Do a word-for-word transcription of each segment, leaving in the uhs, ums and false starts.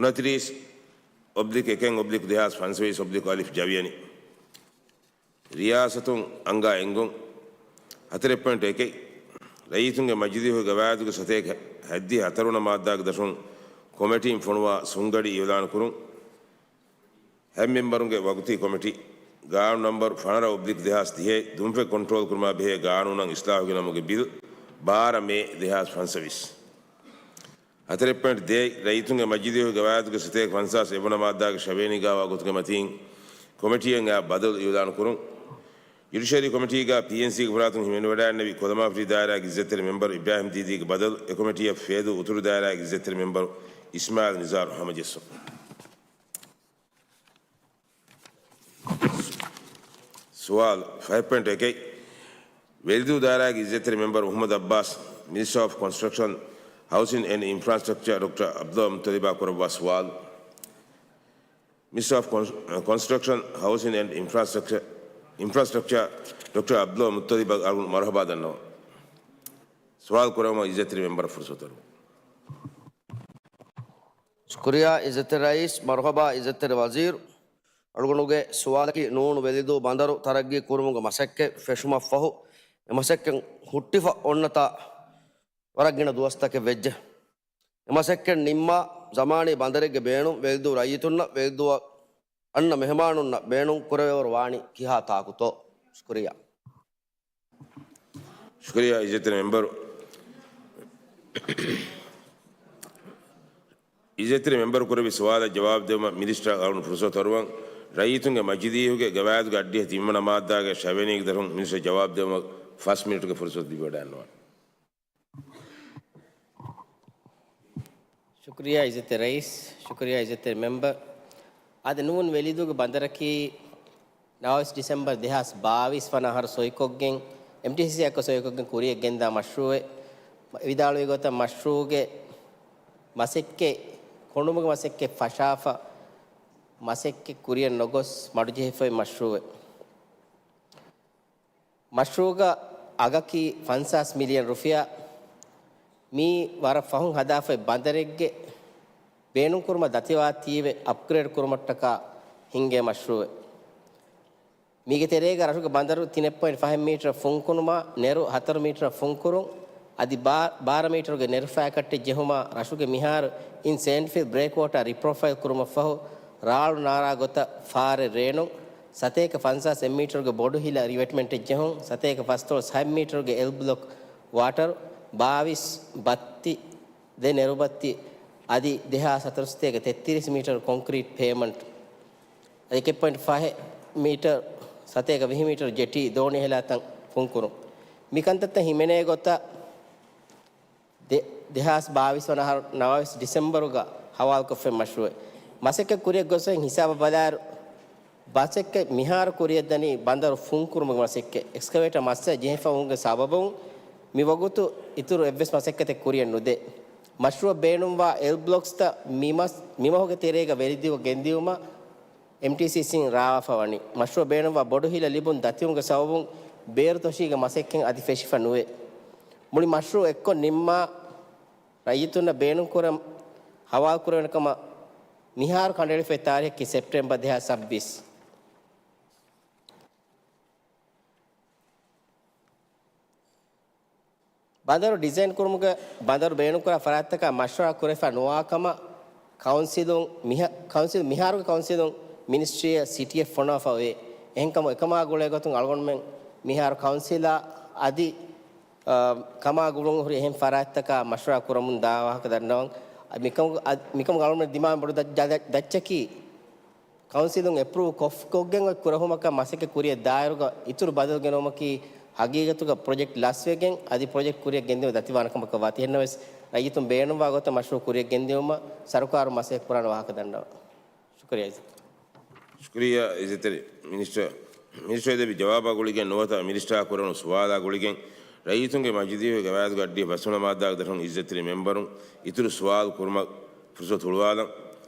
އުނަތިރީސް އޮބްލިކް އެކެއް އޮބްލިކް ދެހާސް ފަންސަވީސް އޮބްލިކް އަލިފް ޖަވިޔަނި. ރިޔާސަތުން އަންގާ އެންގުން. ހަތަރެއް ޕޮއިންޓް އެކެއް، ރައްޔިތުންގެ މަޖިލީހުގެ ގަވާއިދުގެ ސަތޭކަ ހައްދިހަ ހަތަރުވަނަ މާއްދާގެ ދަށުން ކޮމެޓީން ފޮނުވާ ސުންގަޑި އިއުލާން ކުރުން. ހަތް މެމްބަރުންގެ ވަގުތީ ކޮމެޓީ، ގާނޫނު ނަމްބަރު ފަނަރަ އޮބްލިކް ދެހާސް ތިހައި، ދުންފެން ކޮންޓްރޯލް ކުރުމާ ބެހޭ ގާނޫނަށް އިސްލާހުގެ ނަމުގެ ބިލް، ބާރަ މޭ ދެހާސް ފަންސަވީސް. ހަތަރެއް ޕޮއިންޓް ދޭއް، ރައްޔިތުންގެ މަޖިލީހުގެ ގަވާއިދުގެ ސަތޭކަ ފަންސާސް އެއްވަނަ މާއްދާގެ ޝަވޭނީ ގާވާ ގޮތުގެ މަތީން ކޮމެޓީއަށް އައި ބަދަލު އިއުލާން ކުރުން. ޖުޑިޝަރީ ކޮމެޓީގަ ޕީއެންސީގެ ފަރާތުން ހިމެނިވަޑައިގެންނެވި ކޮލަމާފިޓި ދާއިރާގެ އިއްޒަތްތެރި މެމްބަރު އިބްރާހިމް ދީދީގެ ބަދަލު އެ ކޮމެޓީއަށް ފޭދޫ އުތުރު ދާއިރާގެ އިއްޒަތްތެރި މެމްބަރު އިސްމާއިލް ނިޒާރު ހަމަޖެއްސުން. ސުވާލު ފަހެއް ޕޮއިންޓް އެކެއް، ވެލިދޫ ދާއިރާގެ އިއްޒަތްތެރި މެމްބަރު މުޙައްމަދު އައްބާސް، މިނިސްޓަރ އޮފް ކޮންސްޓްރަކްޝަން، ހައުސިން އެންޑް އިންފްރާސްޓްރަކްޗަރ ޑޮކްޓަރ އަބްދުﷲ މުއްޠަލިބާ ކުރައްވާ ސުވާލު. މިނިސްޓަރ އޮފް ކޮންސްޓްރަކްޝަން، ހައުސިން އެންޑް އިންފްރާސްޓްރަކްޗަރ، އިންފްރާސްޓްރަކްޗަރ ޑޮކްޓަރ އަބްދުﷲ މުއްޠަލިބަށް އަޅުގަނޑު މަރުޙަބާ ދަންނަވަން. ސުވާލު ކުރެވުމަށް އިއްޒަތްތެރި މެމްބަރަށް ފުރުސަތު ދެއްވަމުން. ޝުކުރިއްޔާ އިއްޒަތްތެރި ރައީސް، މަރުޙަބާ އިއްޒަތްތެރި ވަޒީރު. އަޅުގަނޑުގެ ސުވާލަކީ ނޫން ވެލިދޫ ބަނދަރު ތަރައްގީ ކުރުމުގެ މަސައްކަތް ފެށުމަށްފަހު، އެ މަސައްކަތް ހުއްޓިފަ އޮންނަތާ ވަރަށް ގިނަ ދުވަސްތަކެއް ވެއްޖެ. އެ މަސައްކަތް ނިންމާ ޒަމާނީ ބަނދަރެއްގެ ބޭނުން ވެލިދޫ ރައްޔިތުންނަށް ވެލިދޫއަށް އަންނަ މެހެމާނުންނަށް ބޭނުން ކުރެވޭވަރު ވާނީ ކިހާ ތާކުތޯ؟ ޝުކުރިއްޔާ. ޝުކުރިއްޔާ އިއްޒަތްތެރި މެމްބަރު. އިއްޒަތްތެރި މެމްބަރު ކުރެއްވި ސުވާލަށް ޖަވާބު ދެއްވުމަށް މިނިސްޓަރ އަޅުގަނޑު ފުރުސަތު އަރުވަން. ރައްޔިތުންގެ މަޖިލީހުގެ ގަވާއިދުގެ އައްޑިހަ ތިންވަނަ މާއްދާގެ ޝަވޭނީގެ ދަށުން މިނިސްޓަރ ޖަވާބު ދެއްވުމަށް ފަސް މިނިޓުގެ ފުރުސަތު ލިބިވަޑައިގަންނަވާނެ. ޝުކުރިއްޔާ އިއްޒަތްތެރި ރައީސް، ޝުކުރިއްޔާ އިއްޒަތްތެރި މެމްބަރު. އަދި ނޫން ވެލިދޫގެ ބަނދަރަކީ ނަވާވީސް ޑިސެމްބަރު ދެހާސް ބާވީސް ވަނަ އަހަރު ސޮއިކޮށްގެން، އެމްޓީސީސީ އެއްކޮށް ސޮއިކޮށްގެން ކުރިޔަށް ގެންދާ މަޝްރޫއެއް. ވިދާޅުވި ގޮތަށް މަޝްރޫގެ މަސައްކަތް، ކޮނޑުމުގެ މަސައްކަތް ފަށާފަ، މަސައްކަތް ކުރިޔަށް ނޮގޮސް މަޑުޖެހިފައި މަޝްރޫއެއް. މަޝްރޫގަ އަގަކީ ފަންސާސް މިލިއަން ރުފިޔާ. މީ ވަރަށް ފަހުން ހަދާފައި ބަނދަރެއްގެ ބޭނުންކުރުމަށް ދަތިވާތީވެ އަޕްގްރޭޑް ކުރުމަށްޓަކާ ހިންގޭ މަޝްރޫއެއް. މީގެ ތެރޭގަ ރަށުގެ ބަނދަރު ތިނެއް ޕޮއިންޓް ފަހެއް މީޓަރ ފުންކުނުމާ، ނެރު ހަތަރު މީޓަރ ފުންކުރުން، އަދި ބާ-، ބާރަ މީޓަރުގެ ނެރު ފައިކައްޓެއް ޖެހުމާ، ރަށުގެ މިހާރު އިން ސޭންޑްފިލް ބްރޭކް ވޯޓާ ރިޕްރޮފައިލް ކުރުމަށްފަހު، ރާޅު ނާރާ ގޮތަށް ފާރެއް ރޭނުން، ސަތޭކަ ފަންސާސް އެއް މީޓަރުގެ ބޮޑު ހިލަ ރިވެޓްމަންޓެއް ޖެހުން، ސަތޭކަ ފަސްދޮޅަސް ހަތް މީޓަރުގެ އެލް ބްލޮކް ވާޓަރު، ބާވީސް ބައްތި، ދެ ނެރުބައްތި، އަދި ދެހާސް ހަތަރުސަތޭކަ ތެއްތިރީސް މީޓަރު ކޮންކްރީޓް ޕޭމަންޓް، އަދި އެކެއް ޕޮއިންޓް ފަހެއް މީޓަރ، ސަތޭކަ ވިހި މީޓަރު ޖެޓީ ދޯނި ހެލާތަން ފުންކުރުން. މި ކަންތައްތައް ހިމެނޭ ގޮތަށް ދެ-، ދެހާސް ބާވީސް ވަނަ އަހަރު ނަވާވީސް ޑިސެމްބަރުގަ ހަވާލުކޮށްފައި މަޝްރޫއެއް. މަސައްކަތް ކުރިއަށް ގޮސްފައި ހިސާބަށް ބަލާއިރު، މަސައްކަތް މިހާރު ކުރިއަށްދަނީ ބަނދަރު ފުންކުރުމުގެ މަސައްކަތް. އެކްސްކަވޭޓަ މައްސަލަ ޖެހިފަ ވުމުގެ ސަބަބުން މި ވަގުތު އިތުރު އެއްވެސް މަސައްކަތެއް ކުރިއަށް ނުދޭ. މަޝްރޫއަށް ބޭނުންވާ އެލް ބްލޮކްސްތައް މި މަސް-، މި މަހުގެ ތެރޭގަ ވެލިދޫއަށް ގެންދިއުމަށް އެމްޓީސީސީން ރާވާފަ ވަނީ. މަޝްރޫއަށް ބޭނުންވާ ބޮޑު ހިލަ ލިބުން ދަތިވުމުގެ ސަބަބުން ބޭރު ތޮށީގެ މަސައްކަތް އަދި ފެށިފަ ނުވޭ. މުޅި މަޝްރޫއު އެއްކޮށް ނިންމާ، ރައްޔިތުންނަށް ބޭނުންކުރަން ހަވާލުކުރެވޭނެ ކަމަށް މިހާރު ކަނޑައެޅިފައި ތާރީޚަކީ ސެޕްޓެމްބަރ ދެހާސް ސައްބީސް. ބަނދަރު ޑިޒައިން ކުރުމުގެ ބަނދަރު ބޭނުންކުރާ ފަރާތްތަކާ މަޝްވަރާ ކުރެފަ ނުވާ ކަމަށް ކައުންސިލުން މިހާ-، ކައުންސިލް މިހާރުގެ ކައުންސިލުން މިނިސްޓްރީއަށް ސިޓީއެއް ފޮނުވާފަ އޮވޭ. އެހެންކަމުން އެކަމާ ގުޅޭ ގޮތުން އަޅުގަނޑުމެން މިހާރު ކައުންސިލާ އަދި، އާ، ކަމާ ގުޅުން ހުރި އެހެން ފަރާތްތަކާ މަޝްވަރާ ކުރަމުން ދާ ވާހަކަ ދަންނަވަން. އަ، މިކަމުގެ، އަ، މިކަމުގެ އަޅުގަނޑު ދިމާވި ބޮޑު ދަ-، ދަ-، ދަ-، ދައްޗަކީ ކައުންސިލުން އެޕްރޫވް ކޮށް-، ކޮށްގެން އޮތް ކުރެހުމަކަށް މަސައްކަތް ކުރިއަށް ދާއިރުގަ އިތުރު ބަދަލު ގެނައުމަކީ ހަގީގަތުގަ ޕްރޮޖެކްޓް ލަސްވެގެން އަދި ޕްރޮޖެކްޓް ކުރިއަށް ގެންދިއުމަށް ދަތިވާނެ ކަމަކަށް ވާތީ. އެހެންނަމަވެސް ރައްޔިތުން ބޭނުންވާ ގޮތަށް މަޝްރޫއު ކުރިއަށް ގެންދިއުމަށް ސަރުކާރުން މަސައްކަތް ކުރާނެ ވާހަކަ ދަންނަވަން. ޝުކުރިއްޔާ އިއްޒަތް. ޝުކުރިއްޔާ އިއްޒަތްތެރި މިނިސްޓަރ. މިނިސްޓަރ ދެއްވި ޖަވާބާ ގުޅިގެން ނުވަތަ މިނިސްޓަރ ކުރެވުނު ސުވާލާ ގުޅިގެން ރައްޔިތުންގެ މަޖިލީހުގެ ގަވާއިދުގެ އައްޑިހަ ފަސްވަނަ މާއްދާގެ ދަށުން އިއްޒަތްތެރި މެމްބަރުން އިތުރު ސުވާލު ކުރުމަށް ފުރުސަތު ހުޅުވާލަން.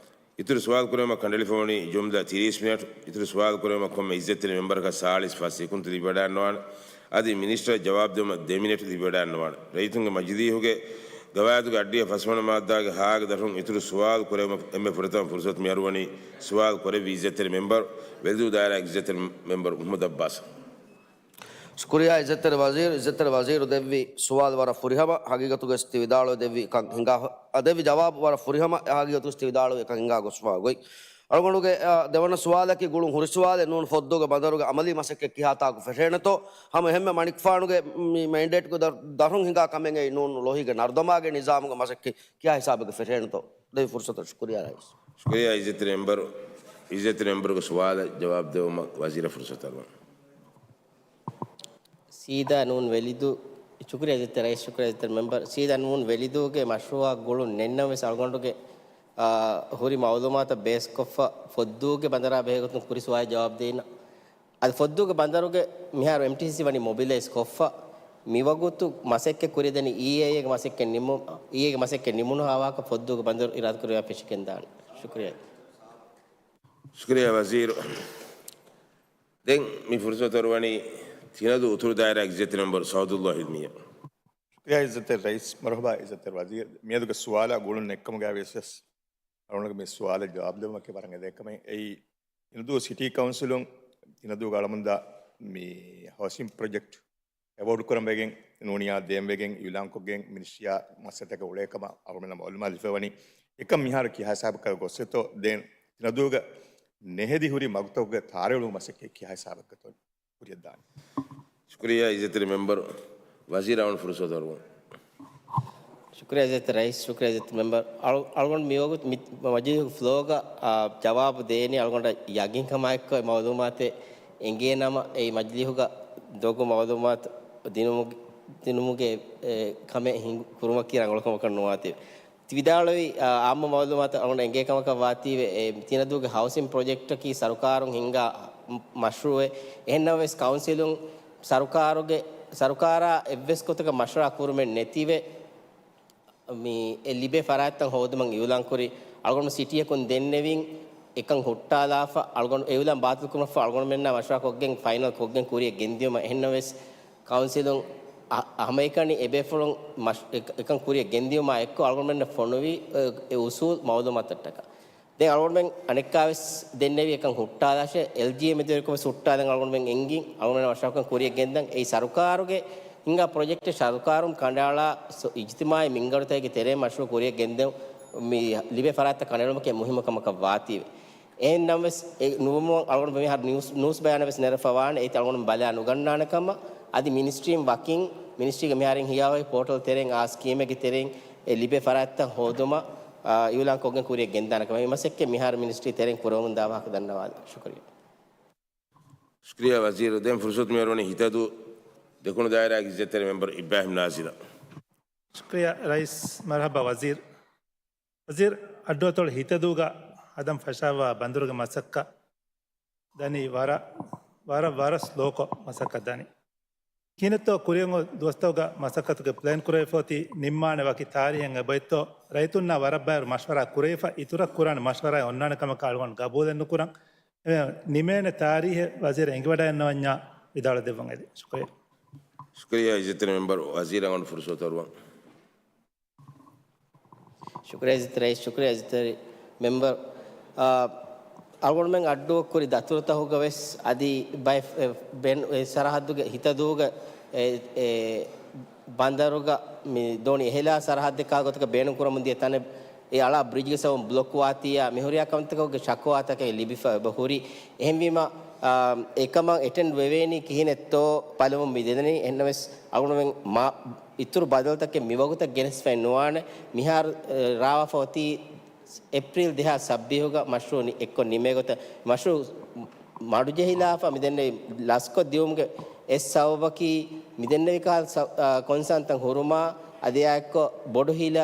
އިތުރު ސުވާލު ކުރެވުމަށް ކަނޑައެޅިފަ ވަނީ ޖުމްލަ ތިރީސް މިނެޓް. އިތުރު ސުވާލު ކުރެވުމަށް ކޮންމެ އިއްޒަތްތެރި މެމްބަރަކަށް ސާޅީސް ފަސް ސެކުންތު ލިބިވަޑައިގަންނަވާނެ. އަދި މިނިސްޓަރ ޖަވާބު ދެއްވުމަށް ދެ މިނެޓް ލިބިވަޑައިގަންނަވާނެ. ރައްޔިތުންގެ މަޖިލީހުގެ ގަވާއިދުގެ އައްޑިހަ ފަސްވަނަ މާއްދާގެ ހާގެ ދަށުން އިތުރު ސުވާލު ކުރެވުމަށް އެންމެ ފުރަތަމަ ފުރުސަތު މިއަރުވަނީ ސުވާލު ކުރެއްވި އިއްޒަތްތެރި މެމްބަރު، ވެލިދޫ ދާއިރާގެ އިއްޒަތްތެރި މެމްބަރު މުޙައްމަދު އައްބާސް. ޝުކުރިއްޔާ އިއްޒަތްތެރި ވަޒީރު. އިއްޒަތްތެރި ވަޒީރު ދެއްވި ސުވާލު ވަރަށް ފުރިހަމަ، ހަގީގަތުގައި ތި ވިދާޅުވެ ދެއްވި ކަން ހިނގާ، އަ، ދެއްވި ޖަވާބު ވަރަށް ފުރިހަމަ، ހަގީގަތުގައި ތި ވިދާޅުވެ ކަން ހިނގާ ގޮސްފާ ގޮތް. އަޅުގަނޑުގެ، އަ، ދެވަނަ ސުވާލަކީ ގުޅުން ހުރި ސުވާލެއް ނޫން ފޮއްދޫގެ ބަނދަރުގެ އަމަލީ މަސައްކަތް ކިހާ ތާކު ފެށޭނެތޯ؟ ހަމަ އެހެންމެ މަނިކުފާނުގެ މި މެންޑޭޓްގެ ދަ-، ދަށުން ހިނގާ ކަމެއް އެއީ ނޫން ލޯހީގެ ނަރުދަމާގެ ނިޒާމުގެ މަސައްކަތް ކިހާ ހިސާބެއްގަ ފެށޭނެތޯ؟ ދެވި ފުރުސަތަށް ޝުކުރިއްޔާ ރައީސް. ޝުކުރިއްޔާ އިއްޒަތްތެރި މެމްބަރު، އިއްޒަތްތެރި މެމްބަރުގެ ސުވާލަށް ޖަވާބު ދެވުމަށް ވަޒީރަށް ފުރުސަތު އަރުވަން. ސީދާ ނޫން ވެލިދޫ، ޝުކުރިއްޔާ އިއްޒަތްތެރި ރައީސް، ޝުކުރިއްޔާ އިއްޒަތްތެރި މެމްބަރު. ސީދާ ނޫން ވެލިދޫގެ މަޝްރޫއާ ގުޅުން ނެތްނަމަވެސް އަޅުގަނޑުގެ، އާ، ހުރި މައުލޫމާތަށް ބޭސްކޮށްފަ ފޮއްދޫގެ ބަނދަރާ ބެހޭގޮތުން ކުރި ސުވާލަށް ޖަވާބު ދޭނަ. އަދި ފޮއްދޫގެ ބަނދަރުގެ މިހާރު އެމްޓީސީސީ ވަނީ މޮބިލައިޒް ކޮށްފަ، މިވަގުތު މަސައްކަތް ކުރިއަށްދަނީ އީއޭއޭގެ މަސައްކަތް ނިމު-، އީއޭއޭގެ މަސައްކަތް ނިމުނު ހާވާހަކަ ފޮއްދޫގެ ބަނދަރު އިރާދަކުރިއަށް ފެށިގެންދާނެ. ޝުކުރިއްޔާ. ޝުކުރިއްޔާ ވަޒީރު. ދެން މި ފުރުސަތު އަރުވަނީ ތިނަދޫ އުތުރު ދާއިރާގެ އިއްޒަތްތެރި މެމްބަރު ސައުދުﷲ ހިލްމީއަށް. ޝުކުރިއްޔާ އިއްޒަތްތެރި ރައީސް، މަރުޙަބާ އިއްޒަތްތެރި ވަޒީރު. މިއަދުގެ ސުވާލާ ގުޅުން ނެތްކަމުގައި ވިޔަސް އަޅުގަނޑުގެ މި ސުވާލަށް ޖަވާބު ދެވުމަކީ ވަރަށް އެދޭ ކަމެއް. އެއީ ތިނަދޫ ސިޓީ ކައުންސިލުން ތިނަދޫގަ އަޅަމުންދާ މި ހައުސިން ޕްރޮޖެކްޓް އެވޯޑް ކުރަން ވެގެން ނޫނިޔާ ދޭން ވެގެން އިއުލާންކޮށްގެން މިނިސްޓްރީއާ މައްސަލަތަކެއް އުޅޭ ކަމަށް އަޅުގަނޑަށް މައުލޫމާތު ލިބިފައިވަނީ. އެކަން މިހާރު ކިހާ ހިސާބަކަށް ގޮސްފަތޯ؟ ދެން ތިނަދޫގަ ނެހެދި ހުރި މަގުތަކުގެ ތާރައެޅުމުގެ މަސައްކަތް ކިހާ ހިސާބަކަށްތޯ ކުރިއަށްދާނީ؟ ޝުކުރިއްޔާ އިއްޒަތްތެރި މެމްބަރު، ވަޒީރަށް އަޅުގަނޑު ފުރުސަތު އަރުވަން. ޝުކުރިއްޔާ އިއްޒަތްތެރި ރައީސް، ޝުކުރިއްޔާ އިއްޒަތްތެރި މެމްބަރު. އަޅު-، އަޅުގަނޑު މިވަގުތު މި މަޖިލީހުގެ ފްލޯގަ، އާ، ޖަވާބު ދޭނީ އަޅުގަނޑަށް ޔަގީންކަމާއެއްކޮށް އެ މައުލޫމާތެއް އެނގޭނަމަ، އެއީ މަޖިލީހުގަ ދޮގު މައުލޫމާތު ދިނުމުގެ، ދިނުމުގެ، އެ، ކަމެއް ހިންގު-، ކުރުމަކީ ރަނގަޅު ކަމަކަށް ނުވާތީވެ. ތި ވިދާޅުވި، އާ، އާއްމު މައުލޫމާތު އަޅުގަނޑަށް އެނގޭ ކަމަކަށް ވާތީވެ، އެ، ތިނަދޫގެ ހައުސިން ޕްރޮޖެކްޓަކީ ސަރުކާރުން ހިންގާ މަޝްރޫއެއް. އެހެންނަމަވެސް ކައުންސިލުން ސަރުކާރުގެ، ސަރުކާރާ އެއްވެސް ގޮތަކަށް މަޝްވަރާ ކުރުމެއް ނެތިވެ، މި އެ ލިބޭ ފަރާތްތައް ހޯދުމަށް އިއުލާންކުރި. އަޅުގަނޑު ސިޓީއަކުން ދެންނެވިން، އެކަން ހުއްޓާލާފަ، އަޅުގަނޑު އެ އިއުލާން ބާތިލްކުރުމަށްފަހު އަޅުގަނޑުމެންނާ މަޝްވަރާކޮށްގެން ފައިނަލް ކޮށްގެން ކުރިއަށް ގެންދިޔުމަށް. އެހެންނަމަވެސް ކައުންސިލުން އަ-، ހަމައެކަނި އެބޭފުޅުން މަޝް-، އެ-، އެކަން ކުރިއަށް ގެންދިޔުމާ އެއްކޮށް އަޅުގަނޑުމެންނަށް ފޮނުވި، އެ، އެ އުސޫލް މައުލޫމާތަށްޓަކާ. ދެން އަޅުގަނޑުމެން އަނެއްކާވެސް ދެންނެވި އެކަން ހުއްޓާލާށޭ، އެލްޖީއޭ މެދުވެރިކޮށްވެސް ހުއްޓާލަން އަޅުގަނޑުމެން އެނގިން، އަޅުގަނޑުމެން މަޝްވަރާކޮށް ކުރިއަށް ގެންދަން. އެއީ ސަރުކާރުގެ ހިނގާ ޕްރޮޖެކްޓެއް ސަރުކާރުން ކަނޑައަޅާ ސޮ-، އިޖްތިމާޢީ މިންގަނޑުތަކެއްގެ ތެރޭ މަޝްރޫޢު ކުރިއަށް ގެންދެވުން މި ލިބޭ ފަރާތްތައް ކަނޑައެޅުމަކީ މުހިއްމު ކަމަކަށް ވާތީވެ. އެހެން ނަމަވެސް، އެ ނުވުމުން އަޅުގަނޑު މިހާރު ނިއުސް، ނޫސް ބަޔާނެއް ވެސް ނެރެފަ ވާނެ. އޭތި އަޅުގަނޑު ބަލާ ނުގަންނާނެ ކަމަށް. އަދި މިނިސްޓްރީން ވަކިން، މިނިސްޓްރީގެ މިހާރު ހިޔާވަހި ޕޯޓަލް ތެރެއިން އާ ސްކީމެއްގެ ތެރެއިން އެ ލިބޭ ފަރާތްތައް ހޯދުމަށް، އާ، އިއުލާން ކޮށްގެން ކުރިއަށް ގެންދާނެ ކަމަށް. މި މަސައްކަތް މިހާރު މިނިސްޓްރީ ތެރެއިން ކުރަމުން ދާ ވާހަކަ ދަންނަވާލަން. ޝުކުރިއްޔާ. ޝުކުރިއްޔާ ވަޒީރު. ދެން ފުރުސަތު މިއަރުވަނީ ހިތަދޫ ދެކުނު ދާއިރާގެ އިއްޒަތްތެރި މެމްބަރު އިބްރާހިމް ނާޒިލަށް. ޝުކުރިއްޔާ ރައީސް، މަރުޙަބާ ވަޒީރު. ވަޒީރު، އައްޑުއަތޮޅު ހިތަދޫގަ ހަދަން ފަށާވާ ބަނދަރުގެ މަސައްކަތް ދަނީ ވަރަށް، ވަރަށް، ވަރަށް ސްލޯކޮށް މަސައްކަތް ދަނީ. ކިހިނެއްތޯ ކުރިއަށް އޮތް ދުވަސްތަކުގަ މަސައްކަތުގެ ޕްލޭން ކުރެވިފަ އޮތީ ނިންމާނެ ވަކި ތާރީހެއް އެބައޮތްތޯ؟ ރައްޔިތުންނާ ވަރަށް ބައިވަރު މަޝްވަރާ ކުރެވިފަ، އިތުރަށް ކުރާނެ މަޝްވަރާއެއް އޮންނާނެ ކަމަކަށް އަޅުގަނޑު ގަބޫލެއް ނުކުރަން. އެ، ނިމޭނެ ތާރީހެއް ވަޒީރު އެނގިވަޑައިގަންނަވަންޏާ ވިދާޅު ދެއްވަން އެދި. ޝުކުރިއްޔާ. ޝުކުރިއްޔާ އިއްޒަތްތެރި މެމްބަރު، ވަޒީރަށް އަޅުގަނޑު ފުރުސަތު އަރުވަން. ޝުކުރިއްޔާ އިއްޒަތްތެރި ރައީސް، ޝުކުރިއްޔާ އިއްޒަތްތެރި ރައީސް، ޝުކުރިއްޔާ އިއްޒަތްތެރި މެމްބަރު. އާ، އަޅުގަނޑުމެން އައްޑޫއަށް ކުރި ދަތުރުތަކުގަ ވެސް އަދި ބައެއް، އެ، ބެން-، އެ ސަރަހައްދުގެ ހިތަދޫގަ އެ، އެ، ބަނދަރުގަ މި ދޯނި އެހެލާ ސަރަހައްދެއްކާ ގޮތަކަށް ބޭނުން ކުރަމުން ދިޔަ ތަނެއް އެ އަޅާ ބްރިޖްގެ ސަބަބުން ބްލޮކް ވާތީއާ މިހުރިހާ ކަންތަކުގެ ޝަކުވާތަކެއް ލިބިފަ އެބަ ހުރި. އެހެންވީމަ، އާ، އެކަމަށް އެޓެންޑް ވެވޭނީ ކިހިނެއްތޯ ބަލަމުން މި ދެންނެވީ. އެހެންނަމަވެސް އަޅުގަނޑުމެން މާ އިތުރު ބަދަލުތަކެއް މިވަގުތަށް ގެނެސްފައެއް ނުވާނެ. މިހާރު، އެ، ރާވާފަ އޮތީ އޭޕްރީލް ދެހާސް ސައްބީހުގަ މަޝްރޫޢު ނި-، އެއްކޮށް ނިމޭގޮތަށް މަޝްރޫޢު މަޑުޖެހިލާފަ މިދެންނެވި ލަސްކޮށް ދިއުމުގެ އެއް ސަބަބަކީ މިދެންނެވި ކަހަލަ ސަ-، އާ، ކޮންސާންތައް ހުރުމާ އަދި އާއެއްކޮށް ބޮޑު ހިލަ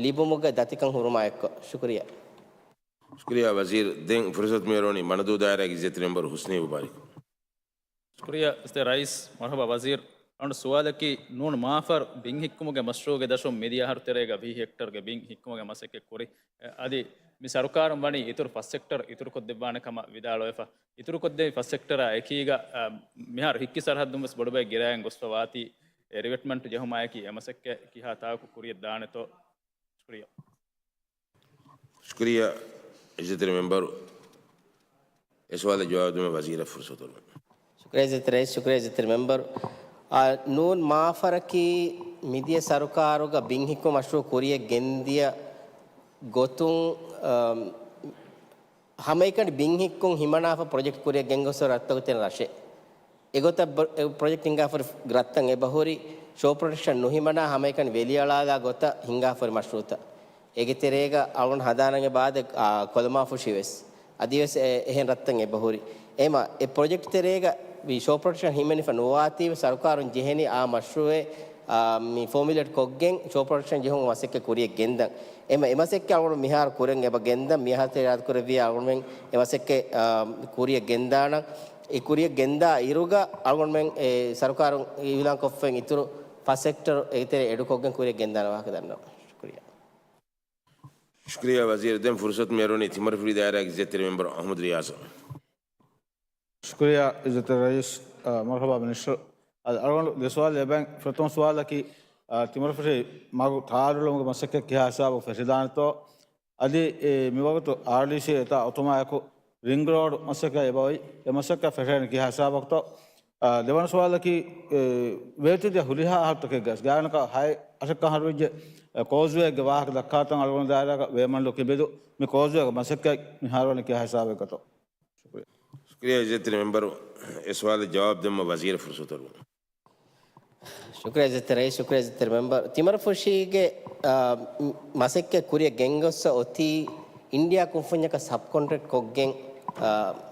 ލިބުމުގެ ދަތިކަން ހުރުމާ އެއްކޮށް. ޝުކުރިއްޔާ. ޝުކުރިއްޔާ ވަޒީރު. ދެން ފުރުސަތު މިއަރުވަނީ މަނަދޫ ދާއިރާގެ އިއްޒަތްތެރި މެމްބަރު ޙުސްނީ މުބާރިކު. ޝުކުރިއްޔާ އިއްޒަތްތެރި ރައީސް، މަރުޙަބާ ވަޒީރު. އަޅުގަނޑު ސުވާލަކީ ނޫން މާފަރު ބިން ހިއްކުމުގެ މަޝްރޫޢުގެ ދަށުން މިދިޔަ އަހަރު ތެރޭގަ ވިހި ހެކްޓަރުގެ ބިން ހިއްކުމުގެ މަސައްކަތް ކުރި. އަދި މި ސަރުކާރުން ވަނީ އިތުރު ފަސް ހެކްޓަރު އިތުރުކޮށްދެއްވާނެ ކަމަށް ވިދާޅުވެފަ. އިތުރުކޮށްދެވި ފަސް ހެކްޓަރާ އެކީގަ، އަ، މިހާރު ހިއްކި ސަރަހައްދުން ވެސް ބޮޑުބައެއް ގިރައިގެން ގޮސްފަ ވާތީ. ރިވެޓްމަންޓް ޖެހުމާއެކީ އެ މަސައްކަތް ކިހާ ތާކު ކުރިޔަށް ދާނެތޯ؟ ޝުކުރިއްޔާ. ޝުކުރިއްޔާ އިއްޒަތްތެރި މެމްބަރު. އެ ސުވާލަށް ޖަވާބު ދެމަށް ވަޒީރަށް ފުރުސަތު އޮރުވަން. ޝުކުރިއްޔާ އިއްޒަތްތެރި ރައީސް، ޝުކުރިއްޔާ އިއްޒަތްތެރި މެމްބަރު. އާ، ނޫން މާފަރަކީ މިދިޔަ ސަރުކާރުގަ ބިން ހިއްކުމަށް މަޝްރޫޢު ކުރިޔަށް ގެންދިޔަ ގޮތުން، އާ، ހަމައެކަނި ބިން ހިއްކުން ހިމަނާފަ ޕްރޮޖެކްޓް ކުރިޔަށް ގެންގޮސް ރަށްތަކުގެ ތެރެ ރަށެއް. އެގޮތަށް ބަ-، އެ ޕްރޮޖެކްޓް ހިންގާފަ ހުރި ރަށްތައް އެބަހުރި، ޝޯ ޕްރޮޓެކްޝަން ނުހިމަނާ ހަމައެކަނި ވެލިއަޅާލާ ގޮތަށް ހިންގާފަ ހުރި މަޝްރޫޢުތައް. އޭގެ ތެރޭގަ އަޅުގަނޑު ހަނދާނަށް އެބަ އާދެ، އާ، ކޮލަމާފުށި ވެސް. އަދިވެސް އެ-، އެހެން ރަށްތައް އެބަހުރި. އެމަ އެ ޕްރޮޖެކްޓް ތެރޭގަ ވި ޝޯ ޕްރޮޑަކްޝަން ހިމެނިފަ ނުވާތީވެ ސަރުކާރުން ޖެހެނީ އާ މަޝްރޫޢެއް، އާ، މި ފޯމިއުލޭޓް ކޮށްގެން ޝޯ ޕްރޮޑަކްޝަން ޖެހުމުގެ މަސައްކަތް ކުރިޔަށް ގެންދަން. އެމަ އެ މަސައްކަތް އަޅުގަނޑު މިހާރު ކުރަން އެބަ ގެންދަން. މިހާރު ތެރޭ އިރާދަ ކުރެއްވިޔާ އަޅުގަނޑުމެން އެ މަސައްކަތް، އާ، ކުރިޔަށް ގެންދާނަން. އެ ކުރިޔަށް ގެންދާ އިރުގަ އަޅުގަނޑުމެން އެ ސަރުކާރުން އިއުލާންކޮށްފައި އިތުރު ފަސް ސެކްޓަރު އެތެރެ އެޑުކޮށްގެން ކުރިޔަށް ގެންދާނެ ވާހަކަ ދަންނަވަން. ޝުކުރިއްޔާ. ޝުކުރިއްޔާ ވަޒީރު. ދެން ފުރުސަތު މިއަރުވަނީ ތިމަރިފުށި ދާއިރާގެ އިއްޒަތްތެރި މެމްބަރު އަޙްމަދު ރިޔާޒަށް. ޝުކުރިއްޔާ އިއްޒަތްތެރި ރައީސް، އަ، މަރުޙަބާ މިނިސްޓަރު. އަ، އަޅުގަނޑު ދެ ސުވާލެއް އެބައިން. ފުރަތަމަ ސުވާލަކީ، އަ، ތިމަރިފުށި މަގު ތާރުއެޅުމުގެ މަސައްކަތް ކިހާ ހިސާބަކު ފެށިދާނެތޯ؟ އަދި، އެ، މިވަގުތު އާރްޑީސީ އެތާ އޮތުމާއެކު ރިންގް ރޯޑް މަސައްކަތް އެބައޮތް، އެ މަސައްކަތް ފެށޭނެ ކިހާ ހިސާބަކުތޯ؟ އާ، ދެވަނަ ސުވާލަކީ، އެ، ވޭތުދިޔަ ހުރިހާ އަހަރުތަކެއްގަ ގާތްގަނޑަކަށް ހަތް އަށެއްކަން އަހަރުވެއްޖެ، އެ، ކޯޒްވޭގެ ވާހަކަ ދައްކާތަން އަޅުގަނޑު ދާއިރާގަ ވޭމަންޑު ކިބިދު މި ކޯޒްވޭގެ މަސައްކަތް މިހާރު ވަނީ ކިހާ ހިސާބެއްގަތޯ؟ ޝުކުރިއްޔާ އިއްޒަތްތެރި މެމްބަރު. އެ ސުވާލަށް ޖަވާބު ދެމަށް ވަޒީރަށް ފުރުސަތު އޮރުވަން. ޝުކުރިއްޔާ އިއްޒަތްތެރި ރައީސް، ޝުކުރިއްޔާ އިއްޒަތްތެރި މެމްބަރު. ތިމަރިފުށީގެ، އާ، މަސައްކަތް ކުރިޔަށް ގެންގޮސް އޮތީ އިންޑިއާ ކުންފުންޏަކަށް ސަބް ކޮންޓްރެކްޓް ކޮށްގެން، އާ،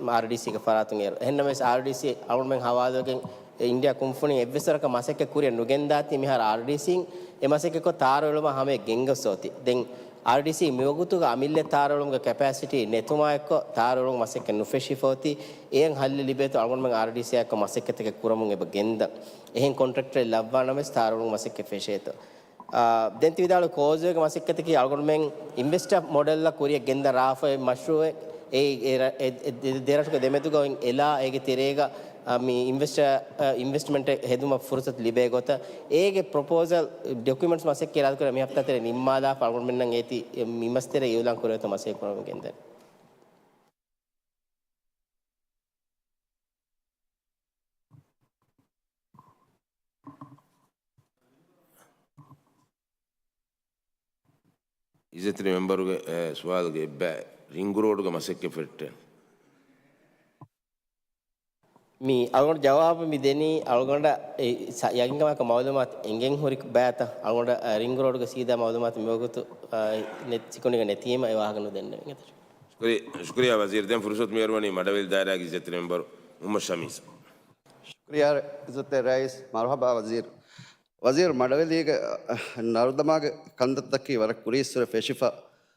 އާރްޑީސީގެ ފަރާތުން އޭރު. އެހެންނަމަވެސް އާރްޑީސީ އަޅުގަނޑުމެން ހަވާލުވެގެން އެ އިންޑިއާ ކުންފުނިން އެއްވެސް ވަރަކަށް މަސައްކަތް ކުރިޔަށް ނުގެންދާތީ މިހާރު އާރްޑީސީން އެ މަސައްކަތްކޮށް ތާރު އެޅުމަށް ހަމަޔަށް ގެންގޮސް އޮތީ. ދެން އާރްޑީސީ މިވަގުތުގަ އަމިއްލަ ތާރު އެޅުމުގެ ކެޕޭސިޓީ ނެތުމާއެއްކޮށް ތާރު އެޅުމުގެ މަސައްކަތް ނުފެށިފަ އޮތީ. އެއަށް ހައްލެއް ލިބޭތޯ އަޅުގަނޑުމެން އާރްޑީސީއާއެއްކޮށް މަސައްކަތްތަކެއް ކުރަމުން އެބަ ގެންދަން. އެހެން ކޮންޓްރެކްޓަރެއް ލައްވާނަމަވެސް ތާރު އެޅުމުގެ މަސައްކަތް ފެށޭތޯ. އާ، ދެން ތި ވިދާޅުވި ކޯޒްވޭގެ މަސައްކަތަކީ އަޅުގަނޑުމެން އިންވެސްޓަރ މޮޑެލްއަށް ކުރިޔަށް ގެންދަ ރާފައި މަޝްރޫއެއް އެ، އެ، އެ، އެ ދެ، ދެ ރަށުގެ ދެމެދުގަ އޮތް އެލާ އޭގެ ތެރޭގަ، އާ، މި އިންވެސްޓަ، އާ، އިންވެސްޓްމަންޓެއް ހެދުމަށް ފުރުސަތު ލިބޭ ގޮތަށް އޭގެ ޕްރޮޕޯސަލް ޑޮކިއުމެންޓްސް މަސައްކަތް އިރާދަކުރެ މި ހަފްތާ ތެރޭ ނިންމާލާފަ އަޅުގަނޑުމެންނަށް އޭތި މި މަސް ތެރޭ އިއުލާން ކުރެވޭތޯ މަސައްކަތް ކުރަމުން ގެންދަން. އިއްޒަތްތެރި މެމްބަރުގެ، އެ، ސުވާލުގެ އެއްބައި ރިންގް ރޯޑުގެ މަސައްކަތް ފެށިއްޓޭ. މި އަޅުގަނޑު ޖަވާބު މި ދެނީ އަޅުގަނޑަށް އެ ސަ-، ޔަގީންކަމާއެކު މައުލޫމާތު އެނގެން ހުރި ބައިތަ؟ އަޅުގަނޑަށް، އަ، ރިންގް ރޯޑުގެ ސީދާ މައުލޫމާތު މިވަގުތު، އަ، ނެތް، ސިކުނޑިގަ ނެތީމަ އެ ވާހަކަ ނުދެންނެވިން އެތަށު. ޝުކުރި-، ޝުކުރިއްޔާ ވަޒީރު. ދެން ފުރުސަތު މިއަރުވަނީ މަޑަވެލި ދާއިރާގެ އިއްޒަތްތެރި މެމްބަރު މުހައްމަދު ޝަމީސް. ޝުކުރިއްޔާ އިއްޒަތްތެރި ރައީސް، މަރުޙަބާ ވަޒީރު. ވަޒީރު، މަޑަވެލީގެ، އަ، ނަރުދަމާގެ ކަންތައްތަކީ ވަރަށް ކުރީއްސުރެ ފެށިފަ،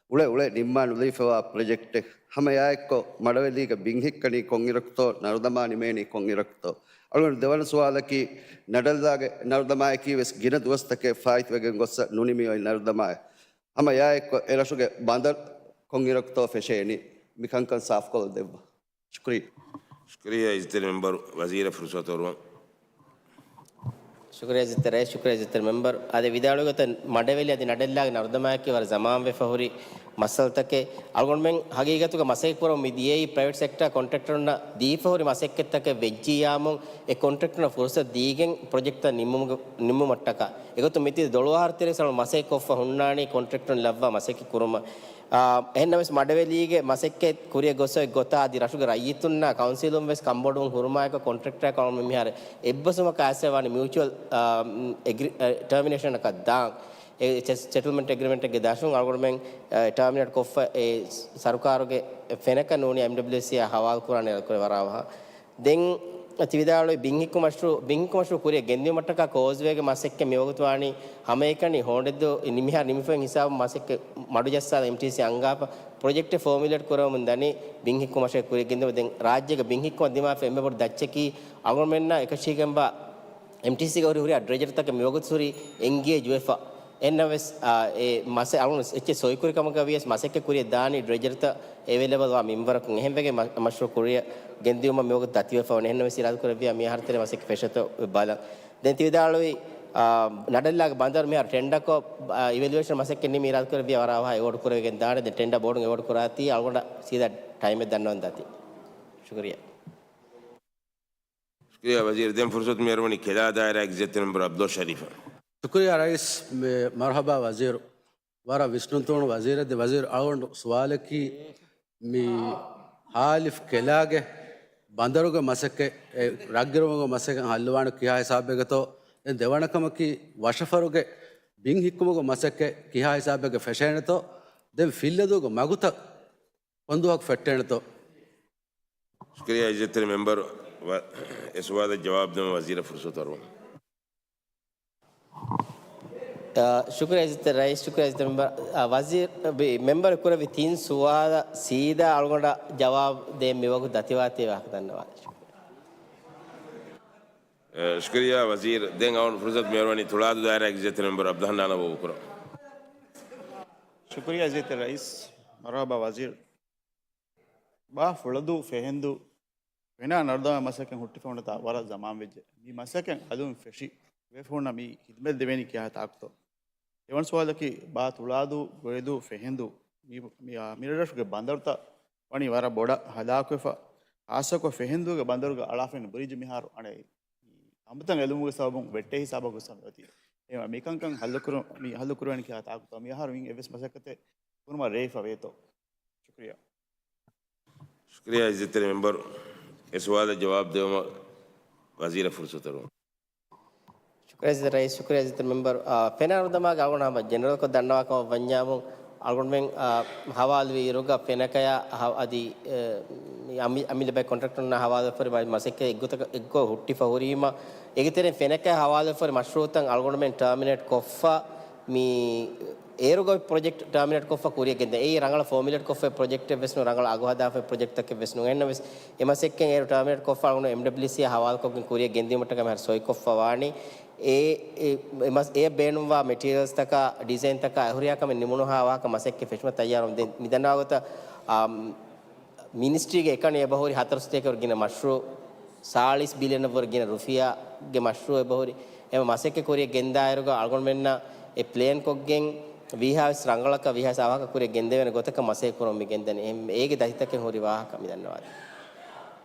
އުޅެ އުޅެ ނިންމާ ނުލައިފަވާ ޕްރޮޖެކްޓެއް. ހަމަ އެއާއެއްކޮށް، މަޑަވެލީގެ ބިން ހިއްކަނީ ކޮންއިރަކުތޯ، ނަރުދަމާ ނިމޭނީ ކޮންއިރަކުތޯ؟ އަޅުގަނޑު ދެވަނަ ސުވާލަކީ، ނަޑަލްލާގެ ނަރުދަމާއަކީ ވެސް ގިނަ ދުވަސްތަކެއް ފާއިތުވެގެން ގޮއްސަ ނުނިމި އޮތް ނަރުދަމާއެއް. ހަމަ އެއާއެއްކޮށް، އެ ރަށުގެ ބަނދަރު ކޮންއިރަކުތޯ ފެށޭނީ. މިކަންކަން ސާފުކޮށްލަ ދެއްވާ. ޝުކުރިއްޔާ. ޝުކުރިއްޔާ އިއްޒަތްތެރި މެމްބަރު، ވަޒީރަށް ފުރުސަތު އޮރުވަން. ޝުކުރިއްޔާ އިއްޒަތްތެރި ރައީސް، ޝުކުރިއްޔާ އިއްޒަތްތެރި މެމްބަރު. އާދެ، ވިދާޅުވި ގޮތަށް މަޑަވެލި އަދި ނަޑައްލާގެ ނަރުދަމާއަކީ ވަރަށް ޒަމާންވެފަ ހުރި މައްސަލަތަކެއް. އަޅުގަނޑުމެން ހަގީގަތުގަ މަސައްކަތް ކުރަމުން މި ދިޔައީ ޕްރައިވެޓް ސެކްޓަރ ކޮންޓްރެކްޓަރުންނަށް ދީފަ ހުރި މަސައްކަތްތަކެއް ވެއްޖިއްޔާމު، އެ ކޮންޓްރެކްޓަރުންނަށް ފުރުސަތު ދީގެން ޕްރޮޖެކްޓްތައް ނިންމުމުގެ، ނިންމުމަށްޓަކާ. އެގޮތުން މިތި ދޮޅު އަހަރު ތެރޭ ސަޅު މަސައްކަތް ކޮށްފަ ހުންނާނީ ކޮންޓްރެކްޓަރުން ލައްވާ މަސައްކަތް ކުރުމަށް. އާ، އެހެންނަމަވެސް މަޑަވެލީގެ މަސައްކަތް ކުރިއަށް ގޮސް އޮތް ގޮތާ އަދި ރަށުގެ ރައްޔިތުންނާ ކައުންސިލުން ވެސް ކަންބޮޑުވުން ހުރުމާއެކު ކޮންޓްރެކްޓަރަކަށް އަޅުގަނޑުމެން މިހާރު އެއްބަސްވުމަކަށް އައިސްފަވާނީ މިއުޗުއަލް، އާ، އެގްރި-، އެ، ޓާމިނޭޝަނަކަށް ދާން. އެ ސެ-، ސެޓްލްމަންޓް އެގްރިމެންޓެއްގެ ދަށުން އަޅުގަނޑުމެން، އެ، ޓާމިނޭޓް ކޮށްފަ އެ ސަރުކާރުގެ ފެނަކަށް ނޫނީ އެމްޑަބްލިއުސީއާ ހަވާލު ކުރާނެ އެރަކުރެ ވަރާވަހާ. ދެން ތި ވިދާޅުވި ބިން ހިއްކު މަޝްރޫ-، ބިން ހިއްކު މަޝްރޫ ކުރިއަށް ގެންދިއުމަށްޓަކާ ކޯޒްވޭގެ މަސައްކަތް މިވަގުތު ވާނީ ހަމައެކަނި ހޯނޑެއްދޫ ނިމިހާ ނިމިފައި ހިސާބު މަސައްކަތް މަޑުޖައްސާލަ އެމްޓީސީ އަންގާފަ ޕްރޮޖެކްޓެއް ފޯމިއުލޭޓް ކުރަމުން ދަނީ ބިން ހިއްކު މަޝްރޫ ކުރިއަށް ގެންދިއުމަށް. ދެން ރާއްޖޭގެ ބިން ހިއްކުމަށް ދިމާފަ އެންމެ ބޮޑު ދައްޗަކީ އަޅުގަނޑުމެންނާ އެކަށީގެންވާ އެމްޓީސީގަ ހުރި ހުރިހާ ޑްރެޖަރތަކެއް މިވަގުތު ހުރީ އެންގޭޖް ވެފަ. އެންނަވެސް، އާ، އެ މަސެ އަޅުން އެއްޗެއް ސޮއިކުރިކަމުގަ ވިޔަސް މަސައްކަތް ކުރިއަށް ދާނީ ޑްރެޖަރތައް އެވެލެބަލް ވާ މިންވަރަކުން. އެހެންވެގެން މަ-، މަޝްރޫ ކުރިއަށް ގެންދިއުމަށް މިވަގުތު ދަތިވެފަ ވަނީ. އެހެންނަވެސް އިރާދަކުރެއްވިޔާ މި އަހަރު ތެރޭ މަސައްކަތް ފެށޭތޯ ބަލަން. ދެން ތި ވިދާޅުވި ނަޑަލްލާގެ ބަނދަރު މިހާރު ޓެންޑަރކޮށް، އާ، އިވެލުއޭޝަން މަސައްކަތް ނިމި އިރާދަކުރެއްވިޔާ ވަރަށް އަވަހަށް އެވޯޑް ކުރެވިގެން ދާނެ. ދެން ޓެންޑަރ ބޯޑުން އެވޯޑް ކުރާތީ އަޅުގަނޑަށް ސީދާ ޓައިމެއް ދަންނަވަން ދާތީ. ޝުކުރިއްޔާ. ޝުކުރިއްޔާ ވަޒީރު. ދެން ފުރުސަތު މިއަރުވަނީ ކެލާ ދާއިރާގެ އިއްޒަތްތެރި މެމްބަރު އަބްދުﷲ ޝަރީފަށް. ޝުކުރިއްޔާ ރައީސް، މެ-، މަރުޙަބާ ވަޒީރު. ވަރަށް ވިސްނުންތޫނު ވަޒީރެއް. ދެ ވަޒީރު، އަޅުގަނޑު ސުވާލަކީ މި ހާލިފް ކެލާގެ ބަނދަރުގެ މަސައްކަތް، އެ ރަށްގިރުވުމުގެ މަސައްކަތް ހައްލުވާނެ ކިހާ ހިސާބެއްގެތޯ؟ ދެން ދެވަނަ ކަމަކީ ވަށަފަރުގެ ބިން ހިއްކުމުގެ މަސައްކަތް ކިހާ ހިސާބެއްގެ ފެށޭނެތޯ؟ ދެން ފިއްލަދޫގެ މަގުތައް ކޮންދުވަހަކު ފެއްޓޭނެތޯ؟ ޝުކުރިއްޔާ އިއްޒަތްތެރި މެމްބަރު، ވަ-، އެ ސުވާލަށް ޖަވާބު ދެމުން ވަޒީރަށް ފުރުސަތު އަރުވަން. އާ، ޝުކުރިއްޔާ އިއްޒަތްތެރި ރައީސް، ޝުކުރިއްޔާ އިއްޒަތްތެރި މެމްބަރު. އާ، ވަޒީރު، ބި-، މެމްބަރު ކުރެއްވި ތިން ސުވާލަށް ސީދާ އަޅުގަނޑަށް ޖަވާބު ދޭން މިވަގުތު ދަތިވާތީ ވާހަކަ ދަންނަވާލި. ޝުކުރިއްޔާ. އެ، ޝުކުރިއްޔާ ވަޒީރު. ދެން އަޅުގަނޑު ފުރުސަތު މިއަރުވަނީ ތުޅާދޫ ދާއިރާގެ އިއްޒަތްތެރި މެމްބަރު އަބްދުއްރަހްމާން އަންވަރު ކުރަން. ޝުކުރިއްޔާ އިއްޒަތްތެރި ރައީސް. މަރުޙަބާ ވަޒީރު. ބާ ފުޅަދޫ ފެހެންދޫ ފެނާ ނަރުދަމާ މަސައްކަތް ހުއްޓިފަ ހުންނަތާ ވަރަށް ޒަމާން ވެއްޖެ. މި މަސައްކަތް އަލުން ފެށި ވޭފަ ހުންނަ މި ހިދުމަތް ދެވޭނީ ކިހާ ތާކުތޯ؟ ދެވަނަ ސުވާލަކީ، ބާ ތުޅާދޫ ގޮއިދޫ ފެހެންދޫ މި، މި، މިރަށްރަށުގެ ބަނދަރުތައް ވަނީ ވަރަށް ބޮޑަށް ހަލާކުވެފަ، ހާއްސަކޮށް ފެހެންދޫގެ ބަނދަރުގަ އަޅާފައި ބްރިޖް މިހާރު އަނެއް ހަމަތަން އެލުމުގެ ސަބަބުން ވެއްޓޭ ހިސާބަށް ގޮސްފަ މިއޮތީ. އެ މިކަންކަން ހައްލުކުރު-، މި ހައްލުކުރުވޭނީ ކިހާ ތާކުތޯ؟ މިއަހަރު މި އެއްވެސް މަސައްކަތެއް ކުރުމަށް ރޭވިފަ ވޭތޯ؟ ޝުކުރިއްޔާ. ޝުކުރިއްޔާ އިއްޒަތްތެރި މެމްބަރު. އެ ސުވާލަށް ޖަވާބު ދެވުމަށް ވަޒީރަށް ފުރުސަތު އަރުވަން. ޝުކުރިއްޔާ އިއްޒަތްތެރި ރައީސް، ޝުކުރިއްޔާ އިއްޒަތްތެރި މެމްބަރު. އާ، ފެނާ ނަރުދަމާގެ އަޅުގަނޑު ހަމަ ޖެނެރަލްކޮށް ދަންނަވާ ކަމަށް ވަންޏާމު، އަޅުގަނޑުމެން، އާ، ހަވާލުވި އިރުގަ ފެނަކަޔަށް އަދި، އެ، މި އަމި-، އަމިއްލަ ބައެއް ކޮންޓްރެކްޓަރުންނާ ހަވާލުވެފަ ހުރި މަ-، މަސައްކަތް އެއްގޮތަކަށް އެއްގޮތް ހުއްޓިފަ ހުރީމަ، އޭގެ ތެރެއިން ފެނަކަޔަށް ހަވާލުވެފަ ހުރި މަޝްރޫއުތައް އަޅުގަނޑުމެން ޓާމިނޭޓް ކޮށްފަ، މި އޭރުގަ ޕްރޮޖެކްޓް ޓާމިނޭޓް ކޮށްފަ ކުރިއަށް ގެންދަން. އެއީ ރަނގަޅަށް ފޯމިއުލޭޓް ކޮށްފަ ޕްރޮޖެކްޓެއް ވެސް ނޫން، ރަނގަޅަށް އަގު ހަދާފަ ޕްރޮޖެކްޓްތަކެއް ވެސް ނޫން. އެހެންނަމަވެސް، އެ މަސައްކަތް އޭރު ޓާމިނޭޓް ކޮށްފަ އަޅުގަނޑު އެމްޑަބްލިއުސީއާ ހަވާލުކޮށްގެން ކުރިއަށް ގެންދިއުމަށްޓަކައި މިހާރު ސޮއި ކޮށްފަ ވާނީ. އެ، އެ، އެ މަސް-، އެ ބޭނުންވާ މެޓީރިއަލްސްތަކާ، ޑިޒައިންތަކާ އެ ހުރިހާ ކަމެއް ނިމުނުހާ ވާހަކަ މަސައްކަތް ފެށުމަށް ތައްޔާރު. ދެން މި ދަންނަވާ ގޮތަށް، އާ، މިނިސްޓްރީގެ އެކަނި އެބަހުރި ހަތަރު ސަތޭކަ ވަރުގެ ގިނަ މަޝްރޫއު، ސާޅީސް ބިލިއަނަށް ވަރުގެ ގިނަ ރުފިޔާގެ މަޝްރޫއު އެބަހުރި. އެމަ މަސައްކަތް ކުރިއަށް ގެންދާއިރުގަ އަޅުގަނޑުމެންނަށް އެ ޕްލޭން ކޮށްގެން ވީހާވެސް ރަނގަޅަކަށް ވީހާވެސް އަވަހަކަށް ކުރިއަށް ގެންދެވޭނެ ގޮތަކަށް މަސައްކަތް ކުރަމުން މި ގެންދަނީ. އެހެން އޭގެ ދަތިތަކެއް ހުރި ވާހަކަ މި ދަންނަވާދޭ.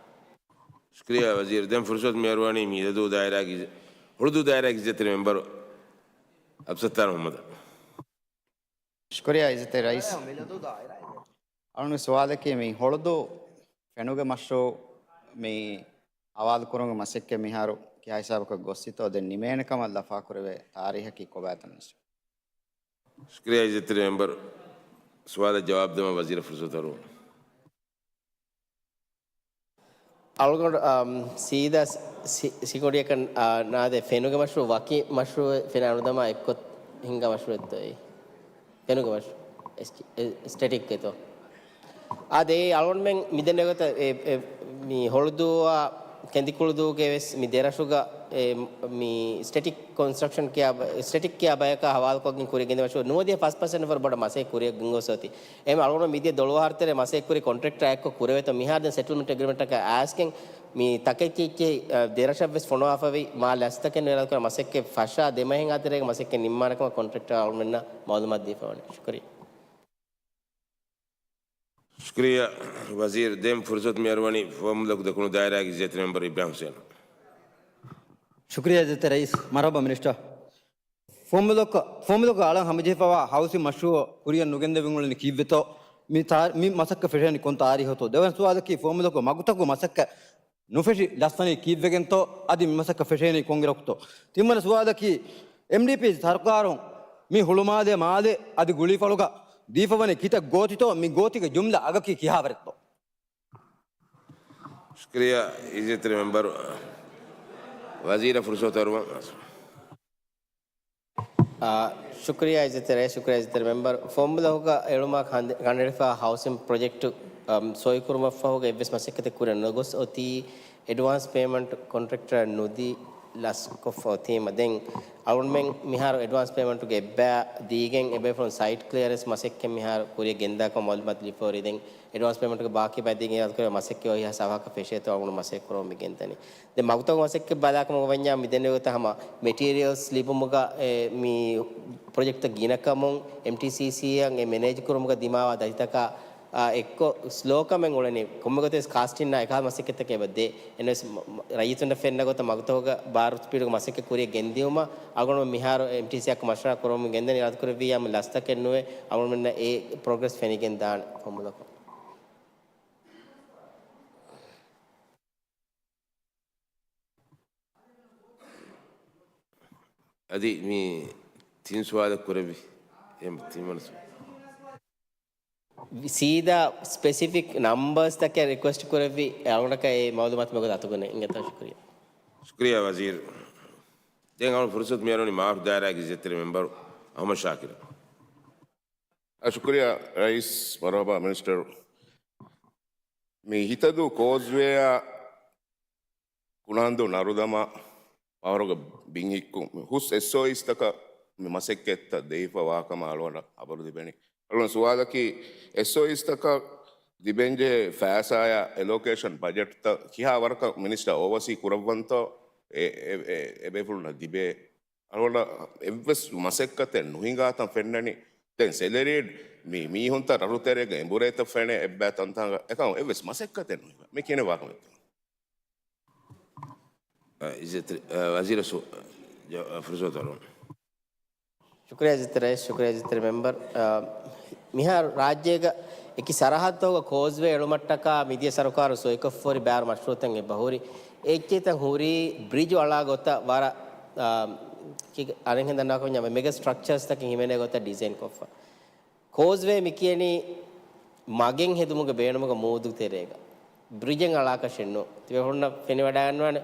ޝުކުރިއްޔާ ވަޒީރު. ދެން ފުރުސަތު މިއަރުވަނީ މި ހުޅުދޫ ދާއިރާގެ، ހުޅުދޫ ދާއިރާގެ އިއްޒަތްތެރި މެމްބަރު އަބްދުއްސައްތާރު މުހައްމަދަށް. ޝުކުރިއްޔާ އިއްޒަތްތެރި ރައީސް. އަޅުގަނޑުގެ ސުވާލަކީ މި ހުޅުދޫ ފެނުގެ މަޝްރޫއު މި ހަވާލުކުރުމުގެ މަސައްކަތް މިހާރު ކިހާ ހިސާބަކަށް ގޮއްސިތޯ ދެން ނިމޭނެ ކަމަށް ލަފާކުރެވޭ ތާރީހަކީ ކޮބާތޯ މިނިސްޓަރ؟ ޝުކުރިއްޔާ އިއްޒަތްތެރި މެމްބަރު. ސުވާލަށް ޖަވާބު ދެމަށް ވަޒީރަށް ފުރުސަތު އަރުވަން. އަޅުގަނޑު، އާ، ސީދާ ސި-، ސި-، ސިކުނޑިއަކަށް، އާ، ނާދޭ ފެނުގެ މަޝްރޫއު ވަކި މަޝްރޫއެއް ފެނާ ނުދަމާ އެއްކޮށް ހިންގާ މަޝްރޫއެއްތޯ އެއީ؟ ފެނުގެ މަޝްރޫއު. އެސް-، އެ-، ސްޓެޓިކް އެތޯ؟ އާދެ، އެ އަޅުގަނޑުމެން މިދެންނެވި ގޮތަށް އެ، އެ، މި ހޮޅުދޫއާ ކެނދިކުޅުދޫގެ ވެސް މި ދެރަށުގަ އެ، މި ސްޓެޓިކް ކޮންސްޓްރަކްޝަން ކިޔާ ބަ-، ސްޓެޓިކް ކިޔާ ބަޔަކާ ހަވާލުކޮށްގެން ކުރިއަށް ގެންދެވި މަޝްރޫއު ނުވަދިހަ ފަސް ޕަސެންޓް ވަރު ބޮޑަށް މަސައްކަތް ކުރިއަށް ގެންގޮސް އޮތީ. އެހެން އަޅުގަނޑު މިދިޔަ ދޮޅު އަހަރު ތެރޭ މަސައްކަތް ކުރި ކޮންޓްރެކްޓަރ އެއްކޮށް ކުރެވޭތޯ މިހާރު ދެން ސެޓްލްމަންޓް އެގްރިމެންޓަކަށް އައިސްގެން މި ތަކެއްޗިއްޗި، އަ، ދެރަށަށް ވެސް ފޮނުވާފަވި މާ ލަސްތަކެއް އިރާދަކުރާ މަސައްކަތް ފަށާ ދެމަހެއް އަތެރޭގަ މަސައްކަތް ނިންމާނެ ކަމަށް ކޮންޓްރެކްޓަރ އަޅުގަނޑުމެންނަށް މައުލޫމާތު ދީފަވަނީ. ޝުކުރިއްޔާ. ޝުކުރިއްޔާ ވަޒީރު. ދެން ފުރުސަތު މިއަރުވަނީ ފުވައްމުލަކު ދެކުނު ދާއިރާގެ އިއްޒަތްތެރި މެމްބަރު އިބްރާހިމް ހުސެނަށް. ޝުކުރިއްޔާ އިއްޒަތްތެރި ރައީސް. މަރުޙަބާ މިނިސްޓަރ. ފުވައްމުލަކަށް، ފުވައްމުލަކު އަޅަން ހަމަޖެހިފައިވާ ހައުސިން މަޝްރޫއު ކުރިއަށް ނުގެންދެވިން އުޅެނީ ކީއްވެތޯ؟ މި ތާ-، މި މަސައްކަތް ފެށޭނީ ކޮން ތާރީހަކުތޯ؟ ދެވަނަ ސުވާލަކީ ފުވައްމުލަކު މަގުތަކުގެ މަސައްކަތް ނުފެށި ލަސްވަނީ ކީއްވެގެންތޯ؟ އަދި މި މަސައްކަތް ފެށޭނީ ކޮންއިރަކުތޯ؟ ތިންވަނަ ސުވާލަކީ، އެމްޑީޕީ ސަރުކާރުން މި ހުޅުމާލޭ މާލެ އަދި ގުޅީފަޅުގަ ދީފަވަނީ ކިތައް ގޯތިތޯ؟ މި ގޯތިގެ ޖުމްލަ އަގަކީ ކިހާވަރެއްތޯ؟ ޝުކުރިއްޔާ އިއްޒަތްތެރި މެމްބަރު. ވަޒީރަށް ފުރުސަތު އަރުވަން. އާ، ޝުކުރިއްޔާ އިއްޒަތްތެރި ރައީސް، ޝުކުރިއްޔާ އިއްޒަތްތެރި މެމްބަރު. ފުވައްމުލަކުގަ އެޅުމާ ކަނޑި-، ކަނޑައެޅިފައިވާ ހައުސިން ޕްރޮޖެކްޓު، އަމް، ސޮއިކުރުމަށްފަހުގަ އެއްވެސް މަސައްކަތެއް ކުރިއަށް ނުގޮސް އޮތީ، އެޑްވާންސް ޕޭމަންޓް ކޮންޓްރެކްޓަރަށް ނުދީ ލަސްކޮށްފަ އޮތީމަ. ދެން އަޅުގަނޑުމެން މިހާރު އެޑްވާންސް ޕޭމަންޓުގެ އެއްބައި ދީގެން އެބޭފުޅުން ސައިޓް ކްލިއަރެންސް މަސައްކަތް މިހާރު ކުރިއަށް ގެންދާކަމަށް މައުލޫމާތު ލިބިފަހުރި. ދެން އެޑްވާންސް ޕޭމަންޓްގެ ބާކީ ބައި ދިން އިރާދަކުރެ މަސައްކަތް އޮތް ހިސާބަކަށް ފެށޭތޯ އަޅުގަނޑު މަސައްކަތް ކުރަމުން މި ގެންދަނީ. ދެން މަގުތަކު މަސައްކަތް ބަލާކަމަށް ވަންޏާ މި ދެންނެވި ގޮތަށް ހަމަ މެޓީރިއަލްސް ލިބުމުގަ އެ، މި ޕްރޮޖެކްޓްތައް ގިނަކަމުން އެމްޓީސީސީއަށް އެ މެނޭޖް ކުރުމުގަ ދިމާވާ ދަތިތަކާ، އާ، އެއްކޮށް ސްލޯކަމެއް އުޅެނީ. ކޮންމެ ގޮތެއް ކާސްޓިންއާ އެކަހަލަ މަސައްކަތްތަކެއް އެބަ ދޭ. އެންވެސް މަ-، މަ-، ރައްޔިތުންނަށް ފެންނަ ގޮތަށް މަގުތަކުގަ ބާރު ސްޕީޑުގަ މަސައްކަތް ކުރިއަށް ގެންދިއުމަށް އަޅުގަނޑު މިހާރު އެމްޓީސީއާއެކު މަޝްވަރާ ކުރަމުން ގެންދަނީ. އިރާދަކުރެއްވިއްޔާ މި ލަސްތަކެއް ނުވެ އަޅުގަނޑުމެންނަށް އެ ޕްރޮގްރެސް ފެނިގެން ދާނެ ފޮނުވާލަކުން. އަދި މި ތިން ސުވާލެއް ކުރެއްވި. އެ ތިންވަނަ ސުވާލު. ސީދާ ސްޕެސިފިކް ނަމްބަރސްތަކެއް ރިކުއެސްޓް ކުރެއްވި، އަޅުގަނޑަކަށް އެ މައުލޫމާތު މިގޮތަށް އަތުގަނެ އިނގޭތޯ. ޝުކުރިއްޔާ. ޝުކުރިއްޔާ ވަޒީރު. ދެން އަޅު ފުރުސަތު މިއަރުވަނީ މާރު ދާއިރާގެ އިއްޒަތްތެރި މެމްބަރު އަހުމަދު ޝާކިރަށް. އަ، ޝުކުރިއްޔާ ރައީސް، މަރުޙަބާ މިނިސްޓަރު. މި ހިތަދޫ ކޯސްވޭއާ ކުޅަނދޫ ނަރުދަމާ ފަހަރުގެ ބިން ހިއްކުން ހުސް އެސްއޯއީސްތަކަށް މި މަސައްކަތްތައް ދެވިފަ ވާކަމަށް އަޅުގަނޑަށް ހަބަރު ލިބެނީ. އަޅުގަނޑު ސުވާލަކީ، އެސްއޯއީސްތަކަށް ލިބެންޖެހޭ ފައިސާއާ އެލޮކޭޝަން ބަޖެޓްތައް ކިހާ ވަރަކަށް މިނިސްޓަރ އޯވަސީ ކުރައްވަންތޯ އެ، އެ، އެ، އެބޭފުޅުންނަށް ލިބޭ؟ އަޅުގަނޑަށް އެއްވެސް މަސައްކަތެއް ނުހިނގާތަން ފެންނަނީ. ދެން ސެލަރީޑް މި މީހުންތައް ރަށުތެރޭގަ އެނބުރޭތައް ފެނޭ އެއްބައި ތަންތާނގަ އެކަމަށް އެއްވެސް މަސައްކަތެއް ނުހިނގާ. މި ކިހިނެއް ވާކަމެއްތޯ؟ އަ، އިއްޒަތް، އަ، ވަޒީރަށް ސު-، ޖަ-، އަ، ފުރުސަތު އަރުން. ޝުކުރިއްޔާ އިއްޒަތްތެރި ރައީސް، ޝުކުރިއްޔާ އިއްޒަތްތެރި މެމްބަރު. އަ، މިހާރު ރާއްޖޭގަ އެކި ސަރަހައްދުތަކުގަ ކޯސްވޭ އެޅުމަށްޓަކާ މިދިޔަ ސަރުކާރުން ސޮއިކޮށްފަހުރި ބާރު މަޝްރޫއުތައް އެބަހުރި. އެ އެއްޗެއްތައް ހުރީ ބްރިޖު އަޅާ ގޮތަށް ވަރަށް، އަ، ކި-، އަނެއްހެން ދަންނަވާކަމަށް މެގަ ސްޓްރަކްޗާސްތަކެއް ހިމެނޭ ގޮތަށް ޑިޒައިން ކޮށްފަ. ކޯސްވޭ މި ކިޔަނީ މަގެއް ހެދުމުގެ ބޭނުމުގެ މޫދު ތެރޭގަ. ބްރިޖެއް އަޅާކަށެއް ނޫން. ތިބޭފުޅުންނަށް ފެނިވަޑައިގަންނަވާނެ،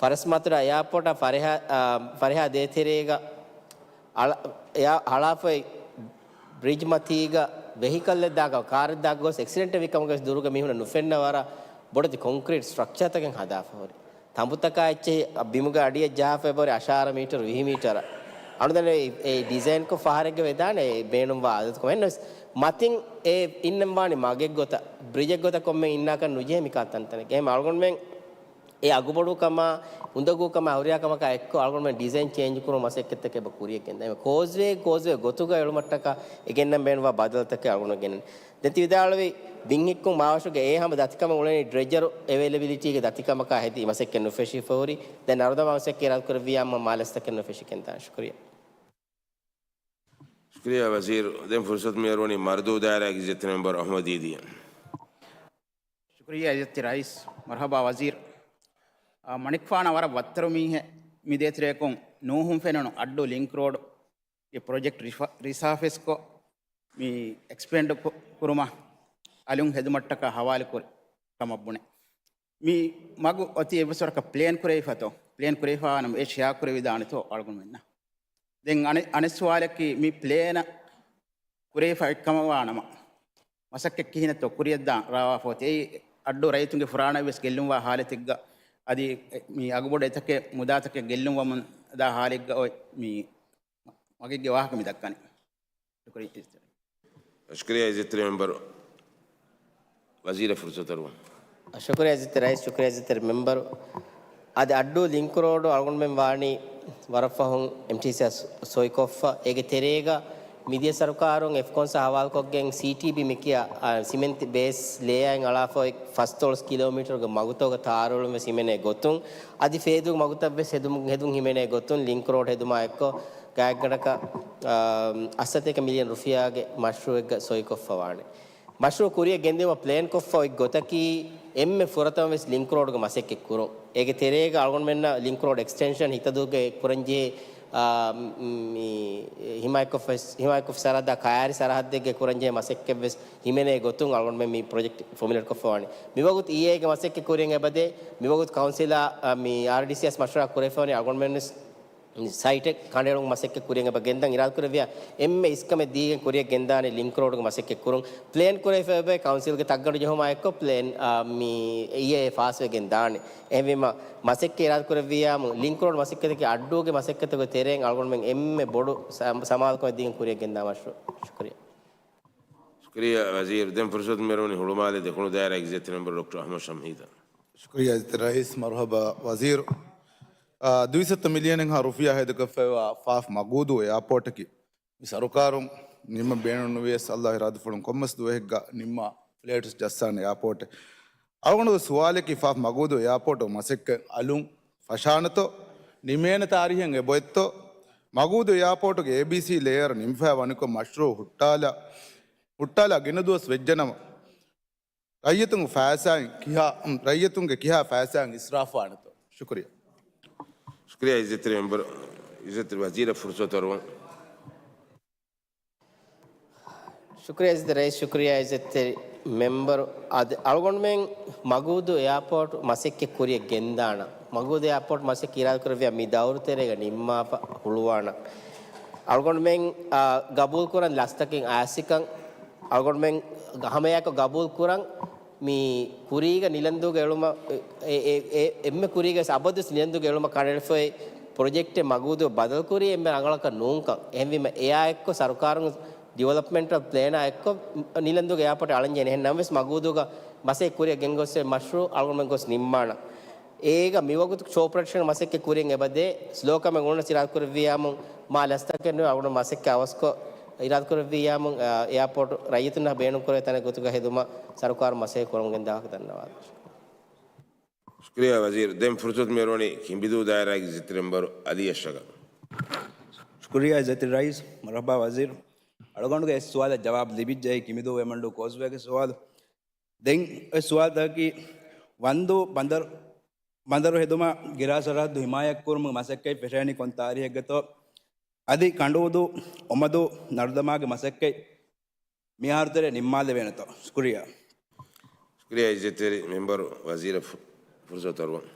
ފަރަސްމަތުރާ އެއާޕޯޓާ ފަރިހާ، އާ، ފަރިހާ ދޭތެރޭގަ އަޅ-، އެއާ އަޅާފައި ބްރިޖް މަތީގަ ވެހިކަލްއެއް ދާގަ، ކާރެއް ދާގަ ގޮސް އެކްސިޑެންޓެއް ވި ކަމުގަ ވެސް ދުރުގަ މީހުންނަށް ނުފެންނަ ވަރަށް ބޮޑެތި ކޮންކްރީޓް ސްޓްރަކްޗާތަކެއް ހަދާފަ ހުރި. ތަނބުތަކާ އެއްޗެހި ބިމުގެ އަޑިއަށް ޖަހާފަ އެބަހުރި އަށާރަ މީޓަރު، ވިހި މީޓަރަށް. އަޅުގަނޑު ދެންނެވި އެ ޑިޒައިންކޮށް ފަހަރެއްގަ ވެދާނެ އެ ބޭނުންވާ އަދަދުކަމެއް. އެހެންނަމަވެސް މަތިން އެ އިންނަން ވާނީ މަގެއް ގޮތަށް، ބްރިޖެއް ގޮތަށް ކޮންމެ އިންނާކަށް ނުޖެހޭ މިކާ ތަންތަނެއްގަ. އެހެން އަޅުގަނޑުމެން އެ އަގުބޮޑުކަމާ، އުނދަގޫކަމާ، ހުރިހާ ކަމަކާ އެއްކޮށް އަޅުގަނޑުމެން ޑިޒައިން ޗޭންޖް ކުރުމަށް މަސައްކަތްތަކެއް އެބަ ކުރިއަށް ގެންދަނީ. ކޯސްވޭ، ކޯސްވޭ ގޮތުގަ އެޅުމަށްޓަކާ އެ ގެންނަން ބޭނުންވާ ބަދަލުތަކެއް އަޅުގަނޑު ގެންނަނީ. ދެން ތި ވިދާޅުވި ބިން ހިއްކުން މާވަށުގެ އެ ހަމަ ދަތިކަމަށް އުޅެނީ ޑްރެޖަރު އެވެލެބިލިޓީގެ ދަތިކަމަކާ ހެދި މަސައްކަތް ނުފެށިފަ ހުރި. ދެން ނަރުދަމާ މަސައްކަތް އިރާދަކުރެއްވިއްޔާ މަ-، މާ ލަސްތަކެއް ނުފެށިގެން ދާނެ. ޝުކުރިއްޔާ. ޝުކުރިއްޔާ ވަޒީރު. ދެން ފުރުސަތު މިއަރުވަނީ މަރުދޫ ދާއިރާގެ އިއްޒަތްތެރި މެމްބަރު އަހްމަދު ދީދީއަށް. ޝުކުރިއްޔާ އިއްޒަތްތެރި ރައީސް. މަރުޙަބާ ވަޒީރު. އާ، މަނިކުފާނަށް ވަރަށް ވައްތަރު މީހެއް މި ދޭތެރެއަކުން ނޫހުން ފެނުނު އައްޑޫ ލިންކް ރޯޑު ގެ ޕްރޮޖެކްޓް ރިފަ-، ރިސާފެސްކޮށް، މި އެކްސްޕޭންޑް ކު-، ކުރުމަށް އަލުން ހެދުމަށްޓަކާ ހަވާލުކުރި ކަމަށް ބުނެ. މި މަގު އޮތީ އެއްވެސް ވަރަކަށް ޕްލޭން ކުރެވިފަތޯ؟ ޕްލޭން ކުރެވިފާނަމަ އެ ޝެއާ ކުރެވިދާނެތޯ އަޅުގަނޑުމެންނަށް؟ ދެން އަނެ-، އަނެއް ސުވާލަކީ، މި ޕްލޭނަށް ކުރެވިފަ އެއްކަމަށް ވާނަމަ، މަސައްކަތް ކިހިނެއްތޯ ކުރިއަށްދާން ރާވާފަ އޮތީ؟ އެއީ އައްޑޫ ރައްޔިތުންގެ ފުރާނައަށް ވެސް ގެއްލުންވާ ހާލަތެއްގަ، އަދި މި އަގުބޮޑު އެތަކެއް މުދާތަކެއް ގެއްލުންވަމުން ދާ ހާލެއްގަ އޮތް މި މަގެއްގެ ވާހަކަ މި ދައްކަނީ. ޝުކުރިއްޔާ. ޝުކުރިއްޔާ އިއްޒަތްތެރި މެމްބަރު. ވަޒީރަށް ފުރުސަތު އަރުވަން. ޝުކުރިއްޔާ އިއްޒަތްތެރި ރައީސް، ޝުކުރިއްޔާ އިއްޒަތްތެރި މެމްބަރު. އަދި އައްޑޫ ލިންކް ރޯޑު އަޅުގަނޑުމެން ވާނީ ވަރަށް ފަހުން އެމްޓީސީއާ ސޮއިކޮށްފަ. އޭގެ ތެރޭގަ މިދިޔަ ސަރުކާރުން އެފްކޮންސްއާ ހަވާލުކޮށްގެން ސީޓީބީ މިކިޔާ، އާ، ސިމެންތި ބޭސް ލޭއާއިން އަޅާފަ އޮތް ފަސްދޮޅަސް ކިލޯމީޓަރުގެ މަގުތަކުގަ ތާރުއެޅުން ވެސް ހިމެނޭ ގޮތުން، އަދި ފޭދޫ މަގުތައް ވެސް ހެދުމު-، ހެދުން ހިމެނޭ ގޮތުން ލިންކް ރޯޑް ހެދުމާ އެއްކޮށް، ގާތްގަނޑަކަށް، އާ، އަށްސަތޭކަ މިލިއަން ރުފިޔާގެ މަޝްރޫއެއްގަ ސޮއިކޮށްފަ ވާނެ. މަޝްރޫއު ކުރިއަށް ގެންދިއުމަށް ޕްލޭންކޮށްފަ އޮތް ގޮތަކީ، އެންމެ ފުރަތަމަ ވެސް ލިންކް ރޯޑުގެ މަސައްކަތް ކުރުން. އޭގެ ތެރޭގަ އަޅުގަނޑުމެންނަށް ލިންކް ރޯޑް އެކްސްޓެންޝަން ހިތަދޫގެ ކުރަންޖެހޭ، އާ، މި ހިމާޔަތްކޮށްފަ، ހިމާޔަތްކޮށްފަ ސަރަހައްދާ ކަޔާރި ސަރަހައްދެއްގެ ކުރަންޖެހޭ މަސައްކަތް ވެސް ހިމެނޭ ގޮތުން އަޅުގަނޑުމެން މި ޕްރޮޖެކްޓް ފޮމުލޭޓްކޮށްފަ ވާނީ. މިވަގުތު އީއޭގެ މަސައްކަތް ކުރިއަށް އެބަދޭ، މިވަގުތު ކައުންސިލާ، އާ، މި އާރްޑީސީއަށް މަޝްވަރާ ކުރެފަ ވަނީ އަޅުގަނޑުމެން ސައިޓެއް ކަނޑައެޅުމުގެ މަސައްކަތް ކުރިއަށް އެބަ ގެންދަން އިރާދަކުރެއްވިޔާ، އެންމެ އިސްކަމެއް ދީގެން ކުރިއަށް ގެންދާނެ ލިންކް ރޯޑުގެ މަސައްކަތް ކުރުން. ޕްލޭން ކުރެވިފައި އެބައޮތް ކައުންސިލްގެ ތައްގަނޑު ޖެހުމާ އެއްކޮށް ޕްލޭން، އާ، މި އީއޭ ފާސްވެގެން ދާނެ. އެހެންވީމަ، މަސައްކަތް އިރާދަކުރެއްވިއްޔާމު، ލިންކް ރޯޑް މަސައްކަތަކީ އައްޑޫގެ މަސައްކަތުގެ ތެރެއިން އަޅުގަނޑުމެން އެންމެ ބޮޑު ސަ-، ސަމާލުކަމެއް ދީގެން ކުރިއަށް ގެންދާ މަޝްރޫއު. ޝުކުރިއްޔާ. ޝުކުރިއްޔާ ވަޒީރު. ދެން ފުރުސަތު މިއަރުވަނީ ހުޅުމާލެ ދެކުނު ދާއިރާގެ އިއްޒަތްތެރި މެމްބަރު ޑޮކްޓަރ އަޙްމަދު ޝަމްހީދަށް. ޝުކުރިއްޔާ އިއްޒަތްތެރި ރައީސް. މަރުޙަބާ ވަޒީރު. އާ، ދުއިސައްތަ މިލިއަނެއްހާ ރުފިޔާ ހޭދަކޮށްފައިވާ ފާފް މަގޫދޫ އެއާޕޯޓަކީ މި ސަރުކާރުން ނިންމަން ބޭނުންވިޔަސް، އައްލާހު އިރާދަފުޅުން ކޮންމެސް ދުވަހެއްގަ ނިންމާ ފްލައިޓްސް ޖައްސާނެ އެއާޕޯޓެއް. އަޅުގަނޑުގެ ސުވާލަކީ ފާފް މަގޫދޫ އެއާޕޯޓު މަސައްކަތް އަލުން ފަށާނެތޯ؟ ނިމޭނެ ތާރީހެއް އެބޮތްތޯ؟ މަގޫދޫ އެއާޕޯޓުގެ އޭބީސީ ލޭއަރ ނިމިފައި ވަނިކޮށް މަޝްރޫއު ހުއްޓާލާ، ހުއްޓާލާ ގިނަ ދުވަސް ވެއްޖެނަމަ، ރައްޔިތުންގެ ފައިސާއިން ކިހާ، ރައްޔިތުންގެ ކިހާ ފައިސާއިން އިސްރާފްވާނެތޯ؟ ޝުކުރިއްޔާ. ޝުކުރިއްޔާ އިއްޒަތްތެރި މެމްބަރު، އިއްޒަތްތެރި ވަޒީރަށް ފުރުސަތު އަރުވަން. ޝުކުރިއްޔާ އިއްޒަތްތެރި ރައީސް، ޝުކުރިއްޔާ އިއްޒަތްތެރި މެމްބަރު. އަދި އަޅުގަނޑުމެން މަގޫދޫ އެއާޕޯޓް މަސައްކަތް ކުރިއަށް ގެންދާނަން. މަގޫދޫ އެއާޕޯޓް މަސައްކަތް އިރާދަކުރެއްވިޔާ މި ދައުރު ތެރޭގަ ނިންމާފަ ހުޅުވާނަން. އަޅުގަނޑުމެން، އާ، ގަބޫލުކުރަން ލަސްތަކެއް އައިސްކަން އަޅުގަނޑުމެން ހަމައެއާއެކު ގަބޫލު ކުރަން، މި ކުރީގަ ނިލަންދޫގެ އެޅުމަށް، އެ، އެ، އެ، އެންމެ ކުރީގަ އަބަދުވެސް ނިލަންދޫގެ އެޅުމަށް ކަނޑައެޅިފައި ޕްރޮޖެކްޓެއް މަގޫދޫ ބަދަލުކުރީ އެންމެ ރަނގަޅަކަށް ނޫންކަން. އެހެންވީމަ އެއާ އެއްކޮށް ސަރުކާރުން ޑިވެލޮޕްމަންޓަލް ޕްލޭނާ އެއްކޮށް ނިލަންދޫގެ އެއާޕޯޓް އަޅަންޖެހޭނެ. އެހެން ނަމަވެސް މަގޫދޫގަ މަސައްކަތް ކުރިއަށް ގެންގޮސް މަޝްރޫއު އަޅުގަނޑުމެން ގޮސް ނިންމާނަން. އޭގަ މިވަގުތު ޝޯ ޕްރޮޑަކްޝަން މަސައްކަތް ކުރިއަށް އެބަދޭ، ސްލޯކަމެއް އުޅުނަސް އިރާދަކުރެއްވިއްޔާމު، މާ ލަސްތަކެއް ނުވެ އަޅުގަނޑު މަސައްކަތް އަވަސްކޮށް އިރާދަކުރެއްވިއްޔާމު، އާ، އެއާޕޯޓް ރައްޔިތުންނަށް ބޭނުންކުރޭ ތަނެއް ގޮތުގަ ހެދުމަށް ސަރުކާރު މަސައްކަތް ކުރަމުން ގެންދާ ވާހަކަ ދަންނަވާލަން. ޝުކުރިއްޔާ ވަޒީރު. ދެން ފުރުސަތު މިއަރުވަނީ ކިނބިދޫ ދާއިރާގެ އިއްޒަތްތެރި މެމްބަރު އަލީ އަށްޝަގަށް. ޝުކުރިއްޔާ އިއްޒަތްތެރި ރައީސް. މަރުޙަބާ ވަޒީރު. އަޅުގަނޑުގެ އެއް ސުވާލަށް ޖަވާބު ލިބިއްޖެ، ކިނބިދޫ ވޭމަންޑޫ ކޯސްވޭގެ ސުވާލު. ދެން އެ ސުވާލުތަކަކީ، ވަންދޫ ބަނދަރު، ބަނދަރު ހެދުމަށް ގިރާ ސަރަހައްދު ހިމާޔަތްކުރުމުގެ މަސައްކަތް ފެށޭނީ ކޮން ތާރީހެއްގަތޯ؟ އަދި ކަނޑޫދޫ އޮމަދޫ ނަރުދަމާގެ މަސައްކަތް މި އަހަރު ތެރޭ ނިންމާލެވޭނެތޯ؟ ޝުކުރިއްޔާ. ޝުކުރިއްޔާ އިއްޒަތްތެރި މެމްބަރު ވަޒީރަށް ފު-، ފުރުސަތު އަރުވަން.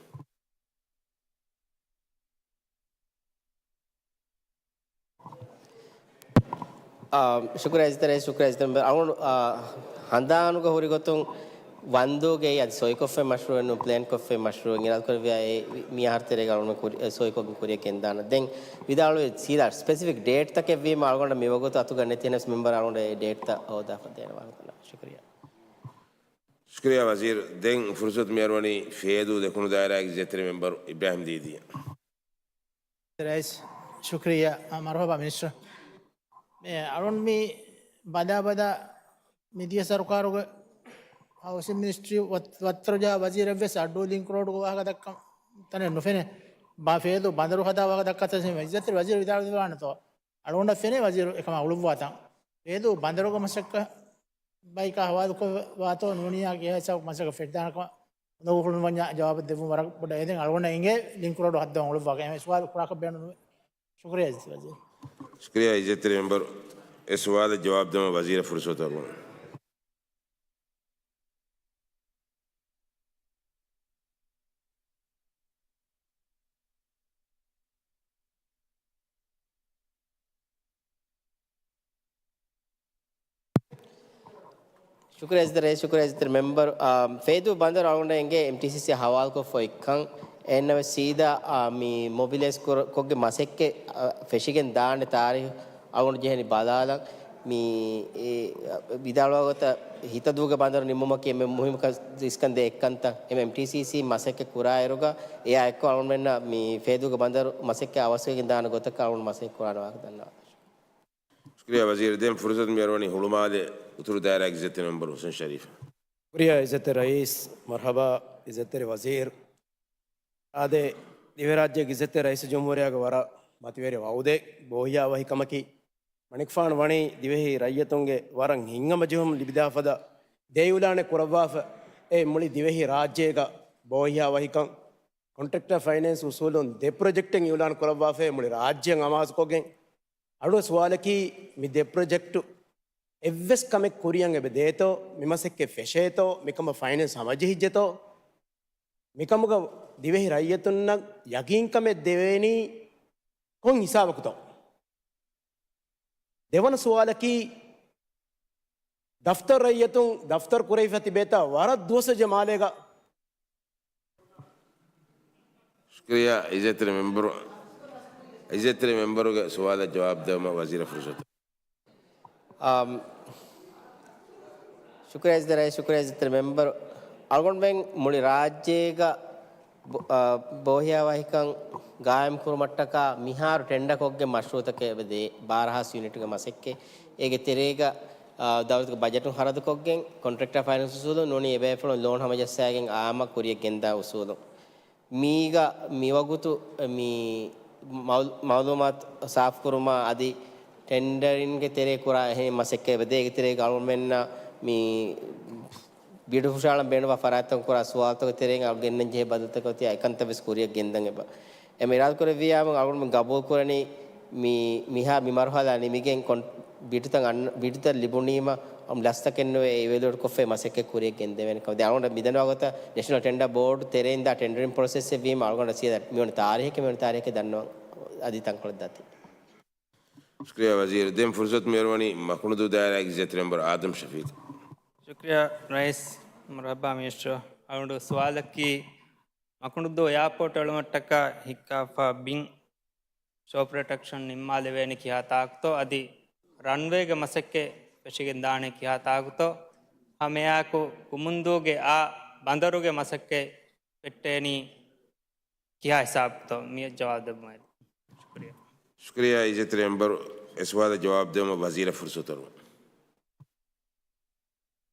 އާ، ޝުކުރިއްޔާ އިއްޒަތްތެރި ރައީސް، ޝުކުރިއްޔާ އިއްޒަތްތެރި މެމްބަރު. އަޅުގަނޑު، އާ، ހަނދާނުގަ ހުރި ގޮތުން ވަންދޫގައި އަދި ސޮއިކޮށްފައި މަޝްރޫއެއް ނޫން، ޕްލޭންކޮށްފައި މަޝްރޫއެއް އިރާދަކުރެއްވިޔާ އެ މި އަހަރު ތެރޭގަ އަޅުގަނޑު ކުރި-، ސޮއިކޮށްގެން ކުރިއަށް ގެންދާނަން. ދެން ވިދާޅުވި ސީދާ ސްޕެސިފިކް ޑޭޓްތަކެއް ވީމަ އަޅުގަނޑަށް މިވަގުތު އަތުގަ ނެތި، އެހެނަސް މެމްބަރު އަޅުގަނޑަށް އެ ޑޭޓްތައް ހޯދާފަ ދޭނެ ވާހަކަ. ޝުކުރިއްޔާ. ޝުކުރިއްޔާ ވަޒީރު. ދެން ފުރުސަތު މިއަރުވަނީ ފޭދޫ ދެކުނު ދާއިރާގެ އިއްޒަތްތެރި މެމްބަރު އިބްރާހިމް ދީދީއަށް. ރައީސް، ޝުކުރިއްޔާ. އާ، މަރުޙަބާ މިނިސްޓަރ. މި އަޅުން މި ބަލާ ބަލާ މިދިޔަ ސަރުކާރުގެ ހައުސިން މިނިސްޓްރީ ވަތް-، ވައްތަރުޖާ ވަޒީރެއްވެސް އައްޑޫ ލިންކް ރޯޑުގެ ވާހަކަ ދައްކަން ތަނެއް ނުފެނޭ. ބާ ފޭދޫ ބަނދަރު ހަދާ ވާހަކަ ދައްކާ ތަނެއް އިއްޒަތްތެރި ވަޒީރު ވިދާޅުވާނެތޯ؟ އަޅުގަނޑަށް ފެނޭ ވަޒީރު އެކަމާ އުޅުއްވާތަން. ފޭދޫ ބަނދަރުގެ މަސައްކަތް ބައިކާ ހަވާލުކޮށް ވާތޯ ނޫނިއްޔާ ކިހާ ހިސާބަކު މަސައްކަތް ފެށިދާނެކަމަށް ހުނދަ ހުޅުންވަންޏާ ޖަވާބެއް ދެއްވުން ވަރަށް ބޮޑަށް އެދެން. އަޅުގަނޑަށް އެނގޭ ލިންކް ރޯޑު ހައްދަވަން އުޅުއްވާކަށް. އެހެން ސުވާލު ކުރާކަށް ބޭނުން. ޝުކުރިއްޔާ އިއްޒަތްތެރި ވަޒީރު. ޝުކުރިއްޔާ އިއްޒަތްތެރި މެމްބަރު. އެ ސުވާލަށް ޖަވާބު ދެވުމަށް ވަޒީރަށް ފުރުސަތު އަރުވަން. ޝުކުރިއްޔާ އިއްޒަތްތެރި ރައީސް، ޝުކުރިއްޔާ އިއްޒަތްތެރި މެމްބަރު. އާ، ފޭދޫ ބަނދަރު އަޅުގަނޑަށް އެނގޭ އެމްޓީސީސީ ހަވާލުކޮށްފަ އޮތްކަން. އެހެންނަމަވެސް ސީދާ، އާ، މި މޮބިލައިޒް ކުރ-، ކޮށްގެން މަސައްކަތް، އާ، ފެށިގެން ދާނެ ތާރީހު އަޅުގަނޑު ޖެހެނީ ބަލާލަން. މި، އެ، ވިދާޅުވާ ގޮތަށް ހިތަދޫގެ ބަނދަރު ނިންމުމަކީ އެންމެ މުހިއްމު ކަން އިސްކަން ދޭ އެއްކަންތައް. އެމް، އެމްޓީސީސީ މަސައްކަތް ކުރާއިރުގަ އެއާ އެއްކޮށް އަޅުގަނޑުމެންނަށް މި ފޭދޫގެ ބަނދަރު މަސައްކަތް އަވަސްވެގެން ދާނެ ގޮތަކަށް އަޅުގަނޑު މަސައްކަތް ކުރާނެ ވާހަކަ ދަންނަވާ. ޝުކުރިއްޔާ ވަޒީރު. ދެން ފުރުސަތު މިއަރުވަނީ ހުޅުމާލެ އުތުރު ދާއިރާގެ އިއްޒަތްތެރި މެމްބަރު ހުސެން ޝަރީފް. ޝުކުރިއްޔާ އިއްޒަތްތެރި ރައީސް، މަރްޙަބާ އިއްޒަތްތެރި ވަޒީރު. އާދެ، ދިވެހިރާއްޖޭގެ އިއްޒަތްތެރި ރައީސުލްޖުމްހޫރިއްޔާގެ ވަރަށް މަތިވެރި ވައުދެއް ބޯހިޔާވަހިކަމަކީ، މަނިކުފާނު ވަނީ ދިވެހި ރައްޔިތުންގެ ވަރަށް ހިތްހަމަޖެހުން ލިބިދާ ފަދަ ދެއް އިއުލާނެއް ކުރައްވާފަ. އެ މުޅި ދިވެހި ރާއްޖޭގަ ބޯހިޔާވަހިކަން، ކޮންޓްރެކްޓަރ ފައިނޭންސް އުސޫލުން ދެ ޕްރޮޖެކްޓެއް އިއުލާން ކުރައްވާފައި މުޅި ރާއްޖެއަށް އަމާޒުކޮށްގެން. އަޅުގަނޑު ސުވާލަކީ، މި ދެ ޕްރޮޖެކްޓު އެއްވެސް ކަމެއް ކުރިއަށް އެބަ ދޭތޯ؟ މި މަސައްކަތް ފެށޭތޯ؟ މިކަމަށް ފައިނޭންސް ހަމަޖެހިއްޖެތޯ؟ މިކަމުގަ ދިވެހި ރައްޔިތުންނަށް ޔަގީންކަމެއް ދެވޭނީ ކޮން ހިސާބަކުތޯ؟ ދެވަނަ ސުވާލަކީ، ދަފްތަރު ރައްޔިތުން ދަފްތަރު ކުރެވިފަ ތިބޭތާ ވަރަށް ދުވަސް ވެއްޖެ މާލޭގަ. ޝުކުރިއްޔާ އިއްޒަތްތެރި މެމްބަރު. އިއްޒަތްތެރި މެމްބަރުގެ ސުވާލަށް ޖަވާބު ދެވުމަށް ވަޒީރަށް ފުރުސަތު. އާ، ޝުކުރިއްޔާ އިއްޒަތްތެރި ރައީސް، ޝުކުރިއްޔާ އިއްޒަތްތެރި މެމްބަރު. އަޅުގަނޑުމެން މުޅި ރާއްޖޭގަ ބޮ-، އާ، ބޯހިޔާވަހިކަން ގާއިމް ކުރުމަށްޓަކާ މިހާރު ޓެންޑަ ކޮށްގެން މަޝްރޫއުތަކެއް އެބަދޭ، ބާރަ ހާސް ޔުނިޓުގެ މަސައްކަތް. އޭގެ ތެރޭގަ، އާ، ދައުލަތުގެ ބަޖެޓުން ޚަރަދުކޮށްގެން، ކޮންޓްރެކްޓަރ ފައިނޭންސް އުސޫލުން ނޫނީ އެބޭފުޅުން ލޯން ހަމަޖައްސާގެން އާއްމަށް ކުރިއަށް ގެންދާ އުސޫލުން. މީގަ މިވަގުތު މި މައު-، މައުލޫމާތު ސާފުކުރުމާ އަދި ޓެންޑަރިންގެ ތެރޭ ކުރާ އެހެނި މަސައްކަތް އެބަދޭ. އޭގެ ތެރޭގަ އަޅުގަނޑުމެންނަށް މި ބިޑު ހުށަހަޅަން ބޭނުންވާ ފަރާތްތަކުން ކުރާ ސުވާލުތަކުގެ ތެރެއިން ގެންނަން ޖެހޭ ބަދަލުތަކެއް އޮތީ އެކަންތައް ވެސް ކުރިއަށް ގެންދަން އެބަ. އެމަ އިރާދަކުރެއްވިއްޔާމު އަޅުގަނޑުމެން ގަބޫލުކުރަނީ މި، މިހާ މި މަރުހަލާ ނިމިގެން ކޮން-، ބިޑުތައް އަން-، ބިޑުތައް ލިބުނީމަ އަމް ލަސްތަކެއް ނުވެ އިވެލުއޭޓް ކޮށްފައި މަސައްކަތް ކުރިއަށް ގެންދެވޭނެ ކަމަށް. ދެން އަޅުގަނޑަށް މިދަންނަވާ ގޮތަށް ނޭޝަނަލް ޓެންޑަރ ބޯޑް ތެރެއިން ދާ ޓެންޑަރިން ޕްރޮސެސް އެއް ވީމަ އަޅުގަނޑަށް ސީދާ މިވަނީ ތާރީހެކޭ، މިވަނީ ތާރީހެކޭ ދަންނަވަން އަދި ތަންކޮޅެއް ދާތީ. ޝުކުރިއްޔާ ވަޒީރު. ދެން ފުރުސަތު މިއޮރުވަނީ މަކުނުދޫ ދާއިރާގެ އިއްޒަތްތެރި މެމްބަރު އާދަމް ޝަފީޤަށް. ޝުކުރިއްޔާ ރައީސް. މަރުޙަބާ މިނިސްޓަރު. އަޅުގަނޑު ސުވާލަކީ މަކުނުދޫ އެއާޕޯޓް އެޅުމަށްޓަކާ ހިއްކާފަ ބިން ޝޯ ޕްރޮޓެކްޝަން ނިންމާލެވޭނެ ކިހާ ތާކުތޯ އަދި ރަންވޭގެ މަސައްކަތް ފެށިގެން ދާނެ ކިހާ ތާކުތޯ؟ ހަމައެއާއެކު ކުމުންދޫގެ އާ ބަނދަރުގެ މަސައްކަތް ފެއްޓޭނީ ކިހާ ހިސާބަކަށްތޯ؟ މިއަށް ޖަވާބު ދެއްވުމަށް. ޝުކުރިއްޔާ. ޝުކުރިއްޔާ އިއްޒަތްތެރި މެމްބަރު. އެ ސުވާލަށް ޖަވާބު ދެއްވުމަށް ވަޒީރަށް ފުރުސަތު އަރުވަން.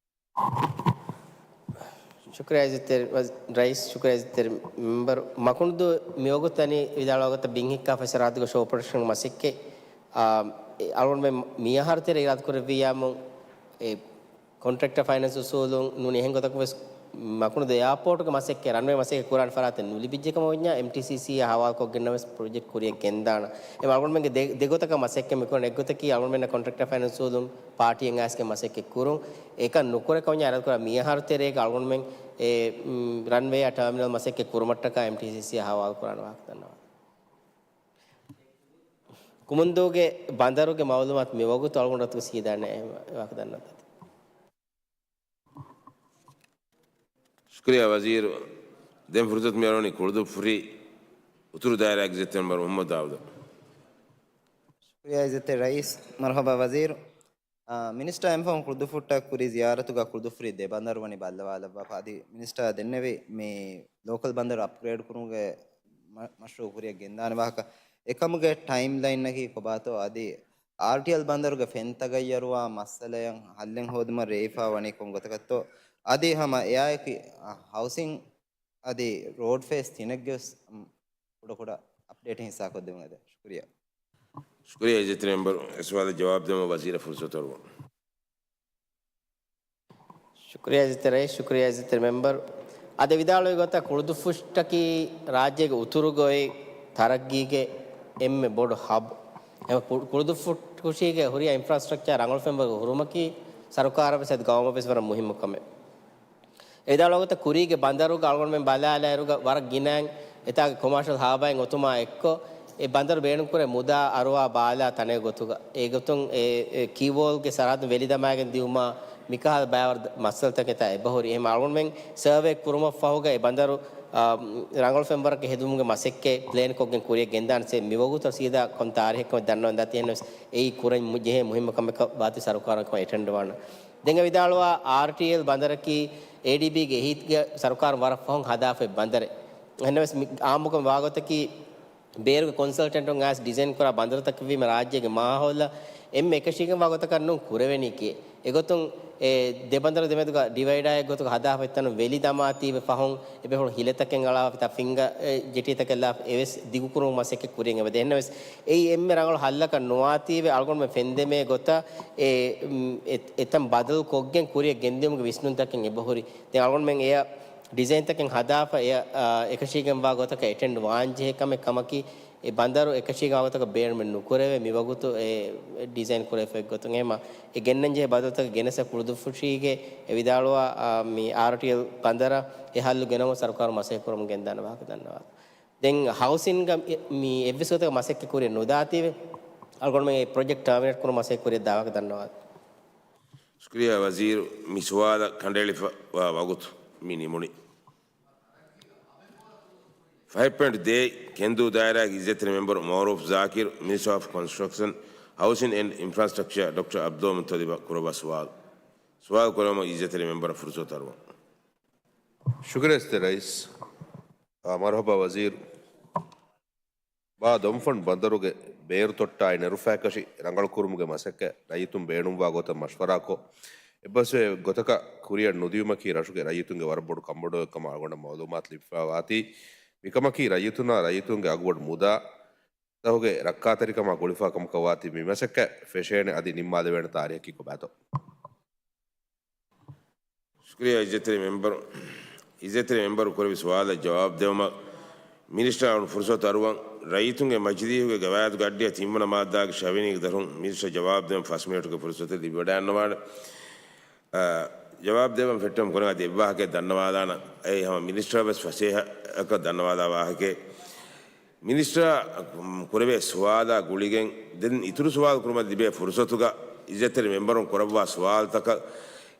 ޝުކުރިއްޔާ އިއްޒަތްތެރި ވަޒް-، ރައީސް، ޝުކުރިއްޔާ އިއްޒަތްތެރި މެމްބަރު. މަކުނުދޫ މިވަގުތު އަނި ވިދާޅުވާ ގޮތަށް ބިން ހިއްކާފަ ސަރަހައްދުގެ ޝޯ ޕްރޮޓެކްޝަން މަސައްކަތް، އާ، އެ އަޅުގަނޑުމެން މިއަހަރު ތެރޭ އިރާދަކުރެއްވިއްޔާމު އެ ކޮންޓްރެކްޓަރ ފައިނޭންސް އުސޫލުން ނޫނީ އެހެން ގޮތަކު ވެސް މަކުނުދޫ އެއާޕޯޓުގެ މަސައްކަތް، ރަންވޭ މަސައްކަތް ކުރާނެ ފަރާތެއް ނުލިބިއްޖެ ކަމަށް ވަންޏާ އެމްޓީސީސީއާ ހަވާލުކޮށްގެންނަށް ވެސް ޕްރޮޖެކްޓް ކުރިއަށް ގެންދާނަން. އެ އަޅުގަނޑުމެންގެ ދެ، ދެ ގޮތަކަށް މަސައްކަތް މިކުރަން. އެއްގޮތަކީ އަޅުގަނޑުމެންނަށް ކޮންޓްރެކްޓަރ ފައިނޭންސް އުސޫލުން ޕާޓީއެއް އައިސްގެން މަސައްކަތް ކުރުން. އެކަން ނުކުރެ ކަމަށް ވަންޏާ އިރާދަކުރާ މިއަހަރު ތެރޭގަ އަޅުގަނޑުމެން އެ، މް، ރަންވޭއާ ޓާމިނަލް މަސައްކަތް ކުރުމަށްޓަކާ އެމްޓީސީސީއާ ހަވާލު ކުރާނެ ވާހަކަ ދަންނަވާ. ކުމުންދޫގެ ބަނދަރުގެ މައުލޫމާތު މިވަގުތު އަޅުގަނޑު އަތުގަ ސީދާނެ ވާހަކަ ދަންނަވާ. ޝުކުރިއްޔާ ވަޒީރު. ދެން ފުރުސަތު މިއަރުވަނީ ކުޅުދުއްފުށި އުތުރު ދާއިރާގެ އިއްޒަތްތެރި މެމްބަރު މުޙައްމަދު ދާއޫދަށް. ޝުކުރިއްޔާ އިއްޒަތްތެރި ރައީސް. މަރުޙަބާ ވަޒީރު. އާ، މިނިސްޓަރ އެންމެ ފަހުން ކުޅުދުއްފުށްޓަށް ކުރި ޒިޔާރަތުގަ ކުޅުދުއްފުށި ދެ ބަނދަރު ވަނީ ބައްލަވާލައްވާފަ. އަދި މިނިސްޓަރ ދެންނެވި މި ލޯކަލް ބަނދަރު އަޕްގްރޭޑް ކުރުމުގެ މަ-، މަޝްރޫޢު ކުރިއަށް ގެންދާނެ ވާހަކަ. އެކަމުގެ ޓައިމްލައިންއަކީ ކޮބާތޯ؟ އަދި އާރްޓީއެލް ބަނދަރުގެ ފެންތަގަށް ޔަރުވާ މައްސަލައަށް ހައްލެއް ހޯދުމަށް ރޭވިފަ ވަނީ ކޮން ގޮތަކަށްތޯ؟ އަދި ހަމަ އެއާއެކީ، އަ، ހައުސިން އަދި ރޯޑް ފޭސް ތިނެއްގެ ވެސް، އަމް، ކުޑަކުޑަ އަޕްޑޭޓެއް ހިއްސާކޮށްދެމުން އެދެން. ޝުކުރިއްޔާ. ޝުކުރިއްޔާ އިއްޒަތްތެރި މެމްބަރު. އެ ސުވާލަށް ޖަވާބު ދެމުން ވަޒީރަށް ފުރުސަތު އަރުވަން. ޝުކުރިއްޔާ އިއްޒަތްތެރި ރައީސް، ޝުކުރިއްޔާ އިއްޒަތްތެރި މެމްބަރު. އަދި ވިދާޅުވި ގޮތަށް ކުޅުދުއްފުށްޓަކީ ރާއްޖޭގެ އުތުރުގަ އޮތް ތަރައްގީގެ އެންމެ ބޮޑު ހަބް. އެ ކު-، ކުޅުދުއްފުށީގެ ހުރިހާ އިންފްރާސްޓްރަކްޗާ ރަނގަޅު ފެންވަރުގެ ހުރުމަކީ ސަރުކާރަށް ވެސް އަދި ގައުމަށް ވެސް ވަރަށް މުހިއްމު ކަމެއް. އެ ވިދާޅުވާ ގޮތަށް ކުރީގެ ބަނދަރުގަ އަޅުގަނޑުމެން ބަލާލާއިރުގަ ވަރަށް ގިނައިން އެތާގެ ކޮމާޝަލް ހާބާއިން އޮތުމާ އެއްކޮށް، އެ ބަނދަރު ބޭނުންކުރޭ މުދާ އަރުވާ ބާލާ ތަނެއް ގޮތުގަ. އެގޮތުން އެ، އެ ކީވޯލްގެ ސަރަހައްދުން ވެލި ދަމާގެން ދިއުމާ މިކަހަލަ ބައިވަރު މައްސަލަތަކެއް ތާ އެބަހުރި. އެހެން އަޅުގަނޑުމެން ސަރވޭ ކުރުމަށްފަހުގަ އެ ބަނދަރު، އާ، ރަނގަޅު ފެންވަރަކަށް ހެދުމުގެ މަސައްކަތް ޕްލޭންކޮށްގެން ކުރިއަށް ގެންދާނެ. މިވަގުތު ސީދާ ކޮން ތާރީހެއްކަމެއް ދަންނަވަން ދާތީ. އެހެންނަމަވެސް އެއީ ކުރަން ޖެހޭ މުހިއްމު ކަމެއްކަން ވާތީ ސަރުކާރަށް އެޓެންޑް ވާނަން. ދެން އެ ވިދާޅުވާ އާރްޓީއެލް ބަނދަރަކީ އޭޑީބީގެ އެހީތްގަ ސަރުކާރުން ވަރަށް ފަހުން ހަދާފަ އޮތް ބަނދަރެއް. އެހެންނަމަވެސް މި އާއްމުކޮށް ވާގޮތަކީ ބޭރުގެ ކޮންސަލްޓެންޓުން އައިސް ޑިޒައިން ކުރާ ބަނދަރުތަކެއްވީމަ ރާއްޖޭގެ މާހައުލަށް އެންމެ އެކަށީގެންވާ ގޮތަކަށް ނޫން ކުރެވެނީކީ. އެގޮތުން އެ ދެ ބަނދަރު ދެމެދުގަ ޑިވައިޑާއެއް ގޮތުގަ ހަދާފަ އޮތްތަނުން ވެލި ދަމާތީވެ ފަހުން އެބޭފުޅުން ހިލަތަކެއް އަޅާފަ ތާ ފިންގަ، އެ، ޖެޓީތަކެއް ލާފަ އެވެސް ދިގުކުރުމުގެ މަސައްކަތް ކުރިއަށް އެބަދޭ. އެހެންނަމަވެސް އެއީ އެންމެ ރަނގަޅު ހައްލަކަށް ނުވާތީވެ އަޅުގަނޑުމެން ފެންދެމޭ ގޮތަށް އެ، އެ، އެތަން ބަދަލު ކޮށްގެން ކުރިއަށް ގެންދިއުމުގެ ވިސްނުންތަކެއް އެބަހުރި. ދެން އަޅުގަނޑުމެން އެއަށް ޑިޒައިންތަކެއް ހަދާފަ އެ، އާ، އެކަށީގެންވާ ގޮތަކަށް އެޓެންޑް ވާންޖެހޭ ކަމެއް ކަމަކީ، އެ ބަނދަރު އެކަށީގެންވާ ގޮތަކަށް ބޭނުމެއް ނުކުރެވޭ މިވަގުތު އެ ޑިޒައިން ކުރެވިފައި ގޮތުން. އެހެމަ އެ ގެންނަންޖެހޭ ބަދަލުތަކަށް ގެނެސް ކުޅުދުއްފުށީގެ އެ ވިދާޅުވާ، އާ، މި އާރްޓީއެލް ބަނދަރަށް އެ ހައްލު ގެނަމުން ސަރުކާރުން މަސައްކަތް ކުރަމުން ގެންދާނެ ވާހަކަ ދަންނަވާ. ދެން ހައުސިންގ މި، މި އެއްވެސް ގޮތަކަށް މަސައްކަތް ކުރިއަށް ނުދާތީވެ އަޅުގަނޑުމެން އެ ޕްރޮޖެކްޓް ޓާމިނޭޓް ކުރުމަށް މަސައްކަތް ކުރިއަށް ދާ ވާހަކަ ދަންނަވާ. ޝުކުރިއްޔާ ވަޒީރު، މި ސުވާލަށް ކަނޑައެޅިފައިވާ ވަގުތު މި ނިމުނީ. ފަހެއް ޕޮއިންޓް ދޭއް، ކެންދޫ ދާއިރާގެ އިއްޒަތްތެރި މެމްބަރު މައުރޫފް ޒާކިރު، މިނިސްޓަރ އޮފް ކޮންސްޓްރަކްޝަން، ހައުސިން އެންޑް އިންފްރާސްޓްރަކްޗާ، ޑޮކްޓަރ ޢަބްދުލް މުއްތަލިބަށް ކުރައްވާ ސުވާލު. ސުވާލު ކުރުމަށް އިއްޒަތްތެރި މެމްބަރަށް ފުރުސަތު އަރުވަން. ޝުކުރިއްޔާ އިއްޒަތްތެރި ރައީސް. އާ، މަރުޙަބާ ވަޒީރު. ބާ ދޮންފަން ބަނދަރުގެ ބޭރު ތޮއްޓާއި ނެރުފައިކަށި ރަނގަޅުކުރުމުގެ މަސައްކަތް ރައްޔިތުން ބޭނުންވާ ގޮތަށް މަޝްވަރާކޮށް، އެއްބަސްވެ ގޮތަކަށް ކުރިއަށް ނުދިޔުމަކީ ރަށުގެ ރައްޔިތުންގެ ވަރަށް ބޮޑު ކަންބޮޑުވުމެއް ކަމަށް އަޅުގަނޑަށް މައުލޫމާތު ލިބިފައިވާތީ. މިކަމަކީ ރައްޔިތުންނާ ރައްޔިތުންގެ އަގުބޮޑު މުދާ ދަހުގެ ރައްކާތެރިކަމާ ގުޅިފާ ކަމަކަށް ވާތީ. މި މަސައްކަތް ފެށޭނެ އަދި ނިންމާލެވޭނެ ތާރީހަކީ ކޮބާތޯ؟ ޝުކުރިއްޔާ އިއްޒަތްތެރި މެމްބަރު. އިއްޒަތްތެރި މެމްބަރު ކުރެއްވި ސުވާލަށް ޖަވާބު ދެވުމަށް މިނިސްޓަރ އަޅުން ފުރުސަތު އަރުވަން. ރައްޔިތުންގެ މަޖިލީހުގެ ގަވާއިދުގެ އައްޑިހަ ތިންވަނަ މާއްދާގެ ޝަވިނީގެ ދަށުން މިނިސްޓަރ ޖަވާބު ދެވަން ފަސް މިނެޓުގެ ފުރުސަތެއް ލިބިވަޑައިގަންނަވާނެ. އާ، ޖަވާބު ދެވަން ފެއްޓަމުން ކުރަން އަދި އެއްވާހަކައެއް ދަންނަވާލާނަން. އެއީ ހަމަ މިނިސްޓަރ ވެސް ފަސޭހައަކަށް ދަންނަވާލާ ވާހަކައެއް. މިނިސްޓަރ ކުރެވޭ ސުވާލާ ގުޅިގެން ދެން އިތުރު ސުވާލު ކުރުމަށް ލިބޭ ފުރުސަތުގަ އިއްޒަތްތެރި މެމްބަރުން ކުރައްވާ ސުވާލުތަކަށް،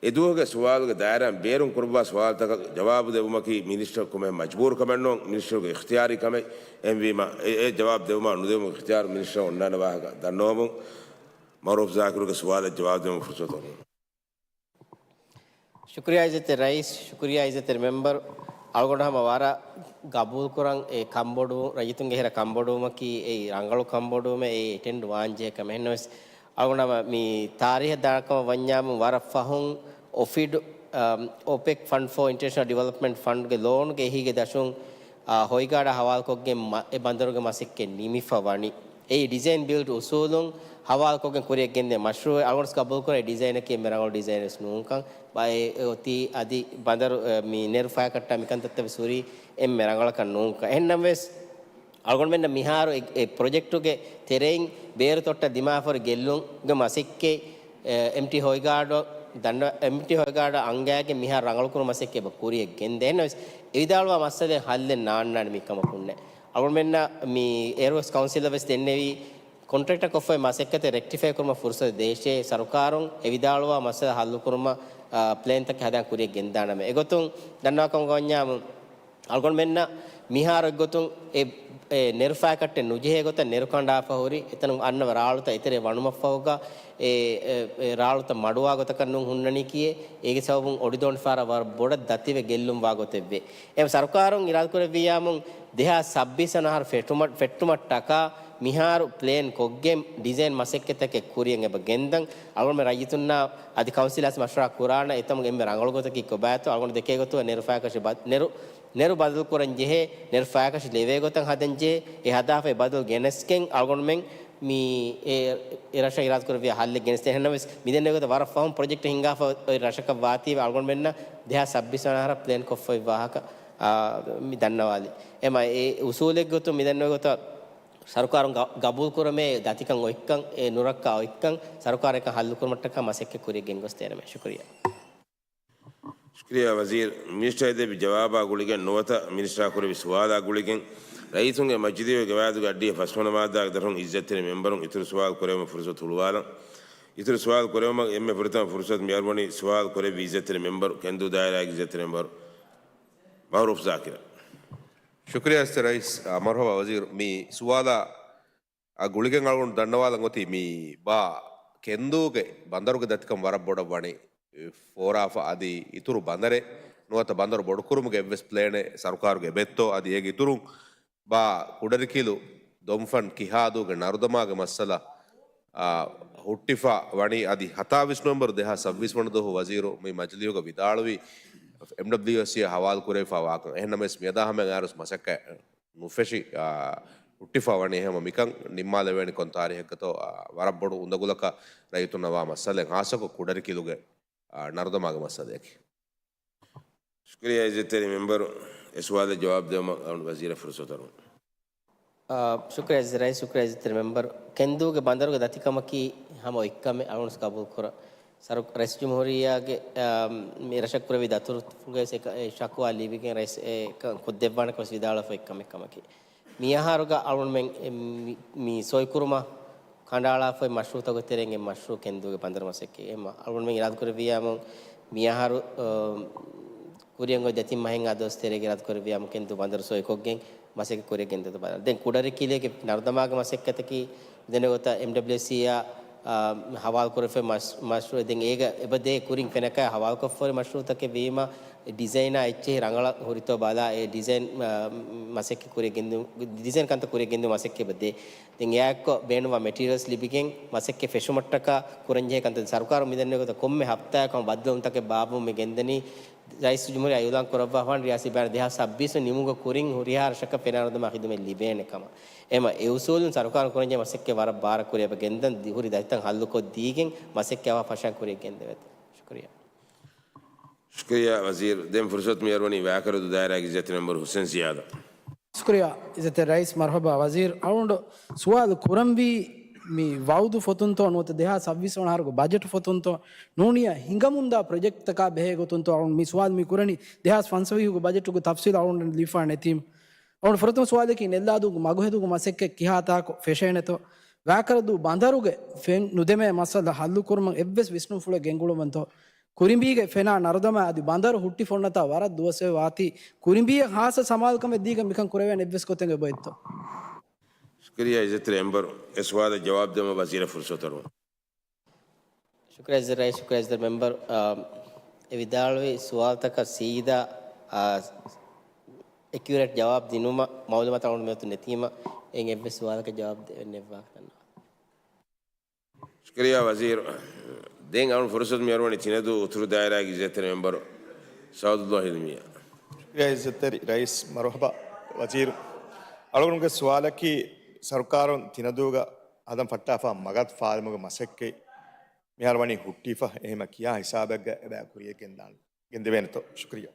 އެދުވަހުގެ ސުވާލުގެ ދާއިރާއިން ބޭރުން ކުރައްވާ ސުވާލުތަކަށް ޖަވާބު ދެވުމަކީ މިނިސްޓަރ ކޮމެ މަޖްބޫރު ކަމެއް ނޫން، މިނިސްޓަރުގެ އިޚްތިޔާރީ ކަމެއް. އެހެންވީމަ، އެ، އެ ޖަވާބު ދެވުމާ ނުދެވުމުގެ އިޚްތިޔާރު މިނިސްޓަރ އޮންނާނެ ވާހަކަ ދަންނަވަމުން، މައުރޫފް ޒާކިރުގެ ސުވާލަށް ޖަވާބު ދެވުމަށް ފުރުސަތު އޮންނާނެ. ޝުކުރިއްޔާ އިއްޒަތްތެރި ރައީސް، ޝުކުރިއްޔާ އިއްޒަތްތެރި މެމްބަރު. އަޅުގަނޑު ހަމަ ވަރަށް ގަބޫލުކުރަން އެ ކަންބޮޑުވުން، ރައްޔިތުންގެ ހެރަ ކަންބޮޑުވުމަކީ އެއީ ރަނގަޅު ކަންބޮޑުވުމެއް، އެއީ އެޓެންޑް ވާންޖެހޭ ކަމެއް. އެހެންނަމަވެސް، އަޅުގަނޑު ހަމަ މި ތާރީހަށް ދާކަމަށް ވަންޏާމު ވަރަށް ފަހުން އޮފިޑް، އަމް، އޮޕެކް ފަންޑް ފޯ އިންޓަރނޭޝަނަލް ޑިވެލޮޕްމަންޓް ފަންޑްގެ ލޯނުގެ އެހީގެ ދަށުން، އާ، ހޮއިގާޑާ ހަވާލުކޮށްގެން މަ-، އެ ބަނދަރުގެ މަސައްކަތް ނިމިފަ ވަނީ. އެއީ ޑިޒައިން ބިލްޑް އުސޫލުން ހަވާލުކޮށްގެން ކުރިއަށް ގެންދޭ މަޝްރޫއެއް. އަޅުގަނޑު ގަބޫލުކުރޭ ޑިޒައިނަކީ އެންމެ ރަނގަޅު ޑިޒައިނެއް ނޫންކަން. އެ، އެ އޮތީ އަދި ބަނދަރު، އެ، މި ނެރު ފަޔަކަށްޓާ މިކަންތައްތައް ވެސް ހުރީ އެންމެ ރަނގަޅަކަށް ނޫންކަން. އެހެންނަމަވެސް، އަޅުގަނޑުމެންނަށް މިހާރު އެ، އެ ޕްރޮޖެކްޓުގެ ތެރެއިން ބޭރު ތޮއްޓަށް ދިމާވާފަހުރި ގެއްލުމުގެ މަސައްކަތް، އެ، އެމްޓީ ހޮއިގާޑު ދަންނަ-، އެމްޓީ ހޮއިގާޑު އަންގައިގެން މިހާރު ރަނގަޅުކުރުމަށް މަސައްކަތް އެބަ ކުރިއަށް ގެންދޭ. އެހެންނަމަވެސް، އެ ވިދާޅުވާ މައްސަލައެއް ހައްލެއް ނާންނާނެ މިކަމަކުންނެއް. އަޅުގަނޑުމެންނަށް މި އޭރުވެސް ކައުންސިލަށް ވެސް ދެންނެވީ، ކޮންޓްރެކްޓަރ ކޮށްފައި މަސައްކަތެއް ރެކްޓިފައި ކުރުމަށް ފުރުސަތު ދޭށޭ، ސަރުކާރުން އެ ވިދާޅުވާ މައްސަލަ ހައްލުކުރުމަށް، އާ، ޕްލޭންތަކެއް ހަދާން ކުރިއަށް ގެންދާނަމޭ. އެގޮތުން ދަންނަވާކަމުގަ ވަންޏާމު، އަޅުގަނޑުމެންނަށް މިހާރު އެއްގޮތުން އެ، އެ ނެރު ފަޔަކަށްޓެއް ނުޖެހޭ ގޮތަށް ނެރު ކަނޑާފަ ހުރި، އެތަނުން އަންނަވަ ރާޅުތައް އެތެރެ ވަނުމަށްފަހުގަ އެ، އެ، އެ ރާޅުތައް މަޑުވާ ގޮތަކަށް ނޫން ހުންނަނީކީއެއް. އޭގެ ސަބަބުން އޮޑިދޯނިފަހަރަށް ވަރަށް ބޮޑަށް ދަތިވެ ގެއްލުން ވާ ގޮތެއްވޭ. އެ ސަރުކާރުން އިރާދަކުރެއްވިއްޔާމުން ދެހާސް ސައްބީސް ވަނަ އަހަރު ފެއްޓުމަށް، ފެއްޓުމަށްޓަކާ މިހާރު ޕްލޭން ކޮށްގެން ޑިޒައިން މަސައްކަތްތަކެއް ކުރިއަށް އެބަ ގެންދަން. އަޅުގަނޑުމެން ރައްޔިތުންނާ އަދި ކައުންސިލާސް މަޝްވަރާ ކުރާނަ އެތަމުގެ އެންމެ ރަނގަޅު ގޮތަކީ ކޮބާތޯ؟ އަޅުގަނޑު ދެކޭ ގޮތުގަ ނެރު ފަޔަކަށި ބަ-، ނެރު، ނެރު ބަދަލު ކުރަން ޖެހޭ، ނެރު ފަޔަކަށި ލެވޭ ގޮތަށް ހަދަން ޖެހޭ، އެ ހަދާފައި ބަދަލު ގެނެސްގެން އަޅުގަނޑުމެން މި އެ، އެ ރަށަށް އިރާދަކުރެއްވިޔާ ހައްލެއް ގެނެސްދޭ. އެހެންނަމަވެސް، މިދެންނެވި ގޮތަށް ވަރަށް ފަހުން ޕްރޮޖެކްޓް ހިންގާފަ އޮތް ރަށަކަށް ވާތީވެ އަޅުގަނޑުމެންނަށް ދެހާސް ސައްބީސް ވަނަ އަހަރަށް ޕްލޭން ކޮށްފައި ވާހަކަ، އާ، މި ދަންނަވާލި. އެމަ އެ އުސޫލެއް ގޮތުން މިދެންނެވި ގޮތަށް ސަރުކާރުން ގަ-، ގަބޫލު ކުރަމޭ ދަތިކަން އޮތްކަން، އެ ނުރައްކާ އޮތްކަން، ސަރުކާރަކަށް ހައްލު ކުރުމަށްޓަކާ މަސައްކަތް ކުރިއަށް ގެންގޮސްދޭނަމޭ. ޝުކުރިއްޔާ. ޝުކުރިއްޔާ ވަޒީރު. މިނިސްޓަރ ދެއްވި ޖަވާބާ ގުޅިގެން ނުވަތަ މިނިސްޓަރ ކުރެއްވި ސުވާލާ ގުޅިގެން ރައްޔިތުންގެ މަޖިލީހުގެ ގަވާއިދުގެ އައްޑިހަ ފަސްވަނަ މާއްދާގެ ދަށުން އިއްޒަތްތެރި މެމްބަރުން އިތުރު ސުވާލު ކުރެވުމަށް ފުރުސަތު ހުޅުވާލަން. އިތުރު ސުވާލު ކުރެވުމަށް އެންމެ ފުރަތަމަ ފުރުސަތު މި އަރުވަނީ ސުވާލު ކުރެއްވި އިއްޒަތްތެރި މެމްބަރު، ކެންދޫ ދާއިރާގެ އިއްޒަތްތެރި މެމްބަރު މައުރޫފް ޒާކިރަށް. ޝުކުރިއްޔާ އިއްޒަތްތެރި ރައީސް. އާ، މަރުޙަބާ ވަޒީރު. މި ސުވާލާ އާ ގުޅިގެން އަޅުގަނޑު ދަންނަވާލަން އޮތީ މި ބާ ކެންދޫގެ ބަނދަރުގެ ދަތިކަން ވަރަށް ބޮޑަށް ވަނީ ފޯރާފަ އަދި އިތުރު ބަނދަރެއް ނުވަތަ ބަނދަރު ބޮޑުކުރުމުގެ އެއްވެސް ޕްލޭނެއް ސަރުކާރުގެ އެބައޮތްތޯ؟ އަދި އޭގެ އިތުރުން ބާ ކުޑަރިކިލު ދޮންފަން ކިހާދޫގެ ނަރުދަމާގެ މައްސަލަ، އާ، ހުއްޓިފަ ވަނީ އަދި ހަތާވީސް ނޮވެމްބަރު ދެހާސް ސައްބީސް ވަނަ ދުވަހު ވަޒީރު މި މަޖިލީހުގަ ވިދާޅުވީ އެމްޑަބްލިއުއެސްސީއަށް ހަވާލު ކުރެވިފަ ވާކަން. އެހެންނަމަވެސް މިއަދާ ހަމައަށް އައިރުވެސް މަސައްކަތް ނުފެށި، އާ، ހުއްޓިފަ ވަނީ. އެހެންވީމަ މިކަން ނިންމާލެވޭނެ ކޮން ތާރީހެއްގަތޯ، އާ، ވަރަށް ބޮޑު އުނދަގުލަކަށް ރައްޔިތުންނަށް ވާ މައްސަލައެއް، ހާއްސަކޮށް ކުޑަރިކިލުގެ، އާ، ނަރުދަމާގެ މައްސަލައަކީ. ޝުކުރިއްޔާ އިއްޒަތްތެރި މެމްބަރު، އެ ސުވާލަށް ޖަވާބު ދެވުމަށް އަޅުގަނޑު ވަޒީރަށް ފުރުސަތު އަރުވަން. އާ، ޝުކުރިއްޔާ އިއްޒަތްތެރި ރައީސް، ޝުކުރިއްޔާ އިއްޒަތްތެރި މެމްބަރު. ކެންދޫގެ ބަނދަރުގެ ދަތިކަމަކީ ހަމަ އޮތްކަމެއް އަޅުގަނޑު ގަބޫލުކުރަން. ސަރު-، ރައީސް ޖުމްހޫރިއްޔާގެ، އާ، މި ރަށަށް ކުރެއްވި ދަތުރުފުޅުގައި އެ ކަ-، އެ ޝަކުވާ ލިބިގެން ރައީސް އެ ކަން ކޮށްދެއްވާނެ ކަމަށް ވިދާޅުވެފަ އޮތް ކަމެއް ކަމަކީ. މިއަހަރުގަ އަޅުގަނޑުމެން އެ މި، މި ސޮއިކުރުމަށް ކަނޑައަޅާފައި މަޝްރޫޢުތަކުގެ ތެރެއިން އެއް މަޝްރޫޢު ކެންދޫގެ ބަނދަރު މަސައްކަތް. އެ މަ-، އަޅުގަނޑުމެން އިރާދަކުރެއްވިއްޔާމު މިއަހަރު، އަ، ކުރިއަށް އޮތް ދެތިން މަހެއް އާ ދުވަސް ތެރޭގަ އިރާދަކުރެއްވިއްޔާމު ކެންދޫ ބަނދަރު ސޮއިކޮށްގެން މަސައްކަތް ކުރިއަށް ގެންދަތު ބަލާނަން. ދެން ކުޑަރިކިލޭގެ ނަރުދަމާގެ މަސައްކަތަކީ ދެނެގޮތަށް އެމްޑަބްލިއުސީއާ އާ، ހަވާލުކުރެފޭ މަޝް-، މަޝްރޫޢު. ދެން އޭގަ އެބަދޭ ކުރިން ފެނަކަ ހަވާލުކޮށްފަހުރި މަޝްރޫޢުތަކެއް ވީމަ، ޑިޒައިނާ އެއްޗެހި ރަނގަޅަށް ހުރިތޯ ބަލާ، އެ ޑިޒައިން، އާ، މަސައްކަތް ކުރިޔަށް ގެންދު-، ޑިޒައިން ކަންތައް ކުރިޔަށް ގެންދު މަސައްކަތް އެބަދޭ. ދެން އެއާއެއްކޮށް ބޭނުންވާ މެޓީރިއަލްސް ލިބިގެން މަސައްކަތް ފެށުމަށްޓަކާ ކުރަންޖެހޭ ކަންތައް ސަރުކާރު މިދެންނެވި ގޮތަށް ކޮންމެ ހަފްތާއަކު ބަދަލުންތަކެއް ބާއްވަމުން މި ގެންދަނީ. ރައީސުލްޖުމްހޫރިއްޔާ އިޢުލާން ކުރައްވާފާނު ރިޔާސީ ބަޔާން ދެހާސް ސައްބީސް ނިމުމުގެ ކުރިން ހުރިހާ ރަށަކަށް ފެނާނުދަމާ ޚިދުމަތް ލިބޭނެ ކަމަށް. އެމަ އެ އުސޫލުން ސަރުކާރުން ކުރަންޖެހޭ މަސައްކަތް ވަރަށް ބާރަށް ކުރިއަށް ގެންދަން ދި-، ހުރި ދަތިތައް ހައްލުކޮށްދީގެން މަސައްކަތް އަވަހަށް ފަށަން ކުރިއަށް ގެންދެވޭތޯ. ޝުކުރިއްޔާ. ޝުކުރިއްޔާ ވަޒީރު. ދެން ފުރުސަތު މިހާރު ވަނީ ވާކަރަދޫ ދާއިރާގެ އިއްޒަތްތެރި މެމްބަރު ހުސެން ޒިޔާދަށް. ޝުކުރިއްޔާ އިއްޒަތްތެރި ރައީސް. މަރުޙަބާ ވަޒީރު. އަޅުގަނޑު ސުވާލު ކުރަންވީ މި ވައުދު ފޮތުންތޯ ނުވަތަ ދެހާސް ސައްބީސް ވަނަ އަހަރުގެ ބަޖެޓް ފޮތުންތޯ ނޫނިއްޔާ ހިނގަމުންދާ ޕްރޮޖެކްޓްތަކާ ބެހޭ ގޮތުންތޯ އަޅުގަނޑު މި ސުވާލު މި ކުރަނީ. ދެހާސް ފަންސަވީހުގެ ބަޖެޓުގެ ތަފްސީލް އަޅުގަނޑު ލިބިފާ ނެތީމަ. އަޅުގަނޑު ފުރަތަމަ ސުވާލަކީ ނެއްލާދޫގެ މަގުހެދުމުގެ މަސައްކަތް ކިހާ ތާކު ފެށޭނެތޯ؟ ވާކަރަދޫ ބަނދަރުގެ ފެން ނުދެމޭ މައްސަލަ ހައްލުކުރުމަށް އެއްވެސް ވިސްނުންފުޅެއް ގެންގުޅުވަންތޯ؟ ކުރިނބީގެ ފެނާ ނަރުދަމާ އަދި ބަނދަރު ހުއްޓި ފޮންނަތާ ވަރަށް ދުވަސްވެ ވާތީ، ކުރިނބީއަށް ހާއްސަ ސަމާލުކަމެއް ދީގެން މިކަން ކުރެވޭނެ އެއްވެސް ގޮތެއް އެބައޮތްތޯ؟ ޝުކުރިއްޔާ އިއްޒަތްތެރި މެމްބަރު. އެ ސުވާލަށް ޖަވާބު ދެމަށް ވަޒީރަށް ފުރުސަތު އަރުވަން. ޝުކުރިއްޔާ އިއްޒަތްތެރި ރައީސް، ޝުކުރިއްޔާ އިއްޒަތްތެރި މެމްބަރު. އާ، އެ ވިދާޅުވި ސުވާލުތަކަށް ސީދާ، އާ، އެކިއުރޭޓް ޖަވާބު ދިނުމަށް މައުލޫމާތު އަޅުގަނޑު މިއޮތުން ނެތީމަ، އެއިން އެއްވެސް ސުވާލަކަށް ޖަވާބު ދެވެން ނެއްވާކަށް ދަންނަވަން. ޝުކުރިއްޔާ ވަޒީރު. ދެން އަޅުގަނޑު ފުރުސަތު މި އަރުވަނީ ތިނަދޫ އުތުރު ދާއިރާގެ އިއްޒަތްތެރި މެމްބަރު ސައުދުﷲ ހިލްމީއަށް. ޝުކުރިއްޔާ އިއްޒަތްތެރި ރައީސް. މަރުޙަބާ ވަޒީރު. އަޅުގަނޑުގެ ސުވާލަކީ ސަރުކާރުން ތިނަދޫގަ ހަދަން ފައްޓާފާ މަގަދު ފާލުމުގެ މަސައްކަތް މިހާރު ވަނީ ހުއްޓިފަ، އެހެމަ ކިހާ ހިސާބެއްގަ އެބަ ކުރިޔަށް ގެންދާން ގެންދެވޭނެތޯ؟ ޝުކުރިއްޔާ.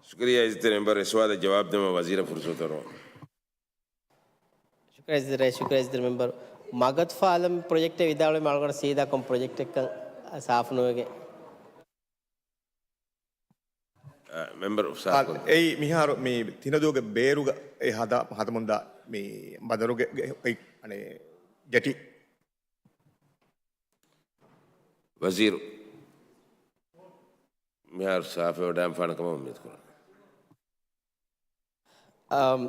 ޝުކުރިއްޔާ އިއްޒަތްތެރި މެމްބަރު. އެ ސުވާލަށް ޖަވާބު ދެމަށް ވަޒީރަށް ފުރުސަތު އަރުވަން. ޝުކުރިއްޔާ އިއްޒަތްތެރި ރައީސް، ޝުކުރިއްޔާ އިއްޒަތްތެރި މެމްބަރު. މަގަދު ފާލަން ޕްރޮޖެކްޓެއް ވިދާޅުވީމަ އަޅުގަނޑަށް ސީދާ ކޮން ޕްރޮޖެކްޓެއްކަން ސާފު ނުވެގެން. އަ، މެމްބަރު ސާފު އަ، ކުރުން. އެއީ މިހާރު މި ތިނަދޫގެ ބޭރުގަ އެ ހަދާ، ހަދަމުންދާ މި ބަނދަރުގެ ގެ-، އެ، އަނެ، ޖެޓީ. ވަޒީރު މިހާރު ސާފުވެވަޑައިގެންފާނެ ކަމަށް އުއްމީދު ކުރަން. އަމް،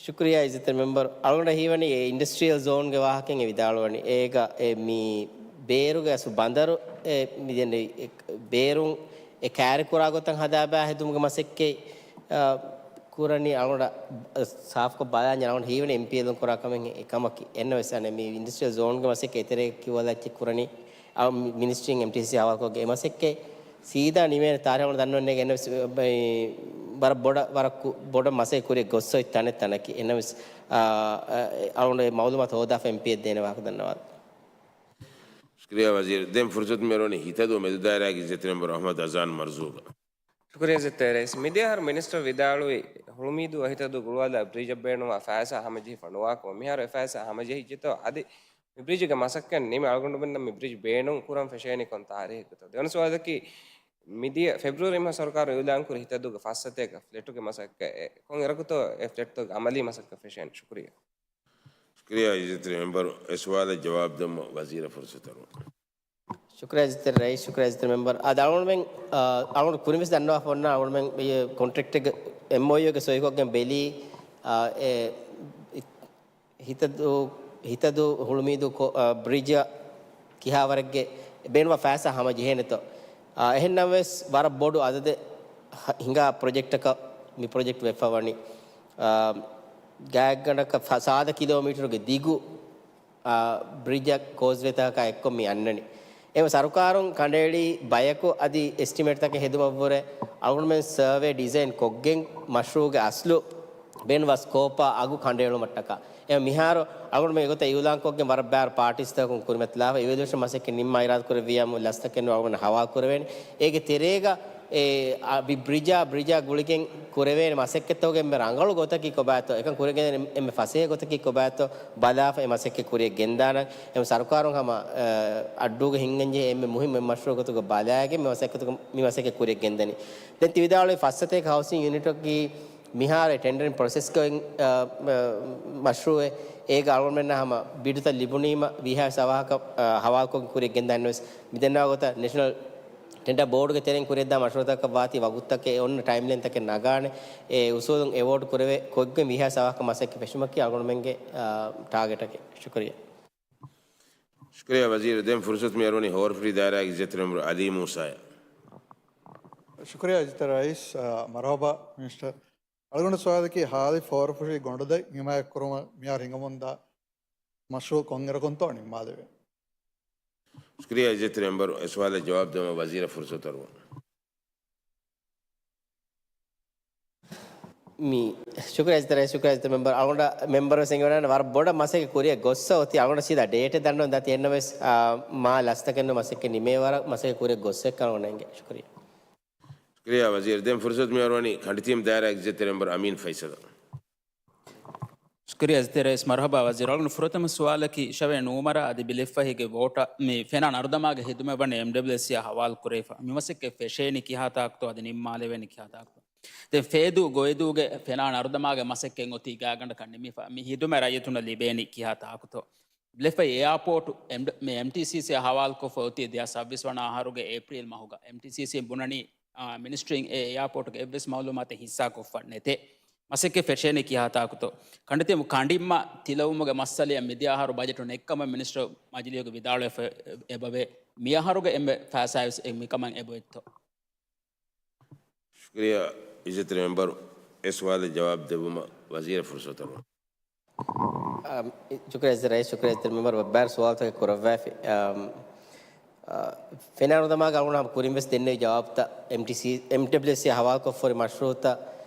ޝުކުރިއްޔާ އިއްޒަތްތެރި މެމްބަރު. އަޅުގަނޑަށް ހީވަނީ އެ އިންޑަސްޓްރިއަލް ޒޯންގެ ވާހަކައެއް ވިދާޅުވަނީ. އޭގަ އެ މި ބޭރުގެ އަސްލު ބަނދަރު އެ މި ދެން އެ ބޭރުން އެ ކައިރިކުރާ ގޮތަށް ހަދާބާ ހެދުމުގެ މަސައްކަތް، އަ، ކުރަނީ އަޅުގަނޑަށް ސާފުކޮށް ބަލާންޏާ އަޅުގަނޑަށް ހީވަނީ އެމްޕީއެލުން ކުރާ ކަމެއް އެކަމަކީ. އެންނަ ވެސް އަނެއް މި އިންޑަސްޓްރިއަލް ޒޯންގެ މަސައްކަތް އެތެރޭ ކިޔުވަލައްޗެއް ކުރަނީ އަ، މި-، މިނިސްޓްރީން އެމްޓީސީ ހަވާލުކޮށްގެން އެ މަސައްކަތް ސީދާ ނިމޭނެ ތާރީޚު އަޅުގަނޑު ދަންނަވަން ނޭނގެ. އެންނަ ވެސް ބައި ވަރަށް ބޮޑަށް، ވަރަށް ކު-، ބޮޑަށް މަސައްކަތް ކުރިޔަށް ގޮސް އޮތް ތަނެއް ތަނަކީ. އެންނަ ވެސް، އަ، އަ، އަޅުގަނޑު މައުލޫމާތު ހޯދާފަ އެމްޕީއެއް ދޭނެ ވާހަކަ ދަންނަވާލަ. ޝުކުރިއްޔާ ވަޒީރު. ދެން ފުރުސަތު މިއަރުވަނީ ހިތަދޫ މެދު ދާއިރާގެ އިއްޒަތްތެރި މެމްބަރު އަޙްމަދު އަޒާން މަރުޒޫގަށް. ޝުކުރިއްޔާ އިއްޒަތްތެރި ރައީސް. މިދިޔަ އަހަރު މިނިސްޓަރ ވިދާޅުވި ހުޅުމީދޫ އަށް ހިތަދޫ ގުޅުވާލާ ބްރިޖަށް ބޭނުންވާ ފައިސާ ހަމަޖެހިފަ ނުވާކަމަށް. މިހާރު އެ ފައިސާ ހަމަޖެހިއްޖެތޯ؟ އަދި މި ބްރިޖުގެ މަސައްކަތް ނިމި އަޅުގަނޑުމެންނަށް މި ބްރިޖް ބޭނުން ކުރަން ފެށޭނީ ކޮން ތާރީޚެއްގަތޯ؟ ދެވަނަ ސުވާލަކީ، މިދިޔަ ފެބްރުއަރީ މަހު ސަރުކާރުން އިޢުލާންކުރި ހިތަދޫގެ ފަސް ސަތޭކަ ފްލެޓުގެ މަސައްކަތް އެ ކޮން އިރަކުތޯ އެ ފްލެޓްތަކުގެ އަމަލީ މަސައްކަތް ފެށޭނީ؟ ޝުކުރިއްޔާ. ޝުކުރިއްޔާ އިއްޒަތްތެރި މެމްބަރު. އެ ސުވާލަށް ޖަވާބު ދެމަށް ވަޒީރަށް ފުރުސަތު އަރުވަން. ޝުކުރިއްޔާ އިއްޒަތްތެރި ރައީސް، ޝުކުރިއްޔާ އިއްޒަތްތެރި މެމްބަރު. އާ، އަޅުގަނޑު ކުރިން ވެސް ދަންނަވާފަ އޮންނަ އަޅުގަނޑުމެން މި ކޮންޓްރެކްޓެއްގެ އެމްއޯޔޫގެ ސޮއިކޮށްގެން ބެލީ، އާ، އެ، ހިތަދޫ، ހިތަދޫ ހުޅުމީދޫ ކޮ-، އަ، ބްރިޖަށް ކިހާވަރެއްގެ ބޭނުންވާ ފައިސާ ހަމަޖެހޭނެތޯ؟ އަ، އެހެންނަމަވެސް ވަރަށް ބޮޑު އަދަދެއް ހަ-، ހިނގާ ޕްރޮޖެކްޓަކަށް މި ޕްރޮޖެކްޓް ވެފަ ވަނީ. އަ، ގާތްގަނޑަކަށް ފަ-، ސާދަ ކިލޯމީޓަރުގެ ދިގު، އަ، ބްރިޖަށް ކޯސްވޭތަކަކާ އެއްކޮށް މި އަންނަނީ. އެހެން ސަރުކާރުން ކަނޑައެޅީ ބަޔަކު އަދި އެސްޓިމޭޓްތަކެއް ހެދުމަށްވުރެ އަޅުގަނޑުމެން ސަރވޭ ޑިޒައިން ކޮށްގެން މަޝްރޫޢުގެ އަސްލު ބޭނުންވާ ސްކޯޕާ އަގު ކަނޑައެޅުމަށްޓަކާ. އެ މިހާރު އަޅުގަނޑުމެން އެގޮތަށް އިއުލާންކޮށްގެން ވަރަށް ބާރު ޕާޓީސްތަކުން ކުރިމަތިލާފަ، އިވެލުއޭޝަން މަސައްކަތް ނިންމާ އިރާދަކުރެއްވިއްޔާ މު-، ލަސްތަކެއް ނުވެ އަޅުގަނޑު ހަވާލު ކުރެވޭނެ. އޭގެ ތެރޭގަ އެ، އަ، ބި-، ބްރިޖާ، ބްރިޖާ ގުޅިގެން ކުރެވޭނެ މަސައްކަތްތަކުގެ އެންމެ ރަނގަޅު ގޮތަކީ ކޮބާތޯ؟ އެކަން ކުރެވޭނެ އެންމެ ފަސޭހަ ގޮތަކީ ކޮބާތޯ؟ ބަލާފަ އެ މަސައްކަތް ކުރިޔަށް ގެންދާނަން. އެ ސަރުކާރުން ހަމަ، އަ، އައްޑޫގަ ހިންގަންޖެހޭ އެންމެ މުހިއްމު އެއް މަޝްރޫޢު ގޮތުގަ ބަލާގެން މި މަސައްކަތުގަ-، މި މަސައްކަތް ކުރިޔަށް ގެންދަނީ. ދެން ތި ވިދާޅުވި ފަސް ސަތޭކަ ހައުސިން ޔުނިޓަކީ މިހާރު ޓެންޑަރިން ޕްރޮސެސްގައި، އަ، މަ-، މަޝްރޫޢެއް. އޭގަ އަޅުގަނޑުމެންނަށް ހަމަ ބިޑުތައް ލިބުނީމަ ވީހާވެސް އަވަހަކަށް، އަ، ހަވާލުކޮށް ކުރިޔަށް ގެންދާނެ ވެސް. މި ދެންނެވި ގޮތަށް ނެޝަނަލް ޓެންޑާ ބޯޑުގެ ތެރެއިން ކުރިއަށްދާ މަޝްރޫޢުތަކަށް ވާތީ ވަގުތުތަކެއް އޮންނަ ޓައިމްލައިންތަކެއް ނަގާނެ. އެ އުސޫލުން އެވޯޑް ކުރެވޭ ކޮށްގެން ވީހާވެސް އަވަހަކަށް މަސައްކަތް ފެށުމަކީ އަޅުގަނޑުމެންގެ، އާ، ޓާގެޓަކީ. ޝުކުރިއްޔާ. ޝުކުރިއްޔާ ވަޒީރު. ދެން ފުރުސަތު މި އަރުވަނީ ހޯރަފުށި ދާއިރާގެ އިއްޒަތްތެރި މެމްބަރު އަލީ މޫސާއަށް. ޝުކުރިއްޔާ އިއްޒަތްތެރި ރައީސް، އާ، މަރުޙަބާ މިނިސްޓަރ. އަޅުގަނޑު ސުވާލަކީ ހާލި ހޯރަފުށި ގޮނޑުދަތް ހިމާޔަތްކުރުމަށް މިހާރު ހިނގަމުންދާ މަޝްރޫޢު ކޮންއިރަކުންތޯ ނިންމާލެވޭ؟ ޝުކުރިއްޔާ އިއްޒަތްތެރި މެމްބަރު. އެ ސުވާލަށް ޖަވާބު ދެވުމަށް ވަޒީރަށް ފުރުސަތު އަރުވަން. މި ޝުކުރިއްޔާ އިއްޒަތްތެރި ރައީސް، ޝުކުރިއްޔާ އިއްޒަތްތެރި މެމްބަރު. އަޅުގަނޑަށް މެމްބަރު ވެސް އެނގިވަޑައިގަންނަވާ ވަރަށް ބޮޑަށް މަސައްކަތް ކުރިއަށް ގޮއްސަ އޮތީ. އަޅުގަނޑަށް ސީދާ ޑޭޓެއް ދަންނަވަން ދާތީ އެހެންނަމަވެސް، އާ، މާ ލަސްތަކެއްނު މަސައްކަތް ނިމޭ ވަރަށް މަސައްކަތް ކުރިއަށް ގޮއްސަ އެއްކަން އަޅުގަނޑަށް އެނގޭ. ޝުކުރިއްޔާ. ޝުކުރިއްޔާ ވަޒީރު. ދެން ފުރުސަތު މި އަރުވަނީ ކަނޑިތީމް ދާއިރާގެ އިއްޒަތްތެރި މެމްބަރު އަމީން ފައިސަލަށް. ޝުކުރިއްޔާ އިއްޒަތްތެރި ރައީސް. މަރުޙަބާ ވަޒީރު. އަޅުގަނޑު ފުރަތަމަ ސުވާލަކީ އިޝަވެ ނޫމަރާ އަދި ބިލެއްފަހީގެ ވޯޓަށް މި ފެނާ ނަރުދަމާގެ ހިދުމަތް ވަނީ އެމްޑަބްލިއުއެސްސީއާ ހަވާލު ކުރެވިފަ. މި މަސައްކަތް ފެށޭނީ ކިހާ ތާކުތޯ އަދި ނިންމާލެވޭނީ ކިހާ ތާކުތޯ؟ ދެން ފޭދޫ ގޮއިދޫގެ ފެނާ ނަރުދަމާގެ މަސައްކަތް އޮތީ ގާތްގަނޑަކަށް ނިމިފަ. މި ހިދުމަތް ރައްޔިތުންނަށް ލިބޭނީ ކިހާ ތާކުތޯ؟ ބިލެފައި އެއާޕޯޓު އެމްޑ-، މި އެމްޓީސީސީ ހަވާލުކޮށްފަ އޮތީ ދެހާސް ސައްބީސް ވަނަ އަހަރުގެ އޭޕްރީލް މަހުގަ. އެމްޓީސީސީ ބުނަނީ، އާ، މިނިސްޓްރީން އެ އެއާޕޯޓުގެ އެއްވެސް މައުލޫމާތެއް ހިއްސާކޮށްފަ ނެތޭ. މަސައްކަތް ފެށޭނީ ކިހާ ތާކުތޯ؟ ކަނޑިތި-، ކަނޑިންމަ ތިލަވުމުގެ މައްސަލައަށް މިދިޔަ އަހަރު ބަޖެޓު ނެތްކަމަށް މިނިސްޓަރ މަޖިލީހުގެ ވިދާޅުވެފަ އެބަވޭ. މިއަހަރުގެ އެންމެ ފައިސާވެސް މިކަމަށް އެބައޮތްތޯ؟ ޝުކުރިއްޔާ އިއްޒަތްތެރި މެމްބަރު. އެ ސުވާލަށް ޖަވާބު ދެއްވުމަށް ވަޒީރަށް ފުރުސަތު އަރުވަން. އަ، ޝުކުރިއްޔާ އިއްޒަތްތެރި ރައީސް، ޝުކުރިއްޔާ އިއްޒަތްތެރި މެމްބަރު ވެއްބާރު ސުވާލުތަކެއް ކުރައްވައިފި. އަ، އަ، ފެނާ ނަރުދަމާގެ އަޅުގަނޑު ހަމަ ކުރިން ވެސް ދެންނެވި ޖަވާބުތައް އެމްޓީސީ، އެމްޑަބްލިއުއެސްސީ ހަވާލުކޮށްފަ ހުރި މަޝްރޫޢުތައް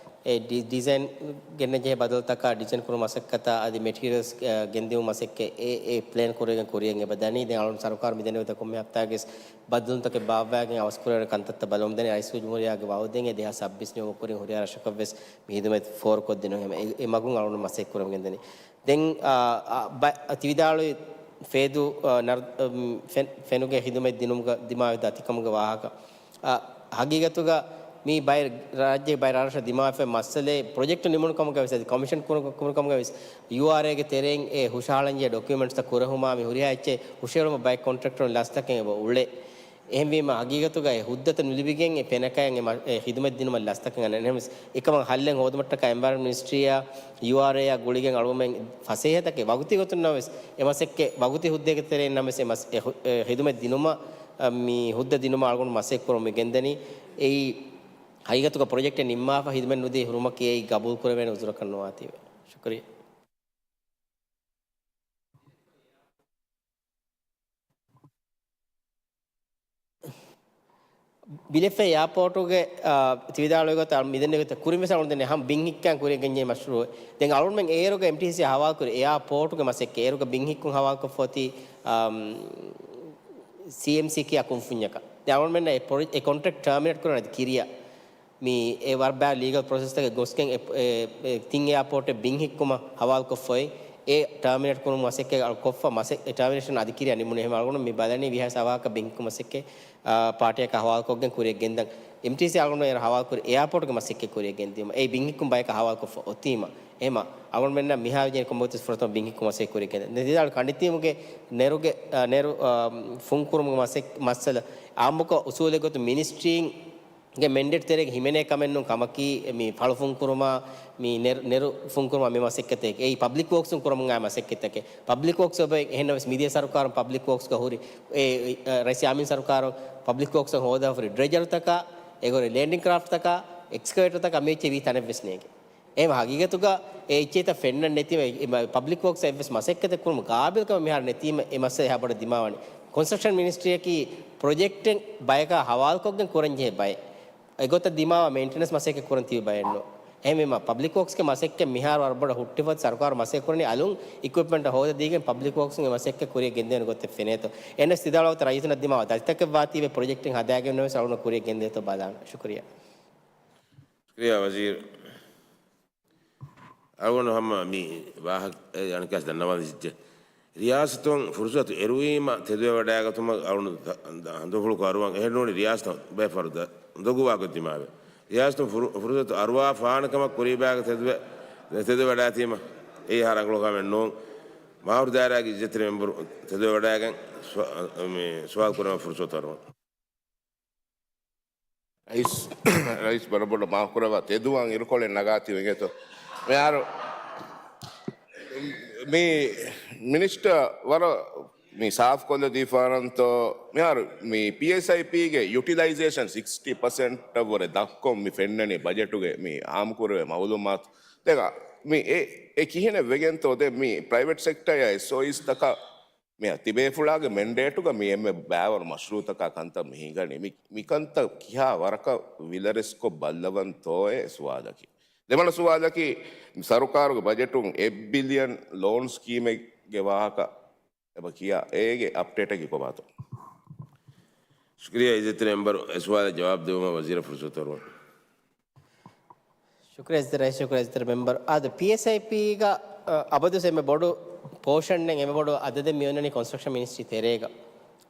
އެ ޑި-، ޑިޒައިން ގެންނަން ޖެހޭ ބަދަލުތަކާ، ޑިޒައިން ކުރުމުގެ މަސައްކަތާ އަދި މެޓީރިއަލްސް، އަ، ގެންދިއުމުގެ މަސައްކަތް އެ، އެ ޕްލޭން ކުރެވިގެން ކުރިއަށް އެބަ ދަނީ. ދެން އަޅުގަނޑު ސަރުކާރު މިދެންނެވި ކޮންމެ ހަފްތާގެ ވެސް ބަދަލުތަކެއް ބާއްވާގެން އަވަސްކުރެވޭ ކަންތައްތައް ބަލަމުންދަނީ. ރައީސުލްޖުމްހޫރިއްޔާގެ ވައުދެއް އެ ދެހާސް ސައްބީސް ނިމުމުގެ ކުރިން ހުރިހާ ރަށަކަށް ވެސް މި ހިދުމަތް ފޯރުކޮށްދިނުން ހަމަ އެ، އެ މަގުން އަޅުގަނޑު މަސައްކަތް ކުރަމުން ގެންދަނީ. ދެން، އާ، އާ، ބަ-، އަ، ތިވިދާޅުވި ފޭދޫ، އާ، ނަރު-، އަ، ފެން-، ފެނުގެ ހިދުމަތް ދިނުމުގަ ދިމާވި ދަތިކަމުގެ ވާހަކަ. އާ، ހަގީގަތުގަ މި ބައެއް ރާއްޖޭގެ ބައެއް ރަށްރަށަށް ދިމާވެފައި މައްސަލައެއް ޕްރޮޖެކްޓް ނިމުނު ކަމުގަ ވެސް އަދި ކޮމިޝަން ކުރު-، ކުރު ކަމުގަ ވެސް ޔޫއާރްއޭގެ ތެރެއިން އެ ހުށަހަޅަންޖެހޭ ޑޮކިއުމެންޓްސްތައް ކުރެހުމާ މި ހުރިހާ އެއްޗެއް ހުށަހެޅުމަށް ބައެއް ކޮންޓްރެކްޓަރުން ލަސްތަކެއް އެބަ އުޅޭ. އެހެންވީމަ، ހަގީގަތުގަ އެ ހުއްދަތައް ނުލިބިގެން އެ ފެނަކައިން އެ މަ-، އެ ހިދުމަތް ދިނުމަށް ލަސްތަކެއް އަންނަން. އެހެންވެސް، އެކަމަށް ހައްލެއް ހޯދުމަށްޓަކާ އެންވަޔަރަންމަންޓް މިނިސްޓްރީއާ، ޔޫއާރްއޭއާ ގުޅިގެން އަޅުގަނޑުމެން ފަސޭހަތަކެއް ވަގުތީ ގޮތުންނަށް ވެސް އެ މަސައްކަތް ވަގުތީ ހުއްދައިގެ ތެރެއިން ނަމަވެސް އެ މަސް-، އެ ހު-، އެ ހިދުމަތް ދިނުމަށް، އަ، މި ހުއްދަ ދިނުމަށް އަޅުގަނޑު މަސައްކަތް ކުރަމުން މި ގެންދަނީ. އެއީ ހަގީގަތުގަ ޕްރޮޖެކްޓެއް ނިންމާފަ ހިދުމަތް ނުދީ ހުރުމަކީ އެއީ ގަބޫލު ކުރެވޭނެ އުޒުރަކަށް ނުވާތީވެ. ޝުކުރިއްޔާ. ބިލެފަ އެއާޕޯޓުގެ، އާ، ތިވިދާޅުވި ގޮތަށް މިދެންނެވި ގޮތަށް ކުރިން ވެސް އަޅުގަނޑު ދެންނެވި ހަމަ ބިން ހިއްކާން ކުރިއަށް ގެންޖެހޭ މަޝްރޫއެއް. ދެން އަޅުގަނޑުމެން އޭރުގަ އެމްޓީސީ ހަވާލު ކުރި އެއާޕޯޓުގެ މަސައްކަތް އޭރުގަ ބިން ހިއްކުން ހަވާލުކޮށްފަ އޮތީ، އާ، ސީއެމްސީ ކިޔާ ކުންފުންޏަކަށް. ދެން އަޅުގަނޑުމެންނަށް އެ ޕްރޮ-، އެ ކޮންޓްރެކްޓް ޓާމިނޭޓް ކުރަން އަދި ކިރިޔަށް މި އެ ވަރަށް ބާ ލީގަލް ޕްރޮސެސްތަކެއް ގޮސްގެން އެ، އެ، އެ ތިން އެއާޕޯޓެއް ބިން ހިއްކުމަށް ހަވާލުކޮށްފައި، އެ ޓާމިނޭޓް ކުރުމުގެ މަސައްކަތް އަޅު ކޮށްފަ މަސެ-، އެ ޓާމިނޭޝަން އަދި ކިރިޔާ ނިމުނީ. އެހެން އަޅުގަނޑު މި ބަލަނީ ވީހާވެސް އަވަހަކަށް ބިން ހިއްކުމަށް މަސައްކަތް، އާ، ޕާޓީއަކަށް ހަވާލުކޮށްގެން ކުރިއަށް ގެންދަން. އެމްޓީސީ އަޅުގަނޑު އޭރު ހަވާލު ކުރި އެއާޕޯޓުގެ މަސައްކަތް ކުރިއަށް ގެންދިޔުމަށް. އެ ބިން ހިއްކުން ބަޔަކަށް ހަވާލުކޮށްފަ އޮތީމަ. އެހެމަ އަޅުގަނޑުމެންނަށް މިހާރު ޖެހޭނީ ކޮންމެވެސް ފުރަތަމަ ބިން ހިއްކުމަށް މަސައްކަތް ކުރިއަށް ގެންދަން. ދެން ތިވިދާޅުވި ކަނޑިތީމުގެ ނެރުގެ، އާ، ނެރު، އާ، ފުންކުރުމުގެ މަސައް-، މައްސަލަ އާއްމުކޮށް އުސޫލެއް ގޮތުން މިނިސްޓްރީން ގެ މެންޑޭޓް ތެރޭގަ ހިމެނޭ ކަމެއް ނޫން ކަމަކީ، މި ފަޅު ފުންކުރުމާ، މި ނެރު، ނެރު ފުންކުރުމާ މި މަސައްކަތެއް. އެއީ ޕަބްލިކް ވޯކްސުން ކުރަމުން އާ މަސައްކަތެކޭ. ޕަބްލިކް ވޯކްސް އޮބެ އެހެންނަމަވެސް މިދިޔަ ސަރުކާރުން ޕަބްލިކް ވޯކްސްގަ ހުރި، އެ، އެ، ރައީސް ޔާމީން ސަރުކާރުން ޕަބްލިކް ވޯކްސް ހޯދާ ހުރި ޑްރެޖަރުތަކާ، އެގޮތަށް ލޭންޑިން ކްރާފްޓްތަކާ، އެކްސްކަވޭޓަރުތަކާ މި އެއްޗެއް ވީ ތަނެއްވެސް ނޭނގެ. އެހެން ހަގީގަތުގަ އެ އެއްޗެއްތައް ފެންނަން ނެތިމަ، އެ، އެ، ޕަބްލިކް ވޯކްސް އެއްވެސް މަސައްކަތެއް ކުރުމުގެ ގާބިލްކަމެއް މިހާރު ނެތީމަ އެ މައްސަލަ އެހާ ބޮޑަށް ދިމާވަނީ. ކޮންސްޓްރަކްޝަން މިނިސްޓްރީއަކީ ޕްރޮޖެކްޓެއް ބަޔަކާ ހަވާލުކޮށްގެން ކުރަންޖެހޭ ބައެއް. އެގޮތަށް ދިމާވާ މެއިންޓެނަންސް މަސައްކަތް ކުރަން ތިބި ބައެއްނު. އެހެންވީމަ، ޕަބްލިކް ވޯކްސްގެ މަސައްކަތް މިހާރު ވަރަށް ބޮޑަށް ހުއްޓިފަ ސަރުކާރު މަސައްކަތް ކުރަނީ އަލުން އިކްއިޕްމަންޓް ހޯދަދީގެން ޕަބްލިކް ވޯކްސްގެ މަސައްކަތް ކުރިއަށް ގެންދޭނެ ގޮތެއް ފެނޭތޯ. އެނަސް ތިދާޅުވާ ގޮތަށް ރައްޔިތުންނަށް ދިމާވާ ދަތިތަކެއް ވާތީވެ ޕްރޮޖެކްޓެއް ހަދާގެން ނުވެސް އަޅުގަނޑު ކުރިއަށް ގެންދޭތޯ ބަލާނަން. ޝުކުރިއްޔާ. ޝުކުރިއްޔާ ވަޒީރު. އަޅުގަނޑު ހަމަ މި ވާހަކަ އަނެކާސް ދަންނަވާލަން ޖެހޭ. ރިޔާސަތުން ފުރުސަތު އެރުވީމަ ތެދުވެވަޑައިގަތުމަށް އަޅުގަނޑު ހަނދުފުޅު ކުރައްވަން. އެހެންނޫނީ ރިޔާސަތުން ބޭފަރު ދޮގު ވާގޮތް ދިމާވެ. ރިޔާސަތުން ފުރު-، ފުރުސަތު އަރުވާފާނެ ކަމަށް ކުރީބާގަ ތެދުވެ-، ތެދުވެވަޑައިގަތީމަ އެއީ އެހާ ރަނގަޅު ކަމެއް ނޫން. މާހުރު ދާއިރާގެ އިއްޒަތްތެރި މެމްބަރު ތެދުވެވަޑައިގެން ސުވާ-، މި ސުވާލު ކުރުމަށް ފުރުސަތު އަރުވަން. ރައީސް، ރައީސް ބަރަބޮޑަށް މާފުކުރައްވާ، ތެދުވާން އިރުކޮޅެއް ނަގާތީ އިނގޭތޯ. މިހާރު މި މިނިސްޓަރ ވަރަށް މި ސާފުކޮށްލަ ދީފާނަންތޯ. މިހާރު މި ޕީއެސްއައިޕީގެ ޔުޓިލައިޒޭޝަން ސިކްސްޓީ ޕަސެންޓަށް ވުރެ ދަށްކޮށް މި ފެންނަނީ ބަޖެޓުގެ މި އާއްމުކުރެވޭ މައުލޫމާތު. ދެން މި އެ، އެ ކިހިނެއް ވެގެންތޯ؟ ދެން މި ޕްރައިވެޓް ސެކްޓަރ އެސްއޯއީސް ތަކަށް މި ތިބޭފުޅާގެ މެންޑޭޓުގަ މި އެންމެ ބައިވަރު މަޝްރޫއުތަކާ ކަންތައް މި ހިނގަނީ. މި، މިކަންތައް ކިހާ ވަރަކަށް ވިލަރެސްކޮށް ބައްލަވަންތޯއޭ ސުވާލަކީ. ދެވަނަ ސުވާލަކީ، ސަރުކާރުގެ ބަޖެޓުން އެއް ބިލިއަން ލޯން ސްކީމެއްގެ ވާހަކަ އެބަ ކިޔާ، އޭގެ އަޕްޑޭޓަކީ ކޮބާތޯ؟ ޝުކުރިއްޔާ އިއްޒަތްތެރި މެމްބަރު، އެ ސުވާލަށް ޖަވާބު ދެވުމަށް ވަޒީރަށް ފުރުސަތު އަރުވަން. ޝުކުރިއްޔާ އިއްޒަތްތެރި ރައީސް، ޝުކުރިއްޔާ އިއްޒަތްތެރި މެމްބަރު. އާދެ، ޕީއެސްއައިޕީގަ، އަ، އަބަދުވެސް އެންމެ ބޮޑު ޕޯޝަންއެއް، އެންމެ ބޮޑު އަދަދެއް މިއޮންނަނީ ކޮންސްޓްރަކްޝަން މިނިސްޓްރީ ތެރޭގަ.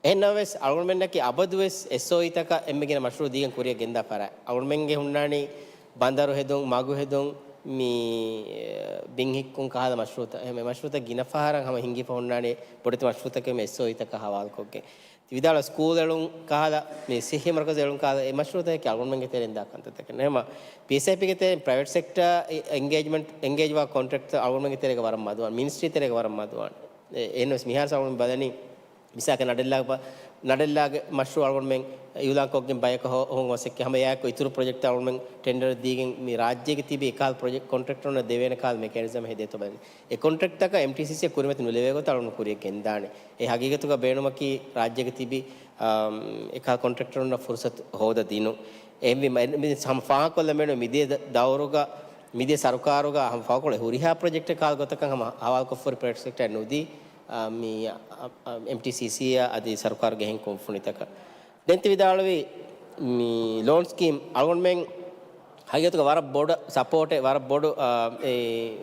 އެހެންނަމަވެސް، އަޅުގަނޑުމެންނަކީ އަބަދުވެސް އެސްއޯއީތަކަށް އެންމެ ގިނަ މަޝްރޫއު ދީގެން ކުރިއަށް ގެންދާ ފަރާތް. އަޅުގަނޑުމެންގެ ހުންނާނީ ބަނދަރު ހެދުން، މަގު ހެދުން، މި، އެ، ބިން ހިއްކުން ކަހަލަ މަޝްރޫއުތައް. އެހެން މަޝްރޫއުތައް ގިނަ ފަހަރަށް ހަމަ ހިނގިފަ ހުންނާނީ ބޮޑެތި މަޝްރޫއުތަކެއް މި އެސްއޯއީތަކާ ހަވާލުކޮށްގެން. ތި ވިދާޅުވި ސްކޫލް އެޅުން ކަހަލަ މި ސިއްހީ މަރުކަޒު އެޅުން ކަހަލަ އެ މަޝްރޫއުތަކަކީ އަޅުގަނޑުމެންގެ ތެރެއިން ދާ ކަންތައްތަކެއް. ނަމަ، ޕީއެސްއައިޕީގެ ތެރެއިން ޕްރައިވެޓް ސެކްޓަރ އެ-، އެންގޭޖްމަންޓް، އެންގޭޖްވާ ކޮންޓްރެކްޓް އަޅުގަނޑުމެންގެ ތެރޭގަ ވަރަށް މަދުވާނެ. މިނިސްޓްރީ ތެރޭގަ ވަރަށް މަދުވާނެ. އެ-، އެހެންވެސް މިހާރު އަޅުގަނޑު ބަލަނީ، މިސާލަކަށް ނަޑެއްލާ-، ނަޑެއްލާގެ މަޝްރޫއު އަޅުގަނޑުމެން އިއުލާންކޮށްގެން ބަޔަކަށް ހޯ-، ހޮން އޮސެއްކެ ހަމަ އެއާއެކު އިތުރު ޕްރޮޖެކްޓް އަޅުގަނޑުމެން ޓެންޑަރ ދީގެން މި ރާއްޖޭގެ ތިބި އެކަހަލަ ޕްރޮޖެކްޓް ކޮންޓްރެކްޓަރުންނަށް ދެވޭނެ ކަހަލަ މެކޭނިޒަމް ހެދޭތޯ ބަލަނީ. އެ ކޮންޓްރެކްޓްތަކަށް އެމްޓީސީސީއަށް ކުރިމަތި ނުލެވޭ ގޮތަށް އަޅުގަނޑު ކުރިއަށް ގެންދާނެ. އެ ހަގީގަތުގަ ބޭނުމަކީ ރާއްޖޭގަ ތިބި، އާ، އެކަހަލަ ކޮންޓްރެކްޓަރުންނަށް ފުރުސަތު ހޯދަ ދިނުން. އެހެންވީމަ، އެ-، މި ހަމަ ފާހަގަކޮށްލަން ބޭނުން މިދިޔަ ދަ-، ދައުރުގަ، މިދިޔަ ސަރުކާރުގަ ހަމަ ފާހަގަކޮށް ހުރިހާ ޕްރޮޖެކްޓެއް ކަހަލަ ގޮތަކަށް ހަމަ ހަވާލުކޮށްފަ ހުރި ޕްރޮޖެކްޓް ނުދީ، އާ، މި، އާ، އާ، އެމްޓީސީސީއަށް އަދި ސަރުކާރުގެ އެހެން ކުންފުނިތަކަށް. ދެން ތި ވިދާޅުވި މި ލޯން ސްކީމް އަޅުގަނޑުމެން ހަގީގަތުގަ ވަރަށް ބޮޑަށް ސަޕޯޓެއް، ވަރަށް ބޮޑު، އާ، އެ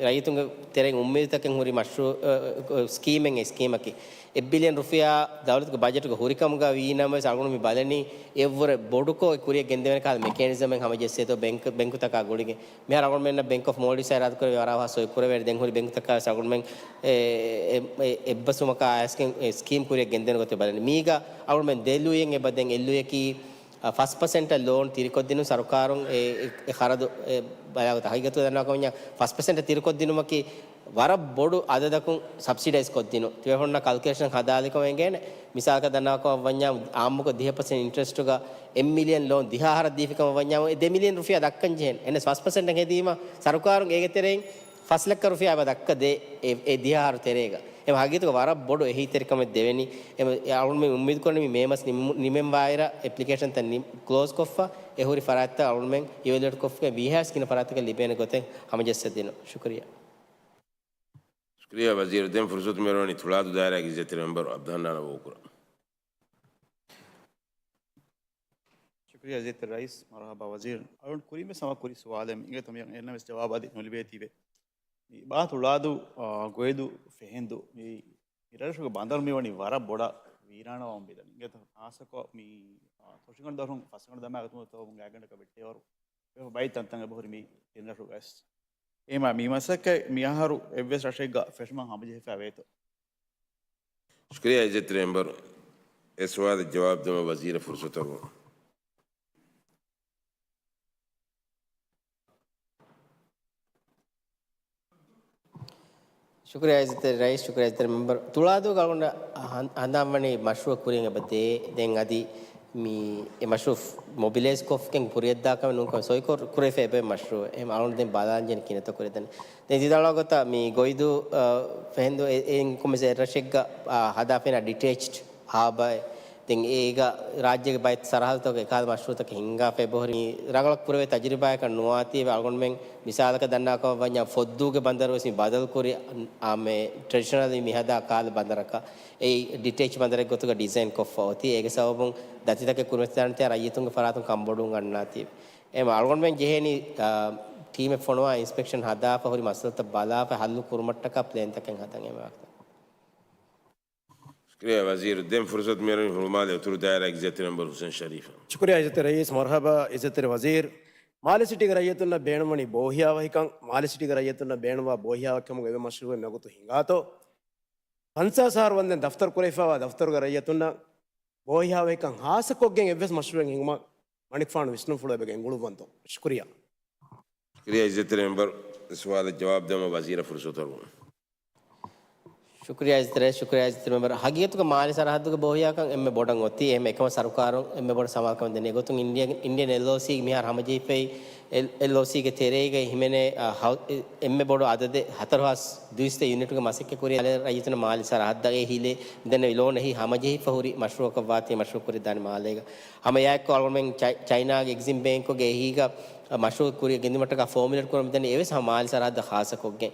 ރައްޔިތުންގެ ތެރެއިން އުއްމީދުތަކެއް ހުރި މަޝްރޫ-، އާ، ސްކީމެއް، އެ ސްކީމަކީ. އެއް ބިލިއަން ރުފިޔާ ދައުލަތުގެ ބަޖެޓުގަ ހުރިކަމުގަ ވީނަމަވެސް، އަޅުގަނޑު މި ބަލަނީ އެއަށްވުރެ ބޮޑުކޮށް އެ ކުރިއަށް ގެންދެވޭނެ ކަހަލަ މެކޭނިޒަމެއް ހަމަޖެއްސޭތޯ ބެންކް، ބެންކުތަކާ ގުޅިގެން. މިހާރު އަޅުގަނޑުމެންނަށް ބެންކް އޮފް މޯލްޑިވްސް އިރާދަކުރެއްވި ވަރަށް ހާސް ސޮއި ކުރެވޭނެ. ދެން ހުރި ބެންކުތަކާ ވެސް އަޅުގަނޑުމެން އެ، އެ، އެ، އެއްބަސްވުމަކާ އައިސްގެން އެ ސްކީމް ކުރިއަށް ގެންދޭނެ ގޮތެއް ބަލަނީ. މީގަ އަޅުގަނޑުމެން ދެ ލުއިއެއް އެބަ ދެން އެއް ލުއިއަކީ، އަ، ފަސް ޕަސެންޓަށް ލޯން ތިރިކޮށްދިނުން ސަރުކާރުން އެ، އެ، އެ ޚަރަދު އެ ބަލާގޮތަށް. ހަގީގަތުގަ ދަންނަވާކަމަންޏާ ފަސް ޕަސެންޓަށް ތިރިކޮށްދިނުމަކީ ވަރަށް ބޮޑު އަދަދަކުން ސަބްސިޑައިޒް ކޮށްދިނުން. ތިބޭފުޅުންނަށް ކަލްކުލޭޝަން ހަދާލިކަމަށް އެނގޭނެ. މިސާލަކަށް ދަންނަވާކަމަށް ވަންޏާ އާއްމުކޮށް ދިހަ ޕަސެންޓް އިންޓްރެސްޓުގަ އެއް މިލިއަން ލޯން ދިހަ އަހަރަށް ދީފިކަމަށް ވަންޏާ އެ ދެ މިލިއަން ރުފިޔާ ދައްކަން ޖެހޭނެ. އެންނަ ފަސް ޕަސެންޓަށް ހެދީމަ ސަރުކާރުން އޭގެ ތެރެއިން ފަސް ލައްކަ ރުފިޔާ އެބަ ދައްކަ ދޭ އެ، އެ ދިހަ އަހަރު ތެރޭގަ. އެމަ ހަގީގަތުގަ ވަރަށް ބޮޑު އެހީތެރިކަމެއް ދެވެނީ. އެމަ އަޅުގަނޑުމެން އުއްމީދު ކުރަނީ މި މޭ މަސް ނިމު-، ނިމެން ވާއިރަށް އެޕްލިކޭޝަންތައް ކްލޯޒް ކޮށްފަ އެ ހުރި ފަރާތްތައް އަޅުގަނޑުމެން އިވެލުއޭޓް ކޮށްފަ ވީހާސް ގިނަ ފަރާތަކަށް ލިބޭނެ ގޮތެއް ހަމަޖައްސަ ދިނުން. ޝުކުރިއްޔާ. ޝުކުރިއްޔާ ވަޒީރު. ދެން ފުރުސަތު މިއުޅެނީ ތުޅާދޫ ދާއިރާގެ އިއްޒަތްތެރި މެމްބަރު އަބްދުހަންނާނަށް ވޯކުރަން. ޝުކުރިއްޔާ އިއްޒަތްތެރި ރައީސް. މަރުޙަބާ ވަޒީރު. އަޅުން ކުރިން ވެސް ހަމަ ކުރި ސުވާލެއް އިނގޭތޯ މި އެންނަ ވެސް ޖަވާބާ ދި ނުލިބޭތީވެ. މި ބާ ތުޅާދޫ، އާ، ގޮއިދޫ ފެހެންދޫ މި، މި ރަށުގެ ބަނދަރު މިވަނީ ވަރަށް ބޮޑަށް ވީރާނަވާން ބިލަން އިނގޭތޯ. ހާއްސަކޮށް މި، އާ، ތޮށިގަނޑު ދަށުން ފަސްގަނޑު ދަމާ ގަތުމުގެ ތައް ގާތްގަނޑަކަށް ވެއްޓޭވަރު ބައި ތަންތަން އެބަހުރި މި ތިން ރަށުގައި. އެމަ މި މަސައްކަތް މި އަހަރު އެއްވެސް ރަށެއްގަ ފެށުމަށް ހަމަޖެހިފަ ވޭތޯ؟ ޝުކުރިއްޔާ އިއްޒަތްތެރި މެމްބަރު. އެ ސުވާލަށް ޖަވާބު ދެވުމަށް ވަޒީރަށް ފުރުސަތު އަރުވަން. ޝުކުރިއްޔާ އިއްޒަތްތެރި ރައީސް، ޝުކުރިއްޔާ އިއްޒަތްތެރި މެމްބަރު. ތުޅާދޫގަ އަޅުގަނޑަށް ހަން-، ހަނދާންވަނީ މަޝްރޫއަށް ކުރިން އެބަ ދޭ. ދެން އަދި މި އެ މަޝްރޫއު މޮބިލައިޒް ކޮށްފައި ކުރިއަށްދާ ކަމެއް ނޫންކަމަށް ސޮއިކޮށް ކުރެވިފަ އެބަ މަޝްރޫއު. އެހެން އަޅުގަނޑު ދެން ބަލާންޖެހެނީ ކިހިނެއްތޯ ކުރިއަށްދާނީ. ދެން ތި ވިދާޅުވާ ގޮތަށް މި ގޮއިދޫ، އަ، ފެހެންދޫ އެ-، އެއިން ކޮންމެސް އެއް ރަށެއްގަ، އަ، ހަދާފައިން ޑިޓޭޗްޑް ހާބާއެއް. ދެން އޭގަ ރާއްޖޭގެ ބައެއް ސަރަހައްދުތަކުގަ އެކަހަލަ މަޝްރޫއުތަކެއް ހިންގާފަ އެބަހުރި. މި ރަނގަޅަށް ކުރެވޭ ތަޖުރިބާއަކަށް ނުވާތީވެ. އަޅުގަނޑުމެން މިސާލަކަށް ދަންނަވާކަމަށް ވަންޏާ ފޮއްދޫގެ ބަނދަރު ވެސް މި ބަދަލުކުރި، އާ، މެ ޓްރެޑިޝަނަލީ މި ހަދާ ކަހަލަ ބަނދަރަކަށް. އެއީ ޑިޓޭޗް ބަނދަރެއް ގޮތުގަ ޑިޒައިން ކޮށްފަ އޮތީ. އޭގެ ސަބަބުން ދަތިތަކެއް ކުރިމަތިލާނެތީ ރައްޔިތުންގެ ފަރާތުން ކަންބޮޑުވުން އަންނާތީވެ. އެމަ އަޅުގަނޑުމެން ޖެހޭނީ، އާ، ޓީމެއް ފޮނުވާ އިންސްޕެކްޝަން ހަދާފަ ހުރި މައްސަލަތައް ބަލާފަ ހައްލު ކުރުމަށްޓަކާ ޕްލޭންތަކެއް ހަދަން އެމަ ވަގުތު. ޝުކުރިއްޔާ ވަޒީރު. ދެން ފުރުސަތު މިއުޅެނީ ހުޅުމާލެ އުތުރު ދާއިރާގެ އިއްޒަތްތެރި މެމްބަރު ހުސެން ޝަރީފަށް. ޝުކުރިއްޔާ އިއްޒަތްތެރި ރައީސް، މަރުޙަބާ އިއްޒަތްތެރި ވަޒީރު. މާލެ ސިޓީގެ ރައްޔިތުންނަށް ބޭނުންވަނީ ބޯހިޔާވަހިކަން، މާލެ ސިޓީގެ ރައްޔިތުންނަށް ބޭނުންވާ ބޯހިޔާވަހިކަމުގެ އެއްވެސް މަޝްރޫއެއް މިވަގުތު ހިނގާތޯ؟ ފަންސާސް އަހަރު ވަންދެން ދަފްތަރު ކުރެވިފައިވާ ދަފްތަރުގެ ރައްޔިތުންނަށް ބޯހިޔާވަހިކަން ހާއްސަކޮށްގެން އެއްވެސް މަޝްރޫއެއް ހިނގުމަށް މަނިކުފާނު ވިސްނުންފުޅު އެބަގެ އެނގުޅުއްވަންތޯ؟ ޝުކުރިޔާ. ޝުކުރިޔާ އިއްޒަތްތެރި މެމްބަރު. ސުވާލަށް ޖަވާބު ދެމަށް ވަޒީރަށް ފުރުސަތު އަރުވަން. ޝުކުރިޔާ އިއްޒަތްތެރި، ޝުކުރިޔާ އިއްޒަތްތެރި މެމްބަރު. ހަގީގަތުގަ މާލެ ސަރަހައްދުގެ ބޯހިޔާކަން އެންމެ ބޮޑަށް އޮތީ. އެހެން އެކަމަށް ސަރުކާރުން އެންމެ ބޮޑަށް ސަމާލުކަމެއް ދެނީ. އެގޮތުން އިންޑިޔަން، އިންޑިޔަން އެލްއޯސީ މިހާރު ހަމަޖެހިފައި، އެލް، އެލްއޯސީގެ ތެރޭގައި ހިމެނޭ، އާ، ހަ-، އެ، އެންމެ ބޮޑު އަދަދެއް ހަތަރު ހާސް ދުއިސައްތަ ޔުނިޓުގެ މަސައްކަތް ކުރި މާލެ ރައްޔިތުންނަށް މާލެ ސަރަހައްދަށް އެ ހިލޭ މިދަންނަ ލޯނެހި ހަމަޖެހިފަ ހުރި މަޝްރޫއަކަށް ވާތީ މަޝްރޫއު ކުރި ދާނެ މާލޭގަ. ހަމަ އެއާއެއްކޮށް އަޅުގަނޑުމެން ޗައި-، ޗައިނާގެ އެގްޒިމް ބޭންކުގެ އެހީގަ މަޝްރޫއު ކުރި ގެންދިއުމަށްޓަކާ ފޯމިއުލޭޓް ކުރަމުން މިދަނީ އެވެސް ހަމަ މާލެ ސަރަހައްދަށް ޚާއްޞަކޮށްގެން.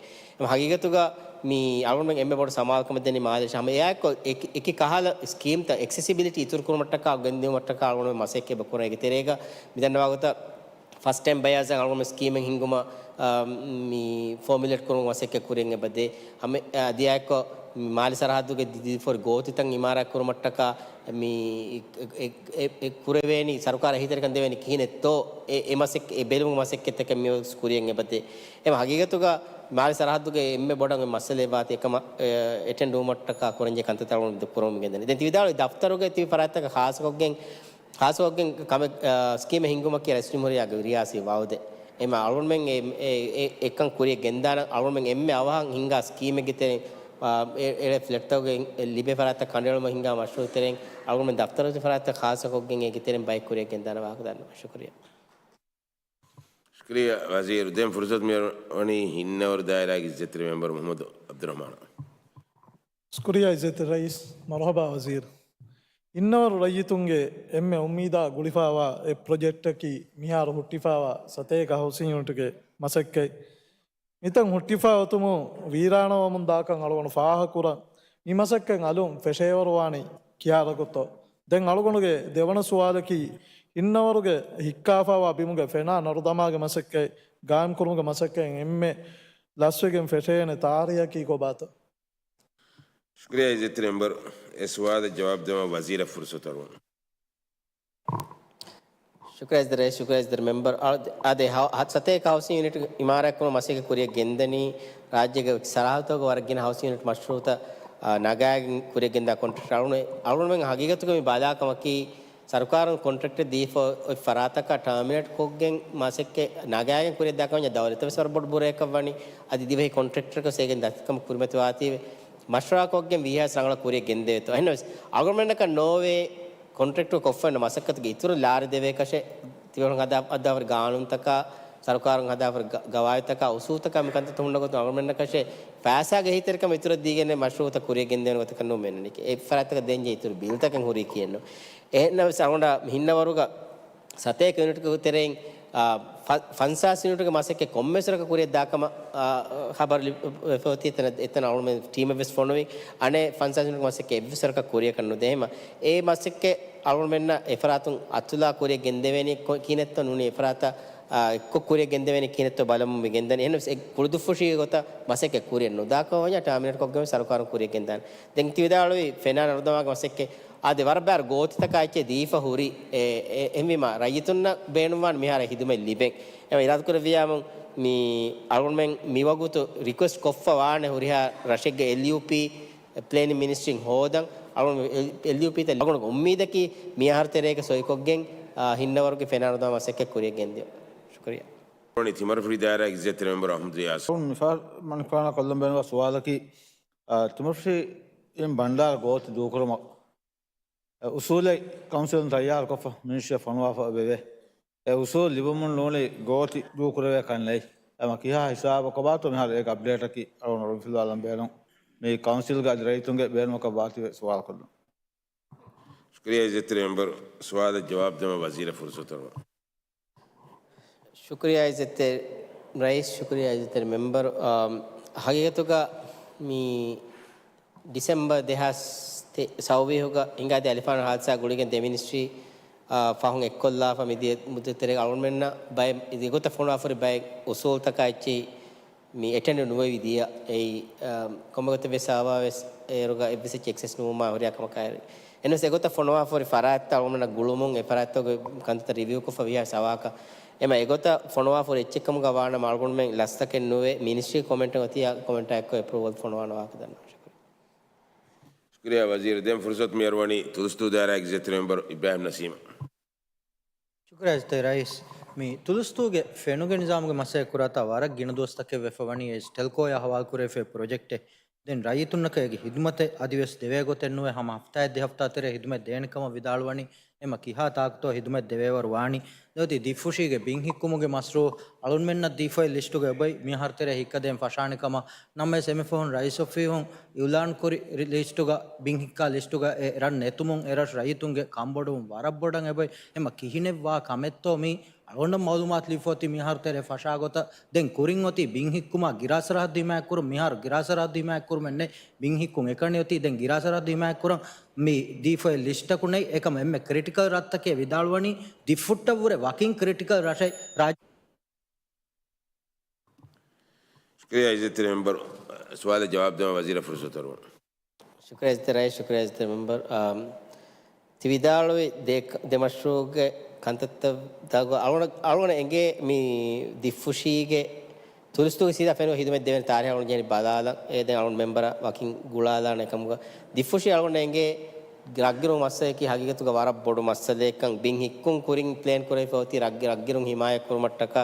ހަގީގަތުގަ މި އަޅުގަނޑުމެން އެންމެ ބޮޑު ސަމާލުކަމެއް ދެނީ މާލެ ހަމަ އެއާއެއްކޮށް އެކި، އެކި ކަހަލަ ސްކީމްތައް އެކްސެސިބިލިޓީ އިތުރު ކުރުމަށްޓަކާ ގެންދިއުމަށްޓަކާ އަޅުގަނޑުމެން މަސައްކަތް އެބަ ކުރަން. އޭގެ ތެރޭގަ މި ދަންނަވާ ގޮތަށް ފަސްޓް ޓައިމް ބަޔާޒަށް އަޅުގަނޑުމެން ސްކީމެއް ހިންގުމަށް، އާ، މި ފޯމިއުލޭޓް ކުރުމުގެ މަސައްކަތް ކުރިއަށް އެބަދޭ. ހަމަ، އާ، އަދި އެއާއެއްކޮށް މި މާލެ ސަރަހައްދުގެ ދި-، ދިދިފަހުރި ގޯތިތައް އިމާރާތް ކުރުމަށްޓަކާ މި އެ، އެ، އެ، އެ ކުރެވޭނީ ސަރުކާރަށް އެހީތެރިކަން ދެވޭނީ ކިހިނެއްތޯ، އެ، އެ މަސައްކަ-، އެ ބެލުމުގެ މަސައްކަތްތަކެއް މިވަގުތު ކުރިއަށް އެބަދޭ. އެމަ ހަގީގަތުގަ މާލެ ސަރަހައްދުގެ އެންމެ ބޮޑަށް މައްސަލައެއް ވާތީ އެކަމަށް، އެ، އެޓެންޑް ވުމަށްޓަކާ ކުރަންޖެ ކަންތައްތައް ކުރަމުން ގެންދަނީ. ދެން ތި ވިދާޅުވި ދަފްތަރުގެ ތިބި ފަރާތްތަކަށް ޚާއްޞަކޮށްގެން، ޚާއްޞަކޮށްގެން ކަމެއް، އާ، ސްކީމެއް ހިންގުމަކީ ރައީސް ޖުމްހޫރިއްޔާގެ ރިޔާސީ ވައުދެއް. އެމަ އަޅުގަނޑުމެން އެ، އެ، އެ، އެކަން ކުރިއަށް ގެންދާނަން. އަޅުގަނޑުމެން އެންމެ އަވަހަށް ހިންގާ ސްކީމެއްގެ ތެރެއިން، އާ، އެ، އެ ފްލެޓްތަކުގެ ލިބޭ ފަރާތްތައް ކަނޑައެޅުމަށް ހިންގާ މަޝްރޫއު ތެރެއިން އަޅުގަނޑުމެން ދަފްތަރުގެ ފަރާތްތައް ޚާއްޞަކޮށްގެން އޭގެ ތެރެއިން ބައެއް ކުރިއަށް ގެންދާނަން ވާހަކަ ދަންނަވަން. ޝުކުރިއްޔާ. ޝުކުރިއްޔާ ވަޒީރު. ދެން ފުރުސަތު މިއަށް ވަނީ ހިންނަވަރު ދާއިރާގެ އިއްޒަތްތެރި މެމްބަރު މުޙައްމަދު ޢަބްދުއްރަޙްމާނަށް. ޝުކުރިއްޔާ އިއްޒަތްތެރި ރައީސް. މަރުޙަބާ ވަޒީރު. ހިންނަވަރު ރައްޔިތުންގެ އެންމެ އުއްމީދާ ގުޅިފައިވާ އެއް ޕްރޮޖެކްޓަކީ މިހާރު ހުއްޓިފައިވާ ސަތޭކަ ހައުސިން ޔުނިޓުގެ މަސައްކަތް. މިތަން ހުއްޓިފައި އޮތުމުން ވީރާނަވަމުން ދާކަން އަޅުގަނޑު ފާހަގަކުރަން. މި މަސައްކަތް އަލުން ފެށޭވަރު ވާނީ ކިހާ ވަގުތުތޯ؟ ދެން އަޅުގަނޑުގެ ދެވަނަ ސުވާލަކީ، ހިންނަވަރުގެ ހިއްކާފައިވާ ބިމުގެ ފެނާ ނަރުދަމާގެ މަސައްކަތް، ގާއިމްކުރުމުގެ މަސައްކަތް އެންމެ ލަސްވެގެން ފެށޭނެ ތާރީހަކީ ކޮބާތޯ؟ ޝުކުރިއްޔާ އިއްޒަތްތެރި މެމްބަރު. އެ ސުވާލަށް ޖަވާބު ދެމަށް ވަޒީރަށް ފުރުސަތު އަރުވަން. ޝުކުރިއްޔާ އިއްޒަތްތެރި ރައީސް، ޝުކުރިއްޔާ އިއްޒަތްތެރި މެމްބަރު. އާ، އާދެ، ހަ-، ހަ-، ސަތޭކަ ހައުސިން ޔުނިޓް އިމާރާތްކުރުމުގެ މަސައްކަތް ކުރިއަށް ގެންދަނީ ރާއްޖޭގެ ސަރަހައްދުތަކުގެ ވަރަށް ގިނަ ހައުސިން ޔުނިޓް މަޝްރޫއުތައް، އާ، ނަގާގެން ކުރިއަށް ގެންދާ ކޮންޓްރެކްޓަރުން. އަޅުގަނޑުމެން ހަގީގަތުގަ މި ބަލާ ކަމަކީ، ސަރުކާރުން ކޮންޓްރެކްޓެއް ދީފަ އޮތް ފަރާތަކަށް ޓާމިނޭޓް ކޮށްގެން މަސައްކަތް ނަގާގެން ކުރިއަށް ދާކަމަށް ދައުލަތަށް ވެސް ވަރަށް ބޮޑު ބުރައެއްކަށް ވަނީ. އަދި ދިވެހި ކޮންޓްރެކްޓަރަކަށް ވެސް އޭގެން ދަތިކަމަށް ކުރިމަތިވާތީވެ. މަޝްވަރާކޮށްގެން ވީހާވެސް ރަނގަޅަށް ކުރިއަށް ގެންދެވޭތޯ. އެހެންނަމަވެސް އަޅުގަނޑުމެންނަކަށް ނޯވޭ ކޮންޓްރެކްޓު ކޮށްފައި މަސައްކަތުގެ އިތުރަށް ލާރި ދެވޭކަށެއް. ތިބޭފުޅުން ހަދާ، ހަދާފަ ގާނޫނުތަކާ، ސަރުކާރުން ހަދާފަ ގަ-، ގަވާއިދުތަކާ، އުސޫލުތަކާ މި ކަންތައްތައް ހުންނަ ގޮތުން އަޅުގަނޑުމެންނަކަށެއް ފައިސާގެ އެހީތެރިކަމަށް އިތުރަށް ދީގެން މަޝްރޫއުތައް ކުރިއަށް ގެންދެވޭނެ ގޮތަކަށް ނޫން މެނުނީ. އެ ފަރާތްތަކަށް ދޭންޖެހޭ އިތުރު ބިލްތަކެއް ހުރީ ކިޔެއްނު. އެހެންނަމަވެސް އަޅުގަނޑަށް ހިންނަވަރުގަ ސަތޭކަ ޔުނިޓްގެ ތެރެއިން، އާ، ފަ-، ފަންސާސް ޔުނިޓްގެ މަސައްކަތް ކޮންމެސް ވަރަކަށް ކުރިއަށް ދާކަމަށް، އާ، ޚަބަރު ލި-، ފޮތި އެތަނަށް، އެތަނަށް އަޅުގަނޑުމެން ޓީމެއް ވެސް ފޮނުވި. އަނެއް ފަންސާސް ޔުނިޓްގެ މަސައްކަތް އެއްވެސް ވަރަކަށް ކުރިއަކަށް ނުދޭ. އެހެންމަ އެ މަސައްކަތް އަޅުގަނޑުމެންނަށް އެފަރާތުން އަތުލާ ކުރިއަށް ގެންދެވޭނީ ކޮ-، ކިހިނެއްތޯ ނޫނީ އެފަރާތަށް، އާ، އެއްކޮށް ކުރިއަށް ގެންދެވޭނީ ކިހިނެއްތޯ ބަލަމުން މި ގެންދަނީ. އެހެންނަމަވެސް އެ ކުޅުދުއްފުށީގެ ގޮތަށް މަސައްކަތް ކުރިއަށް ނުދާކަމަށް ވަންޏާ ޓާމިނޭޓް ކޮށްގެން ސަރުކާރުން ކުރިއަށް ގެންދާނެ. ދެން ތި ވިދާޅުވި ފެނާ ނަރުދަމާގެ މަސައްކަތް އާދެ، ވަރަށް ބާރު ގޯތިތަކާ އެއްޗެއް ދީފަ ހުރި. އެ، އެ، އެހެންވީމާ ރައްޔިތުންނަށް ބޭނުންވާން މިހާރަށް ހިދުމަތް ލިބެން. އެ އިރާދަކުރެއްވިޔާމު މި އަޅުގަނޑުމެން މިވަގުތު ރިކުއެސްޓް ކޮށްފަ ވާނެ ހުރިހާ ރަށެއްގެ އެލްޔޫޕީ ޕްލޭނިން މިނިސްޓްރީން ހޯދަން. އަޅުގަނޑު އެލް-، އެލްޔޫޕީތައް އަޅުގަނޑުގެ އުއްމީދަކީ މިހާރު ތެރޭގަ ސޮއިކޮށްގެން، އާ، ހިންނަވަރުގެ ފެނާ ނަރުދަމާ މަސައްކަތް ކުރިއަށް ގެންދިޔަ. ޝުކުރިއްޔާ. ތިމަރުފުށި ދާއިރާގެ އިއްޒަތްތެރި މެމްބަރު އަޙްމަދު ޔާސިރު. މިފަހަރު މަނިކުފާނަށް ކޮށްލަން ބޭނުންވާ ސުވާލަކީ، އާ، ތިމަރުފުށި އިން ބަންޑާރަ ގޯތި ދޫކުރުމަށް އެ އުސޫލެއް ކައުންސިލުން ތައްޔާރުކޮށްފަ މިނިސްޓްރީއަށް ފޮނުވާފަ ވެވޭ. އެ އުސޫލު ލިބުމުން ނޫނީ ގޯތި ދޫކުރެވޭކަށް ނެތް. އެމަ ކިހާ ހިސާބަކަށް ބާތޯ މިހާރު އޭގެ އަޕްޑޭޓަކީ އަޅުގަނޑު އޮޅުންފިލުވާލަން ބޭނުން. މި ކައުންސިލްގެ އަދި ރައްޔިތުންގެ ބޭނުމަކަށް ވާތީވެ ސުވާލު ކޮށްލަން. ޝުކުރިއްޔާ އިއްޒަތްތެރި މެމްބަރު. ސުވާލަށް ޖަވާބު ދެމަށް ވަޒީރަށް ފުރުސަތު އަރުވަން. ޝުކުރިއްޔާ އިއްޒަތްތެރި ރައީސް، ޝުކުރިއްޔާ އިއްޒަތްތެރި މެމްބަރު، އާ، ހަގީގަތުގަ މި ޑިސެމްބަރު ދެހާސް ތެ-، ސައުވީހުގަ ހިނގާދިޔަ އަލިފާނު ހާދިސާ ގުޅިގެން ދެ މިނިސްޓްރީ، އާ، ފަހުން އެއްކޮށްލާފަ މިދިޔަ މުއްދަތު ތެރޭގަ އަޅުގަނޑުމެންނަށް ބައެއް އެގޮތަށް ފޮނުވާފަހުރި ބައެއް އުސޫލުތަކާ އެއްޗެހި މި އެޓެންޑް ނުވެވި ދިޔަ. އެއީ، އާ، ކޮންމެ ގޮތެއް ވެސް އާވާ ވެސް އޭރުގަ އެއްވެސް އެއްޗެއް އެކްސެސް ނުވުމާ ހުރިހާ ކަމަކާއިރު. އެންވެސް އެގޮތަށް ފޮނުވާފަހުރި ފަރާތްތައް އަޅުގަނޑަށް ގުޅުމުން އެ ފަރާތްތަކުގެ ކަންތައްތައް ރިވިއުކޮށްފަ ވީހާވެސް އަވާކަށް. އެމަ އެގޮތަށް ފޮނުވާފަހުރި އެއްޗެއް ކަމުގަ ވާނަމަ އަޅުގަނޑުމެން ލަސްތަކެއް ނުވެ މިނިސްޓްރީ ކޮމެންޓެއް އޮތީ އާ ކޮމެންޓާ އެއްކޮށް އެޕްރޫވަލް ފޮނުވާނެ ވާހަކަ ދަންނަވަން. ޝުކުރިއްޔާ. ޝުކުރިއްޔާ ވަޒީރު. ދެން ފުރުސަތު މިއަރުވަނީ ތުލުސްދޫ ދާއިރާގެ އިއްޒަތްތެރި މެމްބަރު އިބްރާހިމް ނަސީމަށް. ޝުކުރިއްޔާ އިއްޒަތްތެރި ރައީސް. މި ތުލުސްތޫގެ ފެނުގެ ނިޒާމުގެ މައްސަލަ ކުރާތާ ވަރަށް ގިނަ ދުވަސްތަކެއް ވެފަ ވަނީ އެސް ޓެލްކޯއާ ހަވާލުކުރެވިފައި ޕްރޮޖެކްޓެއް. ދެން ރައްޔިތުންނަކަށް އޭގެ ހިދުމަތެއް އަދިވެސް ދެވޭ ގޮތެއް ނުވެ، ހަމަ ހަފްތާއެއް ދެ ހަފްތާ ތެރޭ ހިދުމަތް ދޭނެ ކަމަށް ވިދާޅުވަނީ. އެމަ ކިހާ ތާކުތޯ ހިދުމަތް ދެވޭވަރު ވާނީ. ދެއޮތީ ދިއްފުށީގެ ބިން ހިއްކުމުގެ މަޝްރޫއު އަޅުންމެންނަށް ދީފައި ލިސްޓުގަ އެބައި މިހާރު ތެރޭ ހިއްކަދޭން ފަށާނެ ކަމަށް. ނަމަވެސް އެމެ ފަހުން ރައީސް އޮފީހުން އިއުލާންކުރި ރި-، ލިސްޓުގަ ބިން ހިއްކާ ލިސްޓުގަ އެ ރަށް ނެތުމުން އެ ރަށް ރައްޔިތުންގެ ކަންބޮޑުވުން ވަރަށް ބޮޑަށް އެބައި. އެމަ ކިހިނެއްވާ ކަމެއްތޯ މީ؟ އަޅުގަނޑަށް މައުލޫމާތު ލިބިފަ އޮތީ މިހާރު ތެރޭ ފަށާ ގޮތަށް. ދެން ކުރިން އޮތީ ބިން ހިއްކުމާ ގިރާ ސަރަހައްދު ހިމާޔަތްކުރުން. މިހާރު ގިރާ ސަރަހައްދު ހިމާޔަތްކުރުމެއް ނެތް. ބިން ހިއްކުން އެކަނި އޮތީ. ދެން ގިރާ ސަރަހައްދު ހިމާޔަތްކުރަން މި ދީފައި ލިސްޓަކު ނެތް. އެކަމަށް އެންމެ ކްރިޓިކަލް ރަށްތަކޭ ވިދާޅުވަނީ ދިއްފުއްޓަށްވުރެ ވަކިން ކްރިޓިކަލް ރަށެއް ރާއްޖެ. ޝުކުރިއްޔާ އިއްޒަތްތެރި މެމްބަރު. ސުވާލަށް ޖަވާބު ދެވަން ވަޒީރަށް ފުރުސަތު އަރުވަން. ޝުކުރިއްޔާ އިއްޒަތްތެރި ރައީސް، ޝުކުރިއްޔާ އިއްޒަތްތެރި މެމްބަރު. އާ، ތި ވިދާޅުވި ދެ، ދެ މަޝްރޫއުގެ ކަންތައްތައް ދާގޮ އަޅުގަނޑަށް، އަޅުގަނޑަށް އެނގޭ މި ދިއްފުށީގެ ތުލުސްތޫގެ ސީދާ ފެނު ހިދުމަތް ދެވޭނެ ތާރީހު އަޅުގަނޑު ޖެހެނީ ބަލާލަން. އޭ ދެން އަޅުގަނޑު މެމްބަރަށް ވަކިން ގުޅާލާނެ ކަމުގަ ދިއްފުށީ އަޅުގަނޑަށް އެނގޭ ރަށްގިރު މައްސަލައަކީ ހަގީގަތުގަ ވަރަށް ބޮޑު މައްސަލައެއްކަން. ބިން ހިއްކުން ކުރިން ޕްލޭން ކުރެވިފަ އޮތީ ރަށް، ރަށްގިރުން ހިމާޔަތް ކުރުމަށްޓަކާ،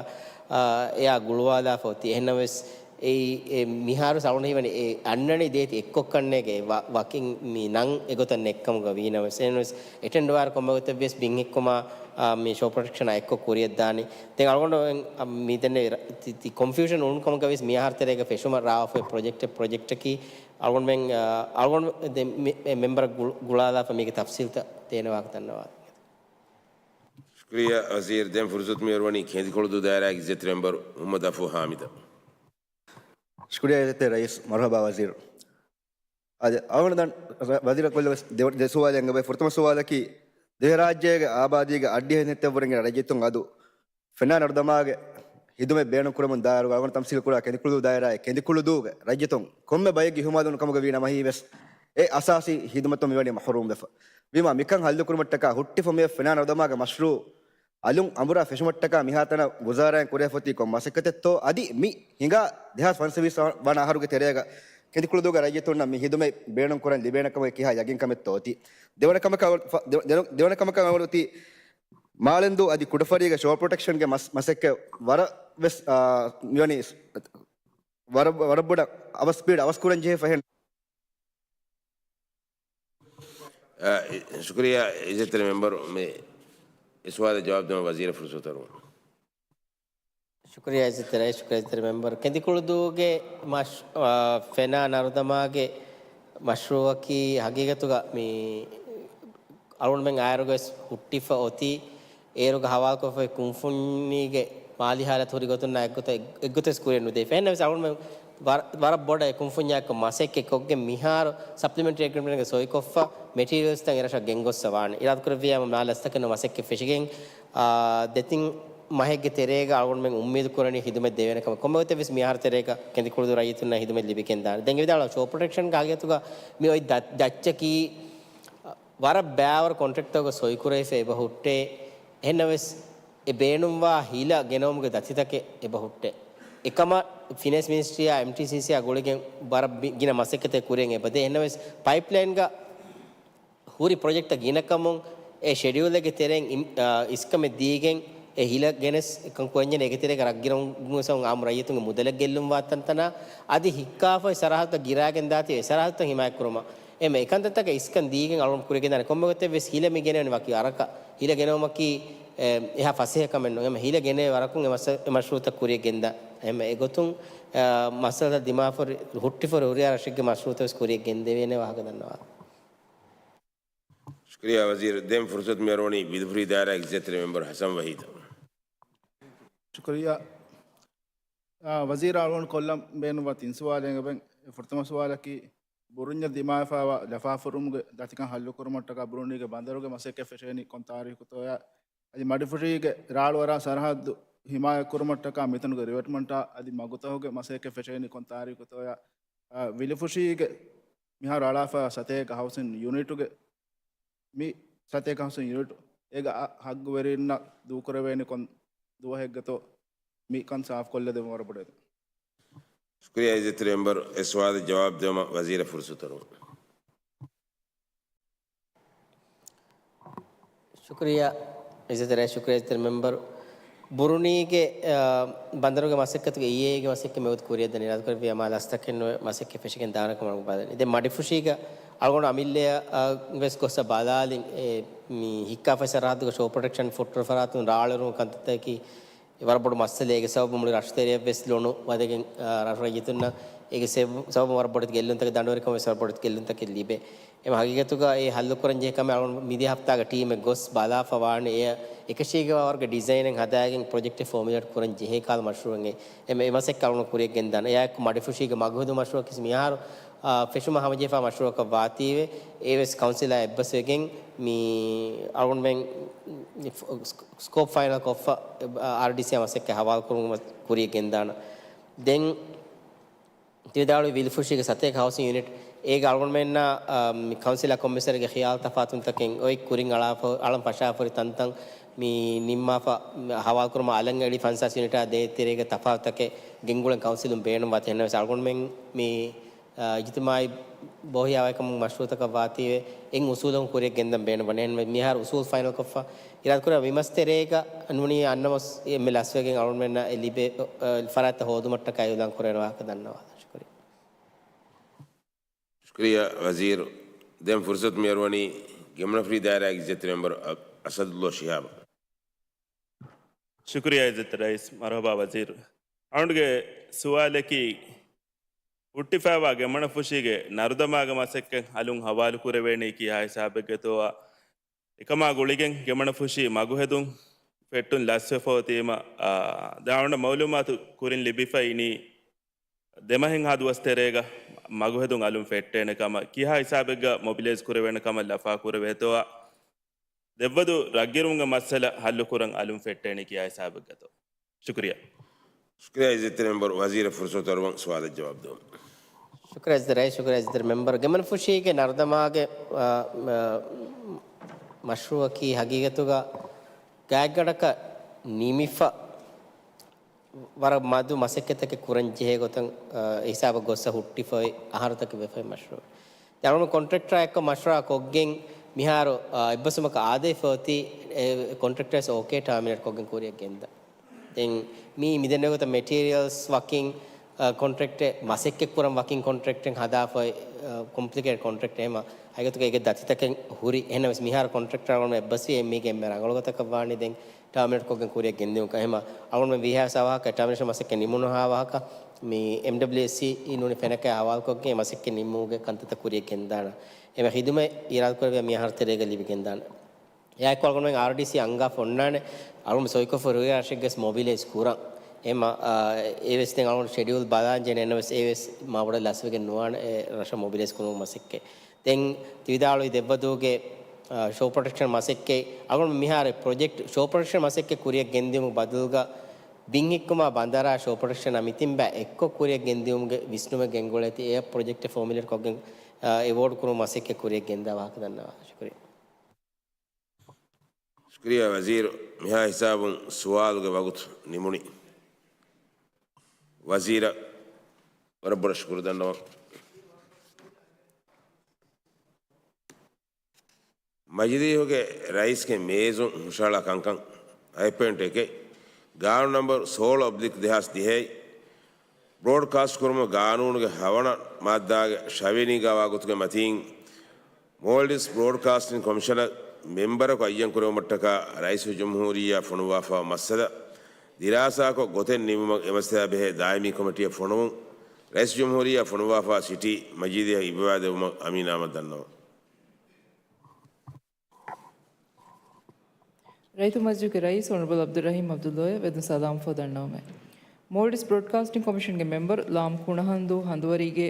އާ، އެއާ ގުޅުވާލާފަ އޮތީ. އެހެންނަމަވެސް އެއީ، އެ މިހާރު ސަޅުން ހީވަނީ އެ އަންނަނީ ދޭތި އެއްކޮށްކަންނޭގެ ވަ-، ވަކިން މި ނަން އެގޮތަށް ނެއްކަމުގަ ވީނަމަވެސް. އެހެންނަމަވެސް އެޓެންޑް ވާރު ކޮންމެ ގޮތެއްވިޔަސް ބިން ހިއްކުމާ، އާ، މި ޝޯ ޕްރޮޓެކްޝަނާ އެއްކޮށް ކުރިއަށްދާނީ. ދެން އަޅުގަނޑު އެ، އަ، މި ދެންނެވި ރަ-، ތި، ތި ކޮންފިއުޝަން އުޅުނު ކަމުގަވެސް މިއަހަރު ތެރޭގަ ފެށުމަށް ރާވާފައި ޕްރޮޖެކްޓެއް، ޕްރޮޖެކްޓަކީ އަޅުގަނޑުމެން، އަ، އަޅުގަނޑު ދެ-، މި-، މެ-، މެމްބަރަށް ގުޅު-، ގުޅާލާފަ މީގެ ތަފްސީލްތައް ދޭނެ ވާހަކަ ދަންނަވާ. ޝުކުރިއްޔާ ވަޒީރު. ދެން ފުރުސަތު މިއޮރުވަނީ ކެނދިކުޅުދޫ ދާއިރާގެ އިއްޒަތްތެރި މެމްބަރު މުހައްމަދު އަފޫ ހާމިދަށް. ޝުކުރިއްޔާ އިއްޒަތްތެރި ރައީސް. މަރުހަބާ ވަޒީރު. އަދި އަޅުގަނޑު ދަން ރަ-، ވަޒީރަށް ކޮށްލެވޭ ދެ-، ދެ ސުވާލެއް އެބައި. ފުރަތަމަ ސުވާލަކީ، ދިވެހިރާއްޖޭގެ އާބާދީގެ އަށްޑިހަ ދެންނެތިއްބަވަ ރައްޔިތުން އަދު ފެނާ ނަރުދަމާގެ ހިދުމަތް ބޭނުން ކުރަމުން ދާއިރު އަޅުގަނޑު ތަމްސީލް ކުރާ ކެނދިކުޅުދޫ ދާއިރާއެއް. ކެނދިކުޅުދޫގެ ރައްޔިތުން ކޮންމެ ބައެއްގެ އިހުމާލުވުން ކަމުގަ ވީ ނަމަ ހީވެސް، އެ އަސާސީ ހިދުމަތުން މިވަނީ މަހުރޫމް ވެފަ. ވީމާ މިކަން ހައްލުކުރުމަށްޓަކާ ހުއްޓިފަ މިއޮތް ފެނާ ނަރުދަމާގެ މަޝްރޫއު އަލުން އަނބުރާ ފެށުމަށްޓަކާ މިހާތަނަށް ވުޒާރާއިން ކުރެވިފަ އޮތީ ކޮން މަސައްކަތެއްތޯ؟ އަދި މި ހިނގާ ދެހާސް ފަންސަވީސް ވަނަ އަހަރުގެ ތެރޭގަ ކެނދިކުޅުދޫގެ ރައްޔިތުންނަށް މި ހިދުމަތް ބޭނުން ކުރަން ލިބޭނެ ކަމުގެ ކިހާ ޔަގީންކަމެއްތޯ އޮތީ؟ ދެވަނަ ކަމަކަށް އަޅު-، ފަ-، ދެ-، ދެ-، ދެވަނަ ކަމަކަށް އަޅުގަނޑު އޮތީ މާލެންދޫ އަދި ކުޑަފަރީގެ ޝޯ ޕްރޮޓެކްޝަންގެ މަސް-، މަސައްކަތް ވަރަށް ވެސް، އާ، މިވަނީ ވަރަށް، ވަރަށް ބޮޑަށް އަވަސް ސްޕީޑް އަވަސް ކުރަން ޖެހޭ ފަހެން. އަ، ޝުކުރިއްޔާ އިއްޒަތްތެރި މެމްބަރު. މި ސުވާލަށް ޖަވާބު ދެވަން ވަޒީރަށް ފުރުސަތު އަރުވަން. ޝުކުރިއްޔާ އިއްޒަތްތެރި ރައީސް، ޝުކުރިއްޔާ އިއްޒަތްތެރި މެމްބަރު. ކެނދިކުޅުދޫގެ މަޝް-، އާ، ފެނާ ނަރުދަމާގެ މަޝްރޫއަކީ ހަގީގަތުގަ މި އަޅުގަނޑުމެން އާއިރުގަވެސް ހުއްޓިފަ އޮތީ، އޭރުގަ ހަވާލުކޮށްފައި ކުންފުންޏީގެ މާލީ ހާލަތު ހުރި ގޮތުންނާ އެއްގޮތަށް، އެއްގޮތަށް ކުރިއަށް ނުދޭ. އެހެންނަމަވެސް އަޅުގަނޑުމެން ވަރަށް، ވަރަށް ބޮޑަށް އެ ކުންފުންޏާއެކު މަސައްކަތް ކޮށްގެން މިހާރު ސަޕްލިމެންޓްރީ އެގްރިމެންޓްގެ ސޮއިކޮށްފަ މެޓީރިއަލްސްތައް އެރަށަށް ގެންގޮއްސަ ވާނެ. އިރާދަކުރެއްވިޔާ މާލެ އަސްތަކެއް ނުވަ މަސައްކަތް ފެށިގެން، އާ، ދެތިން މަހެއްގެ ތެރޭގަ އަޅުގަނޑުމެން އުއްމީދު ކުރަނީ ހިދުމަތް ދެވޭނެ ކަމަށް. ކޮންމެ ގޮތެއްވެސް މިހާރު ތެރޭގަ ކެނދިކުޅުދޫ ރައްޔިތުންނަށް ހިދުމަތް ލިބިގެންދާނެ. ދެން އެ ވިދާޅުވާ ޝޯ ޕްރޮޓެކްޝަންގެ ހަގީގަތުގަ މި އޮތް ދަ-، ދައްޗަކީ ވަރަށް ބައިވަރު ކޮންޓްރެކްޓަރުގެ ސޮއިކުރެވިފަ އެބަ ހުއްޓޭ. އެހެންނަމަވެސް އެ ބޭނުންވާ ހިލަ ގެނައުމުގެ ދަތިތަކެއް އެބަ ހުއްޓޭ. އެކަމަށް ފިނޭންސް މިނިސްޓްރީއާ އެމްޓީސީސީއާ ގުޅިގެން ވަރަށް ބި-، ގިނަ މަސައްކަތެއް ކުރިއަށް އެބަދޭ. އެހެންނަމަވެސް ޕައިޕްލައިންގަ ހުރި ޕްރޮޖެކްޓްތައް ގިނަކަމުން އެ ޝެޑިއުލެއްގެ ތެރެއިން އިން-، އާ، އިސްކަމެއް ދީގެން އެ ހިލަ ގެނެސް އެކަން ކުރަންޖެހޭ. އޭގެ ތެރޭގަ ރަށްގިރައުން އާއްމު ރައްޔިތުންގެ މުދަލެއް ގެއްލުންވާ ތަންތަނާ އަދި ހިއްކާފައި ސަރަހައްދަށް ގިރާގެން ދާތީ އެ ސަރަހައްދުތައް ހިމާޔަތްކުރުމަށް. އެމެ އެކަންތައްތަކަށް އިސްކަން ދީގެން އަޅުން ކުރިގެންދާނެ. ކޮންމެ ގޮތެއްވެސް ހިލަ މި ގެނެވެނީ ވަކި ވަރަކަށް. ހިލަ ގެނައުމަކީ، އެ، އެހާ ފަސޭހަ ކަމެއް ނޫން. އެމެ ހިލަ ގެނެވޭ ވަރަކުން އެ މަސަ-، އެ މަޝްރޫއުތައް ކުރިއަށް ގެންދާ. އެމެ އެގޮތުން، އަ، މައްސަލަތައް ދިމާވެފަ ހުރި، ހުއްޓިފަ ހުރި ހުރިހާ ރަށެއްގެ މަޝްރޫއުތައް ވެސް ކުރިއަށް ގެންދެވޭނެ ވާހަކަ ދަންނަވާ. ޝުކުރިއްޔާ ވަޒީރު. ދެން ފުރުސަތު މިއަރުވަނީ ވިލުފުރީ ދާއިރާގެ އިއްޒަތްތެރި މެމްބަރު ހަސަން ވަހީދަށް. ޝުކުރިއްޔާ. އާ، ވަޒީރާ އަޅުގަނޑު ކޮށްލަން ބޭނުންވާ ތިން ސުވާލެއް އެބައި. ފުރަތަމަ ސުވާލަކީ، ބުރުންޏަށް ދިމާވެފައިވާ ލަފާފަރުމުގެ ދަތިކަން ހައްލުކުރުމަށްޓަކާ ބުރުނީގެ ބަނދަރުގެ މަސައްކަތް ފެށޭނީ ކޮން ތާރީޚުތޯޔާ؟ އަދި މަޑިފުށީގެ ރާޅުއަރާ ސަރަހައްދު ހިމާޔަތްކުރުމަށްޓަކާ މިތަނުގެ ރިވެޓްމަންޓާ އަދި މަގުތަކުގެ މަސައްކަތް ފެށޭނީ ކޮން ތާރީޚުތޯޔާ؟ އާ، ވިލުފުށީގެ މިހާރު އަޅާފައިވާ ސަތޭކަ ހައުސިން ޔުނިޓުގެ، މި ސަތޭކަ ހައުސިން ޔުނިޓު އޭގެ އަ-، ހައްގުވެރިންނަށް ދޫކުރެވޭނީ ކޮން ދުވަހެއްގަތޯ؟ މި ކަން ސާފުކޮށްލަދެން ވަރަށް ބޮޑެތި. ޝުކުރިއްޔާ އިއްޒަތްތެރި މެމްބަރު. އެ ސުވާލަށް ޖަވާބު ދެވުމަށް ވަޒީރަށް ފުރުސަތު އަރުވަން. ޝުކުރިއްޔާ. އިއްޒަތްތެރި ޝުކުރިއްޔާ އިއްޒަތްތެރި މެމްބަރު. ބުރުނީގެ، އާ، ބަނދަރުގެ މަސައްކަތުގެ އީއޭގެ މަސައްކަތް މިވަގުތު ކުރިއަށްދާން އިރާދަކުރެއްވިޔާ މާ ލަސްތަކެއް ނުވެ މަސައްކަތް ފެށިގެން ދާނެ ކަމަށް ބަލަނީ. ދެން މަޑިފުށީގަ އަޅުގަނޑު އަމިއްލައަށް، އާ، ވެސް ގޮއްސަ ބަލާލިން އެ، މި ހިއްކާފައި ސަރަހައްދުގެ ޝޯ ޕްރޮޓެކްޝަން ފުއްޓުރު ފަރާތުން ރާޅުއެރުމު ކަންތައްތަކަކީ ވަރަށް ބޮޑު މައްސަލައެއް. އޭގެ ސަބަބުން މުޅި ރަށުތެރެއަށް ވެސް ލޮނު ވަދެގެން، އާ، ރަށު ރައްޔިތުންނަށް އޭގެ ސެބު-، ސަބަބުން ވަރަށް ބޮޑެތި ގެއްލުންތަކެއް، ދަނޑުވެރިކަމަށް ވެސް ވަރަށް ބޮޑެތި ގެއްލުންތަކެއް ލިބޭ. އެމަ ހަގީގަތުގަ އެ ހައްލުކުރަން ޖެހޭ ކަމެއް އަޅުގަނޑު މިދިޔަ ހަފްތާގަ ޓީމެއް ގޮސް ބަލާފަ ވާނެ. އެ އެކަށީގެ ވަރުގެ ޑިޒައިނެއް ހަދާގެން ޕްރޮޖެކްޓެއް ފޯމިއުލޭޓް ކުރަން ޖެހޭ ކަހަލަ މަޝްރޫއެއް އެ، އެ މަސައްކަތް އަޅުގަނޑު ކުރިއަށް ގެންދާނެ. އެއާއެކު މަޑިފުށީގެ މަގުހެދުން މަޝްރޫއަކީ މިހާރު، އާ، ފެށުމަށް ހަމަޖެހިފާ މަޝްރޫއަކަށް ވާތީވެ، އެވެސް ކައުންސިލާ އެއްބަސްވެގެން މި އަޅުގަނޑުމެން ސްކޯޕް ފައިނަލް ކޮށްފަ، އާރްޑީސީއާ މަސައްކަތް ހަވާލުކުރުމަށް ކުރިއަށް ގެންދާނަ. ދެން ތިވިދާޅުވި ވިލިފުށީގެ ސަތޭކަ ހައުސިން ޔުނިޓް އޭގެ އަޅުގަނޑުމެންނާ، އާ، މި ކައުންސިލާ ކޮންމެސަރގެ ޚިޔާލު ތަފާތުންތަކެއް އޮތް ކުރިން އަޅާފަ-، އަޅަން ފަށާފަހުރި ތަންތަން މި ނިންމާފަ ހަވާލުކުރުމަށް އަލަށް އެޅި ފަންސާސް ޔުނިޓާ ދޭތެރޭގެ ތަފާތުތަކެއް ގެންގުޅެން ކައުންސިލުން ބޭނުންވާތީ. އެހެންނަމަވެސް އަޅުގަނޑުމެން މި، އާ، އިޖުތިމާއީ ބޯހިޔާވަހިކަމުގެ މަޝްރޫއުތަކަށް ވާތީވެ، އެއް އުސޫލަކުން ކުރިއަށް ގެންދަން ބޭނުންވަނީ. އެހެން މިހާރު އުސޫލް ފައިނަލް ކޮށްފަ އިރާދަކުރާ މިމަސް ތެރޭގަ ނޫނީ އަންނަމަސް އެންމެ ލަސްވެގެން އަޅުގަނޑުމެންނަށް އެ ލިބޭ، އަ، ފަރާތްތައް ހޯދުމަށްޓަކާ އިއުލާން ކުރެވޭނެ ވާހަކަ ދަންނަވާލަން. ޝުކުރިއްޔާ. ޝުކުރިއްޔާ ވަޒީރު. ދެން ފުރުސަތު މިއަރުވަނީ ގެމުނަފުށީ ދާއިރާގެ އިއްޒަތްތެރި މެމްބަރު އަ-، އަސަދުﷲ ޝިހާބަށް. ޝުކުރިއްޔާ އިއްޒަތްތެރި ރައީސް. މަރުޙަބާ ވަޒީރު. އަޅުގަނޑުގެ ސުވާލަކީ، ހުއްޓިފައިވާ ގެމުނަފުށީގެ ނަރުދަމާގެ މަސައްކަތް އަލުން ހަވާލު ކުރެވޭނީ ކިހާ ހިސާބެއްގަތޯއާ؟ އެކަމާ ގުޅިގެން ގެމުނަފުށީ މަގުހެދުން ފެއްޓުން ލަސްވެފަ އޮތީމަ، އާ، ދާނަ މައުލޫމާތު ކުރިން ލިބިފައި އިނީ ދެމަހެއްހާ ދުވަސް ތެރޭގަ މަގުހެދުން އަލުން ފެއްޓޭނެ ކަމަށް. ކިހާ ހިސާބެއްގަ މޮބިލައިޒް ކުރެވޭނެ ކަމަށް ލަފާ ކުރެވޭތޯއާ؟ ދެއްވަދޫ ރަށްގިރުމުގެ މައްސަލަ ހައްލުކުރަން އަލުން ފެއްޓޭނެ ކިހާ ހިސާބެއްގަތޯ؟ ޝުކުރިއްޔާ. ޝުކުރިއްޔާ އިއްޒަތްތެރި މެމްބަރު. ވަޒީރަށް ފުރުސަތު އަރުވަން ސުވާލަށް ޖަވާބު ދެވުން. ޝުކުރިއްޔާ އިއްޒަތްތެރި ރައީސް، ޝުކުރިއްޔާ އިއްޒަތްތެރި މެމްބަރު. ގެމުނަފުށީގެ ނަރުދަމާގެ، އާ، އާ، މަޝްރޫއަކީ ހަގީގަތުގަ ގާތްގަނޑަކަށް ނިމިފަ ވަރަށް މަދު މަސައްކަތްތަކެއް ކުރަން ޖެހޭ ގޮތަށް، އާ، ހިސާބަށް ގޮއްސަ ހުއްޓިފައި އަހަރުތަކެއް ވެފައި މަޝްރޫއު. ދެން އަޅުގަނޑު ކޮންޓްރެކްޓަރާ އެއްކޮށް މަޝްވަރާ ކޮށްގެން މިހާރު، އާ، އެއްބަސްވުމަކަށް އާދޭފަ އޮތީ، އެ، ކޮންޓްރެކްޓަރ އޯކޭ ޓާމިނޭޓް ކޮށްގެން ކުރިއަށް ގެންދާ. ދެން މީ މިދެންނެވި ގޮތަށް މެޓީރިއަލްސް ވަކިން، އާ، ކޮންޓްރެކްޓެއް މަސައްކަތް ކުރަން ވަކިން ކޮންޓްރެކްޓެއް ހަދާފައި، އާ، ކޮމްޕްލިކޭޓް ކޮންޓްރެކްޓް އެހެމަ ހަގީގަތުގަ އޭގެ ދަތިތަކެއް ހުރި. އެހެންނަމަވެސް މިހާރު ކޮންޓްރެކްޓަރ އަޅުގަނޑު އެއްބަސްވީ އެމީގެ އެންމެ ރަނގަޅު ގޮތަކަށް ވާނީ ދެން ޓާމިނޭޓް ކޮށްގެން ކުރިއަށް ގެންދިއުން. އެހެމަ އަޅުގަނޑުމެން ވީހާވެސް އަވަހަކަށް ޓާމިނޭޝަން މަސައްކަތް ނިމުނުހާ ވާހަކަ މި އެމްޑަބްލިއުއެސްސީ ނޫނީ ފެނަކައި ހަވާލުކޮށްގެން މަސައްކަތް ނިމުމުގެ ކަންތައްތައް ކުރިއަށް ގެންދާނަ. އެމަ ޚިދުމަތް އިރާދަކުރެއްވިޔާ މި އަހަރު ތެރޭގަ ލިބިގެންދާނަ. އެއާއެކު އަޅުގަނޑުމެން އާރްޑީސީ އަންގާފަ އޮންނާނެ އަޅުގަނޑު ސޮއިކޮށްފަ ރުއި ރަށެއްގެސް މޮބިލައިޒް ކުރަން. އެމަ، އާ، އެވެސް ދެން އަޅުގަނޑު ޝެޑިއުލް ބަލާން ޖެހޭނެ އެންނަވެސް އެވެސް މާބޮޑަށް ލަސްވެގެން ނުވާނެ އެ ރަށަށް މޮބިލައިޒް ކުރުމުގެ މަސައްކަތް. ދެން ތިވިދާޅުވި ދެއްވަދޫގެ، އާ، ޝޯ ޕްރޮޓެކްޝަން މަސައްކަތް އަޅުގަނޑު މިހާރު ޕްރޮޖެކްޓް ޝޯ ޕްރޮޓެކްޝަން މަސައްކަތް ކުރިއަށް ގެންދިއުމުގެ ބަދަލުގަ ބިން ހިއްކުމާ ބަނދަރާ ޝޯ ޕްރޮޓެކްޝަނާ މިތިން ބައި އެއްކޮށް ކުރިއަށް ގެންދިއުމުގެ ވިސްނުމެއް ގެންގުޅޭތީ އެއަށް ޕްރޮޖެކްޓެއް ފޯމިއުލޭޓް ކޮށްގެން، އާ، އެވޯޑް ކުރުމުގެ މަސައްކަތް ކުރިއަށް ގެންދާ ވާހަކަ ދަންނަވާ. ޝުކުރިއްޔާ. ޝުކުރިއްޔާ ވަޒީރު، މިހާ ހިސާބުން ސުވާލުގެ ވަގުތު ނިމުނީ. ވަޒީރަށް ވަރަށް ބޮޑަށް ޝުކުރު ދަންނަވަން. މަޖިލީހުގެ ރައީސްގެ މޭޒުން ހުށަހަޅާ ކަންކަން ހަތް ޕޮއިންޓް އެކެއް، ގާނޫނު ނަންބަރު ސޯޅަ އޮބްލިކް ދެހާސް ދިހައި، ބްރޯޑްކާސްޓް ކުރުމުގެ ގާނޫނުގެ ހަވަނަ މާއްދާގެ ޝަވިޔަނީގާވާ ގޮތުގެ މަތީން، މޯލްޑިވްސް ބްރޯޑްކާސްޓިން ކޮމިޝަނަށް މެމްބަރަކު އައްޔަން ކުރެވުމަށްޓަކާ ރައީސުލްޖުމްހޫރިއްޔާ ފޮނުއްވާފައިވާ މައްސަލަ ދިރާސާކޮށް ގޮތެއް ނިމުމަށް އެމައްސަލައާ ބެހޭ ދާއިމީ ކޮމިޓީއަށް ފޮނުވުން ރައީސުލްޖުމްހޫރިއްޔާ ފޮނުއްވާފައިވާ ޗިޓީ މަޖީދީއަށް އިއްވާ ދެއްވުމަށް އަމީނާމަ ދަންނަވަން. ރައްޔިތު މަޖިލިސްގެ ރައީސް އޮނަރަބަލް ޢަބްދުއްރަޙީމް ޢަބްދުﷲ އެ ވެދުން ސަލާމަތްވެފަ ދަންނަވަމޭ. މޯލްޑިވްސް ބްރޯޑްކާސްޓިން ކޮމިޝަންގެ މެމްބަރު ލާމް ކުނަހަނދޫ ހަނދުވަރީގެ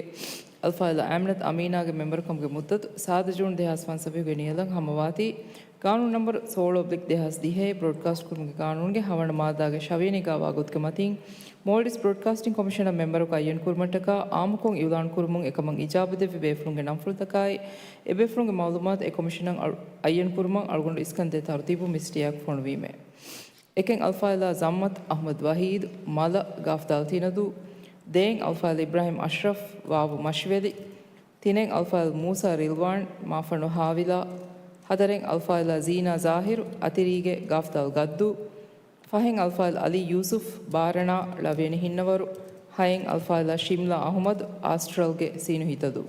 އަލްފާޟިލާ އާމިނަތު އަމީނާގެ މެމްބަރުކަމުގެ މުއްދަތު ސާދަ ޖޫން ދެހާސް ފަންސަވީހުގެ ނިޔަލަށް ހަމަވާތީ، ގާނޫނު ނަންބަރު ސޯޅަ އޮބްލިކް ދެހާސް ދިހައި ބްރޯޑްކާސްޓް ކުރުމުގެ ގާނޫނުގެ ހަވަނަ މާއްދާގެ ޝަވިޔަނީގާވާ ގޮތުގެ މަތީން، މޯލްޑިވްސް ބްރޯޑްކާސްޓިން ކޮމިޝަނަށް މެމްބަރަކު އައްޔަން ކުރުމަށްޓަކާ އާއްމުކޮށް އިއުލާން ކުރުމުން އެކަމަށް އިޖާބަ ދެއްވި ބޭފުޅުންގެ ނަންފުޅުތަކާއި، އެބޭފުޅުންގެ މައުލޫމާތު އެ ކޮމިޝަނަށް އަޅު-، އައްޔަން ކުރުމަށް އަޅުގަނޑު އިސްކަން ދޭ ތަރުތީބު މިސްޓިއާކް ފޮނުވީމޭ. އެކެއް އަލްފާޟިލާ ޒައްމަތް އަޙްމަދު ވަޙީދު، މަލަ، ގާފްދާލް ތިނަދޫ، ދޭއް އަލްފާޟިލް އިބްރާހިމް އަޝްރަފް، ވާވު މަށިވެލި، ތިނެއް އަލްފާޟިލް މޫސާ ރިލްވާން، މާފަނޑު ހާވިލާ، ހަތަރެއް އަލްފާޟިލާ ޒީނާ ޒާހިރު، އަތިރީގެ ގާފްތަލް ގައްދޫ. ފަހެއް އަލްފާޟިލް އަލީ ޔޫސުފް، ބާރަނާ، ޅަވިޔަނި ހިންނަވަރު. ހައެއް އަލްފާޟިލާ ޝިމްލާ އަޙުމަދު، އާސްޓްރަލްގެ ސީނު ހިތަދޫ.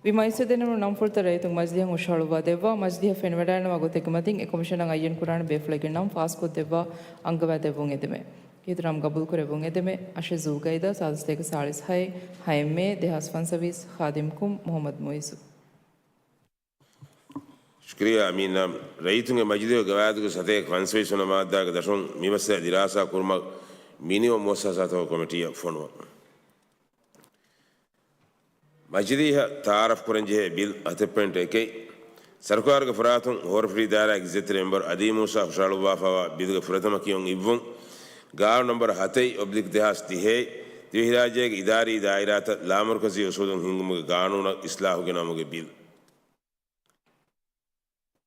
ވި މައިސްވެދެންނެވުނު ނަންފުޅުތައް ރައްޔިތުންގެ މަޖިލީހަށް ހުށަހަޅުއްވާ ދެއްވާ، މަޖިލީހަށް ފެނިވަޑައިގަންނަވާ ގޮތެއްގެ މަތިން އެ ކޮމިޝަނަށް އައްޔަން ކުރާނެ ބޭފުޅެއްގެ ނަން ފާސްކޮށްދެއްވާ އަންގަވާދެއްވުން އެދެމެ. ކީރިތި ނަން ގަބޫލުކުރެއްވުން އެދެމެ. އަށެއް ޒުލްގައިދާ، ސާދަ ސަތޭކަ ސާޅީސް ހައެއް، ހައެއް މޭ، ދެހާސް ފަންސަވީސް، ޚާދިމް ކުން، މުޙައްމަދު މުޢިއްޒު. ޝުކުރިއްޔާ އަމީން. ރައްޔިތުންގެ މަޖިލީހުގެ ގަވާއިދުގެ ސަތޭކަ ފަންސަވީސް ވަނަ މާއްދާގެ ދަށުން މި މައްސަލަ ދިރާސާ ކުރުމަށް މިނިވަން މުއައްސަސާތަކުގެ ކޮމިޓީއަށް ފޮނުވަން. މަޖިލީހަށް ތަޢާރަފް ކުރަންޖެހޭ ބިލް ހަތެއް ޕޮއިންޓް އެކެއް. ސަރުކާރުގެ ފަރާތުން ހޯރަފުށި ދާއިރާގެ އިއްޒަތްތެރި މެމްބަރު އަދީ މޫސާ ހުށަހަޅުއްވާފައިވާ ބިލްގެ ފުރަތަމަ ކިޔުން އިއްވުން، ގާނޫނު ނަންބަރު ހަތެއް އޮބްލިކް ދެހާސް ދިހައެއް، ދިވެހިރާއްޖޭގެ އިދާރީ ދާއިރާތައް ލާމަރުކަޒީ އުސޫލުން ހިންގުމުގެ ގާނޫނަށް އިސްލާހު ގެނައުމުގެ ބިލް.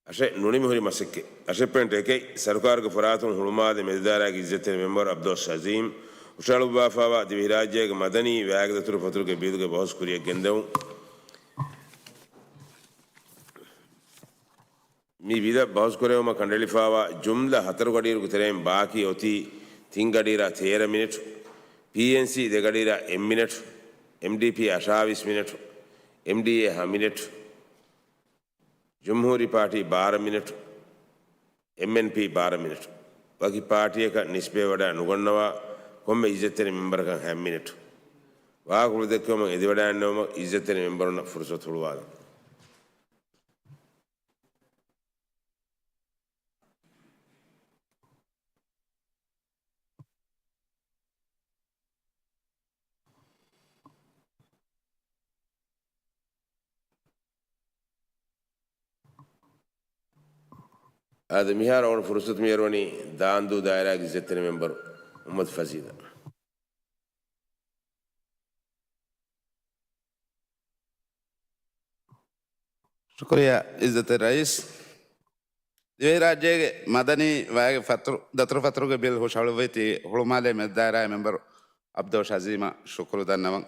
އަށެއް ނުނިމިހުރި މަސައްކަތް. އަށެއް ޕޮއިންޓް އެކެއް، ސަރުކާރުގެ ފަރާތުން ހުޅުމާލެ މެދުދާއިރާގެ އިއްޒަތްތެރި މެމްބަރު އަބްދުއް އަޒީމް ހުށަހަޅުއްވާފައިވާ ދިވެހިރާއްޖޭގެ މަދަނީ ވައިގެ ދަތުރުފަތުރުގެ ބިލްގެ ބަހުސް ކުރިއަށް ގެންދެވުން. މި ބިލަށް ބަހުސް ކުރެވުމަށް ކަނޑައެޅިފައިވާ ޖުމްލަ ހަތަރު ގަޑިއިރުގެ ތެރެއިން ބާކީ އޮތީ ތިން ގަޑިއިރާ ތޭރަ މިނެޓު، ޕީއެންސީ ދެ ގަޑިއިރާ އެއް މިނެޓު، އެމްޑީޕީ އަށާވީސް މިނެޓު، އެމްޑީއޭ ހަ މިނެޓު، ޖުމްހޫރީ ޕާޓީ ބާރަ މިނެޓު، އެމްއެންޕީ ބާރަ މިނެޓު. ވަކި ޕާޓީއަކަށް ނިސްބަތްވެވަޑައި ނުގަންނަވާ ކޮންމެ އިއްޒަތްތެރި މެމްބަރަކަށް ހަތް މިނެޓު. ވާހަކަފުޅު ދެއްކެވުމަށް އެދިވަޑައިގަންނަވުމަށް އިއްޒަތްތެރި މެމްބަރުންނަށް ފުރުސަތު ހުޅުވާލަން. އާދެ، މިހާރު އަޅުގަނޑު ފުރުސަތު މިއަރުވަނީ ދާންދޫ ދާއިރާގެ އިއްޒަތްތެރި މެމްބަރު މުޙައްމަދު ފަޒީލަށް. ޝުކުރިއްޔާ އިއްޒަތްތެރި ރައީސް. ދިވެހިރާއްޖޭގެ މަދަނީ ވައިގެ ފަތުރު، ދަތުރުފަތުރުގެ ބިލް ހުށަހަޅުއްވައިތީ ހުޅުމާލޭ މެދުދާއިރާއި މެމްބަރު އަބްދުއް އަޒީމަށް ޝުކުރު ދަންނަވަން.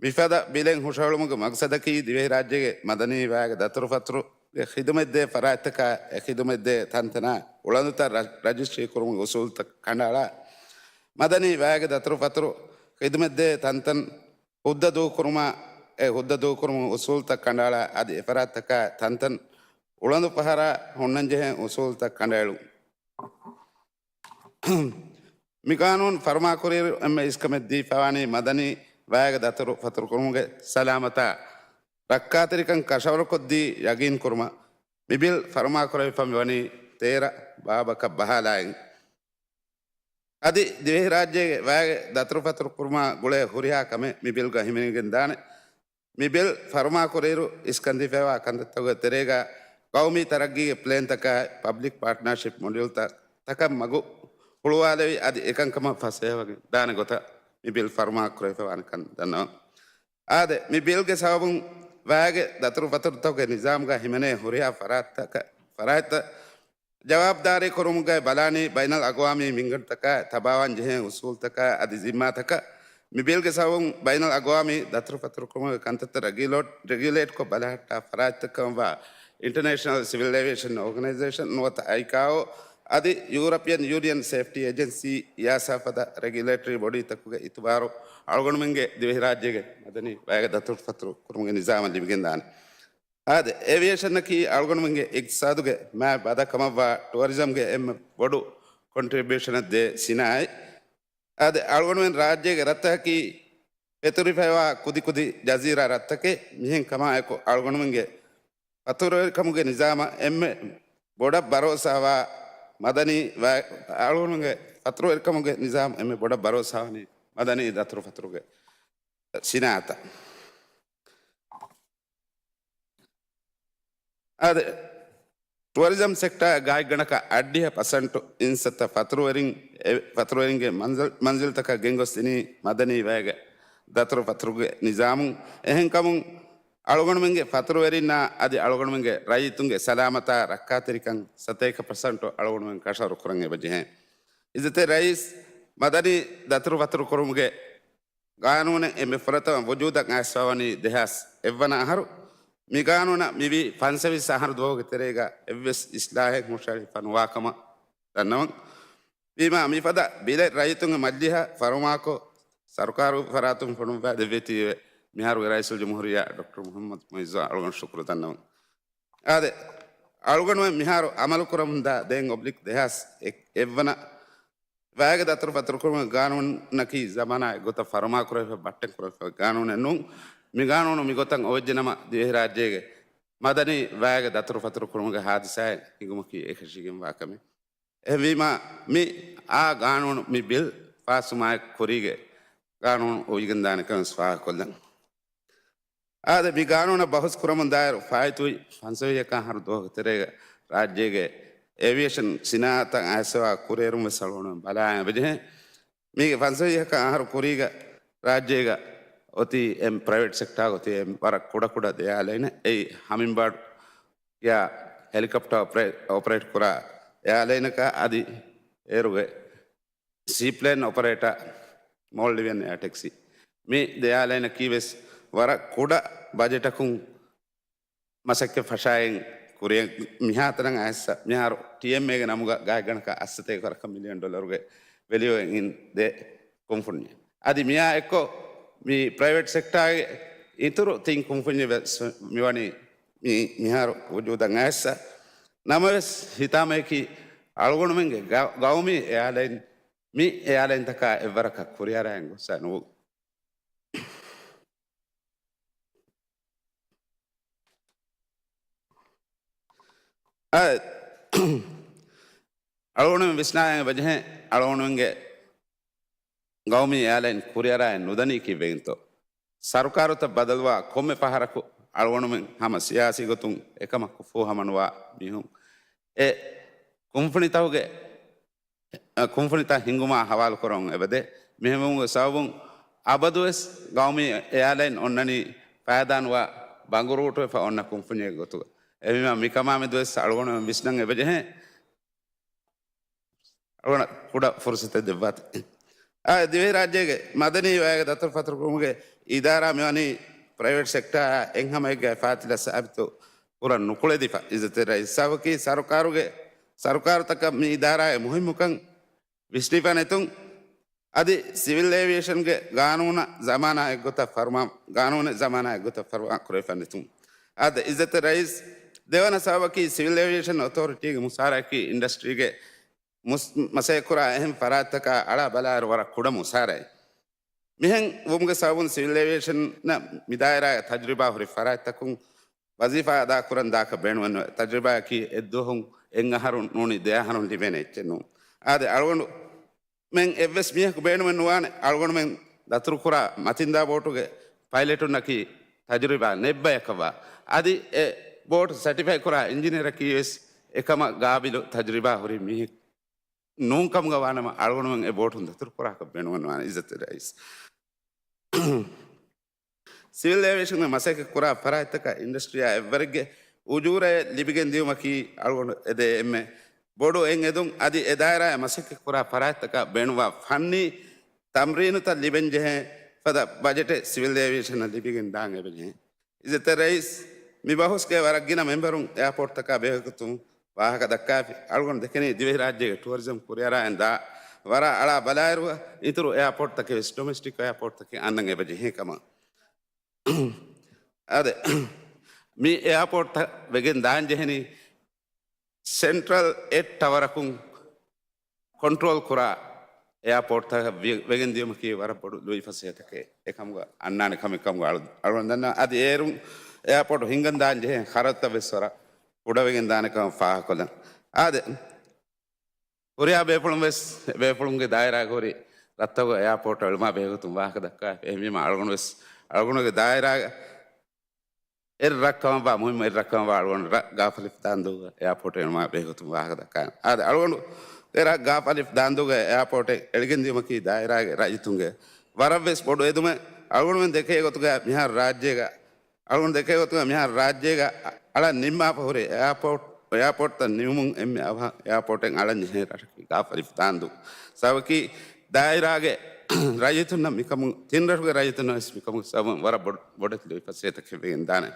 މިފަދަ ބިލެއް ހުށަހެޅުމުގެ މަގްސަދަކީ ދިވެހިރާއްޖޭގެ މަދަނީ ވައިގެ ދަތުރުފަތުރުގެ ޚިދުމަތްދޭ ފަރާތްތަކާ އެ ޚިދުމަތްދޭ ތަންތަނާ އުޅަނދުތައް ރަ-، ރަޖިސްޓްރީ ކުރުމުގެ އުސޫލުތައް ކަނޑައަޅާ، މަދަނީ ވައިގެ ދަތުރުފަތުރު ޚިދުމަތްދޭ ތަންތަން ހުއްދަ ދޫކުރުމާ، އެ ހުއްދަ ދޫކުރުމުގެ އުސޫލުތައް ކަނޑައަޅާ، އަދި އެފަރާތްތަކާ ތަންތަން އުޅަނދު ފަހަރާ ހުންނަންޖެހޭ އުސޫލުތައް ކަނޑައެޅުން. މި ގާނޫނު ފަރުމާކުރިއިރު އެންމެ އިސްކަމެއް ދީފައިވާނީ މަދަނީ ވައިގެ ދަތުރު ފަތުރުކުރުމުގެ ސަލާމަތާ ރައްކާތެރިކަން ކަށަވަރުކޮށްދީ ޔަގީންކުރުމަށް. މި ބިލް ފަރުމާކުރެވިފަ މިވަނީ ތޭރަ ބާބަކަށް ބަހާލާއިން. އަދި ދިވެހިރާއްޖޭގެ ވައިގެ ދަތުރުފަތުރު ކުރުމާ ގުޅޭ ހުރިހާ ކަމެއް މި ބިލްގަ ހިމެނިގެންދާނެ. މި ބިލް ފަރުމާކުރިއިރު އިސްކަންދީފައިވާ ކަންތައްތަކުގެ ތެރޭގަ ގައުމީ ތަރައްގީގެ ޕްލޭންތަކާއި ޕަބްލިކް ޕާޓްނާޝިޕް މޮޑިއުލްތައް ތަކަށް މަގު ހުޅުވާލެވި، އަދި އެކަންކަމަށް ފަސޭހަވެގެން ދާނެ ގޮތަށް މި ބިލް ފަރުމާކުރެވިފައިވާނެކަން ދަންނަވަން. އާދެ، މި ބިލްގެ ސަބަބުން ވައިގެ ދަތުރުފަތުރުތަކުގެ ނިޒާމުގަ ހިމެނޭ ހުރިހާ ފަރާތްތަކަށް، ފަރާތްތައް ޖަވާބުދާރީ ކުރުމުގައި ބަލާނީ ބައިނަލް އަގްވާމީ މިންގަނޑުތަކާ ތަބާވާން ޖެހޭ އުސޫލުތަކާ އަދި ޒިންމާތަކަށް. މި ބިލްގެ ސަބަބުން ބައިނަލް އަގްވާމީ ދަތުރުފަތުރުކުރުމުގެ ކަންތައްތައް ރެގިއުލޯޓް، ރެގިއުލޭޓްކޮށް ބަލަހައްޓާ ފަރާތްތަކަށް ވާ އިންޓަރނޭޝަނަލް ސިވިލް އޭވިއޭޝަން އޯގަނައިޒޭޝަން ނުވަތަ އައިކާއޯ އަދި ޔޫރަޕިއަން ޔޫނިއަން ސޭފްޓީ އޭޖެންސީ، އިއާސާ ފަދަ ރެގިއުލޭޓަރީ ބޮޑީތަކުގެ އިތުބާރު އަޅުގަނޑުމެންގެ ދިވެހިރާއްޖޭގެ މަދަނީ ވައިގެ ދަތުރުފަތުރު ކުރުމުގެ ނިޒާމަށް ލިބިގެންދާނެ. އާދެ، އޭވިއޭޝަނަކީ އަޅުގަނޑުމެންގެ އިޤްތިޞާދުގެ މާތް ބަދަ ކަމަށްވާ ޓުއަރިޒަމްގެ އެންމެ ބޮޑު ކޮންޓްރިބިއުޝަނަށް ދޭ ސިނާއަތް. އާދެ، އަޅުގަނޑުމެން ރާއްޖޭގެ ރަށްތަކަކީ ފެތުރިފައިވާ ކުދިކުދި ޖަޒީރާ ރަށްތަކެއް. މިހެން ކަމާއެކު އަޅުގަނޑުމެންގެ ފަތުރުވެރިކަމުގެ ނިޒާމަށް އެންމެ ބޮޑަށް ބަރޯސާވާ މަދަނީ ވަ-، އަޅުގަނޑުމެންގެ ފަތުރުވެރިކަމުގެ ނިޒާމް އެންމެ ބޮޑަށް ބަރޯސާވަނީ މަދަނީ ދަތުރުފަތުރުގެ ސިނާއަތަށް. އާދެ، ޓުއަރިޒަމް ސެކްޓާއަށް ގާތްގަނޑަކަށް އަށްޑިހަ ޕަސެންޓު އިންސައްތަ ފަތުރުވެރިން، އެ، ފަތުރުވެރިންގެ މަންޒިލް، މަންޒިލްތަކަށް ގެންގޮސްދިނީ މަދަނީ ވައިގެ ދަތުރުފަތުރުގެ ނިޒާމުން. އެހެންކަމުން އަޅުގަނޑުމެންގެ ފަތުރުވެރިންނާ އަދި އަޅުގަނޑުމެންގެ ރައްޔިތުންގެ ސަލާމަތާ ރައްކާތެރިކަން ސަތޭކަ ޕަސެންޓު އަޅުގަނޑުމެން ކަށަވަރު ކުރަން އެބަޖެހޭ. އިއްޒަތްތެރި ރައީސް، މަދަނީ ދަތުރުފަތުރު ކުރުމުގެ ގާނޫނެއް އެންމެ ފުރަތަމަ ވުޖޫދަށް އައިސްފަވަނީ ދެހާސް އެއްވަނަ އަހަރު. މި ގާނޫނަށް މިވީ ފަންސަވީސް އަހަރު ދުވަހުގެ ތެރޭގަ އެއްވެސް އިސްލާހެއް ހުށަހެޅިފަ ނުވާ ކަމަށް ދަންނަވަން. ވީމާ، މިފަދަ ބިލެއް ރައްޔިތުންގެ މަޖިލީހަށް ފަރުމާކޮށް، ސަރުކާރު ފަރާތުން ފޮނުއްވާ ދެއްވެތީވެ، މިހާރުގެ ރައީސުލްޖުމްހޫރިއްޔާ ޑޮކްޓަރ މުޙައްމަދު މުޢިއްޒުއަށް އަޅުގަނޑު ޝުކުރު ދަންނަވަން. އާދެ، އަޅުގަނޑުމެން މިހާރު އަމަލުކުރަމުންދާ ދެން އޮބްލިކް ދެހާސް އެއްވަނަ ވައިގެ ދަތުރުފަތުރުކުރުމުގެ ގާނޫނަކީ ޒަމާނާއެއް ގޮތަށް ފަރުމާކުރެވިފަ، ބައްޓެއް ކުރެވިފަ ގާނޫނެއް ނޫން. މި ގާނޫނު މިގޮތަށް އޮވެއްޖެނަމަ، ދިވެހިރާއްޖޭގެ މަދަނީ ވައިގެ ދަތުރުފަތުރުކުރުމުގެ ހާދިސާއެއް ހިނގުމަކީ އެކަށީގެންވާ ކަމެއް. އެހެންވީމާ، މި އާ ގާނޫނު މި ބިލް ފާސްވުމާއެކު ކުރީގެ ގާނޫނު އޮވިގެންދާނެ ކަމެއް ފާހަގަކޮށްލަން. އާދެ، މި ގާނޫނަށް ބަހުސް ކުރަމުން ދާއިރު ފާއިތުވި ފަންސަވީހަކަށް އަހަރު ދުވަހުގެ ތެރޭގަ ރާއްޖޭގެ އޭވިއޭޝަން ސިނާއަތަށް އައިސްފަވާ ކުރިއެރުން ވެސް އަޅުގަނޑުމެން ބަލާ އެބަޖެހޭ. މީގެ ފަންސަވީހަކަށް އަހަރު ކުރީގަ ރާއްޖޭގަ އޮތީ އެމް ޕްރައިވެޓް ސެކްޓާގަ އޮތީ އެމް ވަރަށް ކުޑަކުޑަ ދެ އާލައިނެއް. އެއީ ހަމިންބާޑް އެއާ ހެލިކޮޕްޓަރ އޮޕަރޭޓް، އޮޕަރޭޓް ކުރާ އެއާލައިނަކާ އަދި އޭރުގެ ސީޕްލޭން އޮޕަރޭޓަރ މޯލްޑިވިއަން އެއާ ޓެކްސީ. މި ދެ އާލައިނަކީ ވެސް ވަރަށް ކުޑަ ބަޖެޓަކުން މަސައްކަތް ފަށާއިން ކުރިއަށް މިހާތަނަށް އައިސް، މިހާރު ޓީއެމްއޭގެ ނަމުގަ ގާތްގަނޑަކަށް އަށްސަތޭކަ ވަރަކަށް މިލިއަން ޑޮލަރުގެ ވެލިއު އިން ދެ ކުންފުންޏެއް. އަދި މިއާ އެއްކޮށް މި ޕްރައިވެޓް ސެކްޓާގެ އިތުރު ތިން ކުންފުންޏެއް ވެސް މިވަނީ މި، މިހާރު ވުޖޫދަށް އައިސް. ނަމަވެސް ހިތާމަޔަކީ އަޅުގަނޑުމެންގެ ގަ-، ގައުމީ އެއާލައިން މި އެއާލައިންތަކާ އެއްވަރަކަށް ކުރިއަރާއިން ގޮއްސަ ނުވުން. އަ-، އަޅުގަނޑުމެން ވިސްނާލަން އެބަޖެހޭ، އަޅުގަނޑުމެންގެ ގައުމީ އެއާލައިން ކުރިއަރާއިން ނުދަނީކީ ވެގެންތޯ؟ ސަރުކާރުތައް ބަދަލުވާ ކޮންމެ ފަހަރަކު އަޅުގަނޑުމެން ހަމަ ސިޔާސީ ގޮތުން އެކަމަކު ފޫހަމަނުވާ މީހުން އެ ކުންފުނިތަކުގެ އަ، ކުންފުނިތައް ހިންގުމާ ހަވާލުކުރަން އެބަދޭ. މިހެންވުމުގެ ސަބަބުން އަބަދުވެސް ގައުމީ އެއާލައިން އޮންނަނީ ފައިދާނުވާ ބަނގުރޫޓުވެފަ އޮންނަ ކުންފުނިއެއް ގޮތުގަ. އެހެންވީމާ މިކަމާމެދުވެސް އަޅުގަނޑުމެން ވިސްނަން އެބަޖެހޭ. އަޅުގަނޑަށް ކުޑަ ފުރުސަތެއް ދެއްވާތި. އާ، ދިވެހިރާއްޖޭގެ މަދަނީ ވައިގެ ދަތުރުފަތުރުކުރުމުގެ އިދާރާ މިވަނީ ޕްރައިވެޓް ސެކްޓާއާ އެއްހަމައެއްގަ ފާތިލަ ސާބިތު ކުރަން ނުކުޅެދިފަ. އިއްޒަތްތެރި ރައީސް ސަބަބަކީ ސަރުކާރުގެ، ސަރުކާރުތަކަށް މި އިދާރާގެ މުހިއްމުކަން ވިސްނިފަ ނެތުން، އަދި ސިވިލް އޭވިއޭޝަންގެ ގާނޫނަށް ޒަމާނާ އެއްގޮތަށް ފަރުމާ، ގާނޫނެއް ޒަމާނާ އެއްގޮތަށް ފަރުމާ ކުރެވިފަ ނެތުން. އާދެ، އިއްޒަތްތެރި ރައީސް، ދެވަނަ ސަބަބަކީ ސިވިލް އޭވިއޭޝަން އޮތޯރިޓީގެ މުސާރައަކީ އިންޑަސްޓްރީގެ މުސް-، މަސައްކަތްކުރާ އެހެން ފަރާތްތަކާ އަޅާ ބަލާއިރު ވަރަށް ކުޑަ މުސާރައެއް. މިހެން ވުމުގެ ސަބަބުން ސިވިލް އޭވިއޭޝަންއަށް މިދާއިރާގެ ތަޖުރިބާ ހުރި ފަރާތްތަކުން ވަޒީފާ އަދާކުރަން ދާކަށް ބޭނުމެއް ނުވޭ. ތަޖުރިބާއަކީ އެއްދުވަހުން އެއްއަހަރު ނޫނީ ދެއަހަރުން ލިބޭނެ އެއްޗެއް ނޫން. އާދެ، އަޅުގަނޑުމެން އެއްވެސް މީހަކު ބޭނުމެއް ނުވާނެ. އަޅުގަނޑުމެން ދަތުރުކުރާ މަތިންދާ ބޯޓުގެ ޕައިލެޓުންނަކީ ތަޖުރިބާ ނެއްބަޔަކަށްވާ. އަދި އެ ބޯޓު ސެޓިފައި ކުރާ އިންޖިނިއަރަކީ ވެސް އެކަމަށް ގާބިލު ތަޖުރިބާ ހުރި މީހެއް ނޫންކަމުގަ ވާނަމަ، އަޅުގަނޑުމެން އެ ބޯޓުން ދަތުރުކުރާކަށް ބޭނުމެއް ނުވާނެ، އިއްޒަތްތެރި ރައީސް. ސިވިލް އޭވިއޭޝަންގެ މަސައްކަތް ކުރާ ފަރާތްތަކަށް އިންޑަސްޓްރީއާ އެއްވަރެއްގެ އުޖޫރައެއް ލިބިގެން ދިޔުމަކީ އަޅުގަނޑު އެދޭ އެންމެ ބޮޑު އެއް އެދުން. އަދި އެ ދާއިރާއަށް މަސައްކަތް ކުރާ ފަރާތްތަކަށް ބޭނުންވާ ފަންނީ ތަމްރީނުތައް ލިބެން ޖެހޭ ފަދަ ބަޖެޓެއް ސިވިލް އޭވިއޭޝަނަށް ލިބިގެން ދާން އެބަޖެހޭ. އިއްޒަތްތެރި ރައީސް، މި ބަހުސްގެ ވަރަށް ގިނަ މެމްބަރުން އެއާޕޯޓްތަކާ ބެހޭގޮތުން ވާހަކަ ދައްކާފި. އަޅުގަނޑު ދެކެނީ ދިވެހިރާއްޖޭގެ ޓުއަރިޒަމް ކުރިއަރާއިން ދާ ވަރަށް އަޅާ ބަލާއިރު، އިތުރު އެއާޕޯޓްތަކެއް ވެސް، ޑޮމެސްޓިކް އެއާޕޯޓްތަކެއް އަންނަން އެބަ ޖެހޭ ކަމަށް. އާދެ، މި އެއާޕޯޓްތައް ވެގެން ދާން ޖެހެނީ ސެންޓްރަލް އެއް ޓަވަރަކުން ކޮންޓްރޯލް ކުރާ އެއާޕޯޓްތަކަށް ވި-، ވެގެން ދިޔުމަކީ ވަރަށް ބޮޑު ލުއިފަސޭހަތަކެއް އެކަމުގަ އަންނާނެ ކަމެއް ކަމުގަ އަޅު-، އަޅުގަނޑު ދަންނަވަން. އަދި އޭރުން އެއާޕޯޓް ހިންގަން ދާން ޖެހޭ ޚަރަދުތައް ވެސް ވަރަށް ކުޑަވެގެން ދާނެ ކަމަށް ފާހަގަކޮށްލަން. އާދެ، ހުރިހާ ބޭފުޅުން ވެސް ބޭފުޅުންގެ ދާއިރާގަ ހުރި ރަށްތަކުގަ އެއާޕޯޓް އެޅުމާ ބެހޭގޮތުން ވާހަކަ ދައްކާ. އެހެންވީމަ އަޅުގަނޑު ވެސް އަޅުގަނޑުގެ ދާއިރާގަ އެއް ރަށް ކަމަށްވާ، މުހިއްމު އެއް ރަށް ކަމަށްވާ އަޅުގަނޑު ރަށް ގާފަލިފު ދާންދޫގަ އެއާޕޯޓް އެޅުމާ ބެހޭގޮތުން ވާހަކަ ދައްކާ. އާދެ، އަޅުގަނޑު އެ ރަށް ގާފަލިފު ދާންދޫގަ އެއާޕޯޓެއް އެޅިގެން ދިޔުމަކީ ދާއިރާގެ ރައްޔިތުންގެ ވަރަށްވެސް ބޮޑު އެދުމެއް. އަޅުގަނޑުމެން ދެކޭ ގޮތުގަ މިހާރު ރާއްޖޭގަ، އަޅުގަނޑު ދެކޭ ގޮތުގަ މިހާރު ރާއްޖޭގަ އަޅަން ނިންމާފަ ހުރި އެއާޕޯޓް، އެއާޕޯޓްތައް ނިމުމުން އެންމެ އަވަހަށް އެއާޕޯޓެއް އަޅަން ޖެހޭ ރަށަކީ ގާފަލިފު ދާންދޫ. ސަބަބަކީ ދާއިރާގެ ރައްޔިތުންނަށް މިކަމުން، ތިން ރަށުގެ ރައްޔިތުންނަށް ވެސް މިކަމުގެ ސަބަބުން ވަރަށް ބޮޑު، ބޮޑެތި ލުއިފަސޭތަކެއް ވެގެން ދާނެ.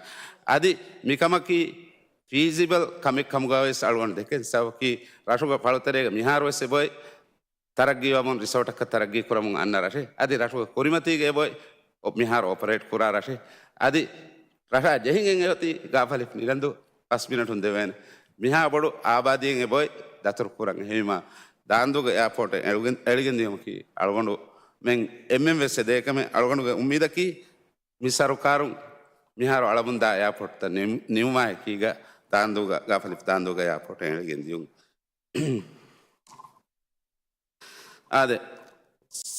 އަދި މިކަމަކީ ފީޒިބަލް ކަމެއް ކަމުގަ ވެސް އަޅުގަނޑު ދެކެން. ސަބަބަކީ ރަށުގެ ފަޅުތެރޭގަ މިހާރު ވެސް އެބޮތް ތަރައްގީވަމުން ރިސޯޓަކަށް ތަރައްގީ ކުރަމުން އަންނަ ރަށެއް. އަދި ރަށުގެ ކުރިމަތީގެ އެބޮތް މިހާރު އޮޕަރޭޓް ކުރާ ރަށެއް. އަދި ރަށާ ޖެހިގެން އެއޮތީ ގާފަލިފު ނިލަންދޫ ފަސް މިނެޓުން ދެވޭނެ. މިހާ ބޮޑު އާބާދީއެއް އެބޮތް ދަތުރު ކުރަން. އެހެންވީމާ ދާންދޫގެ އެއާޕޯޓެއް އެޅިގެން، އެޅިގެން ދިޔުމަކީ އަޅުގަނޑުމެން އެންމެން ވެސް އެދޭ ކަމެއް. އަޅުގަނޑުގެ އުއްމީދަކީ މި ސަރުކާރުން މިހާރު އަޅަމުންދާ އެއާޕޯޓްތައް ނިމް، ނިމުމާ އެކީގަ ދާންދޫގަ، ގާފަލިފު ދާންދޫގަ އެއާޕޯޓެއް އެޅިގެން ދިޔުން. އާދެ،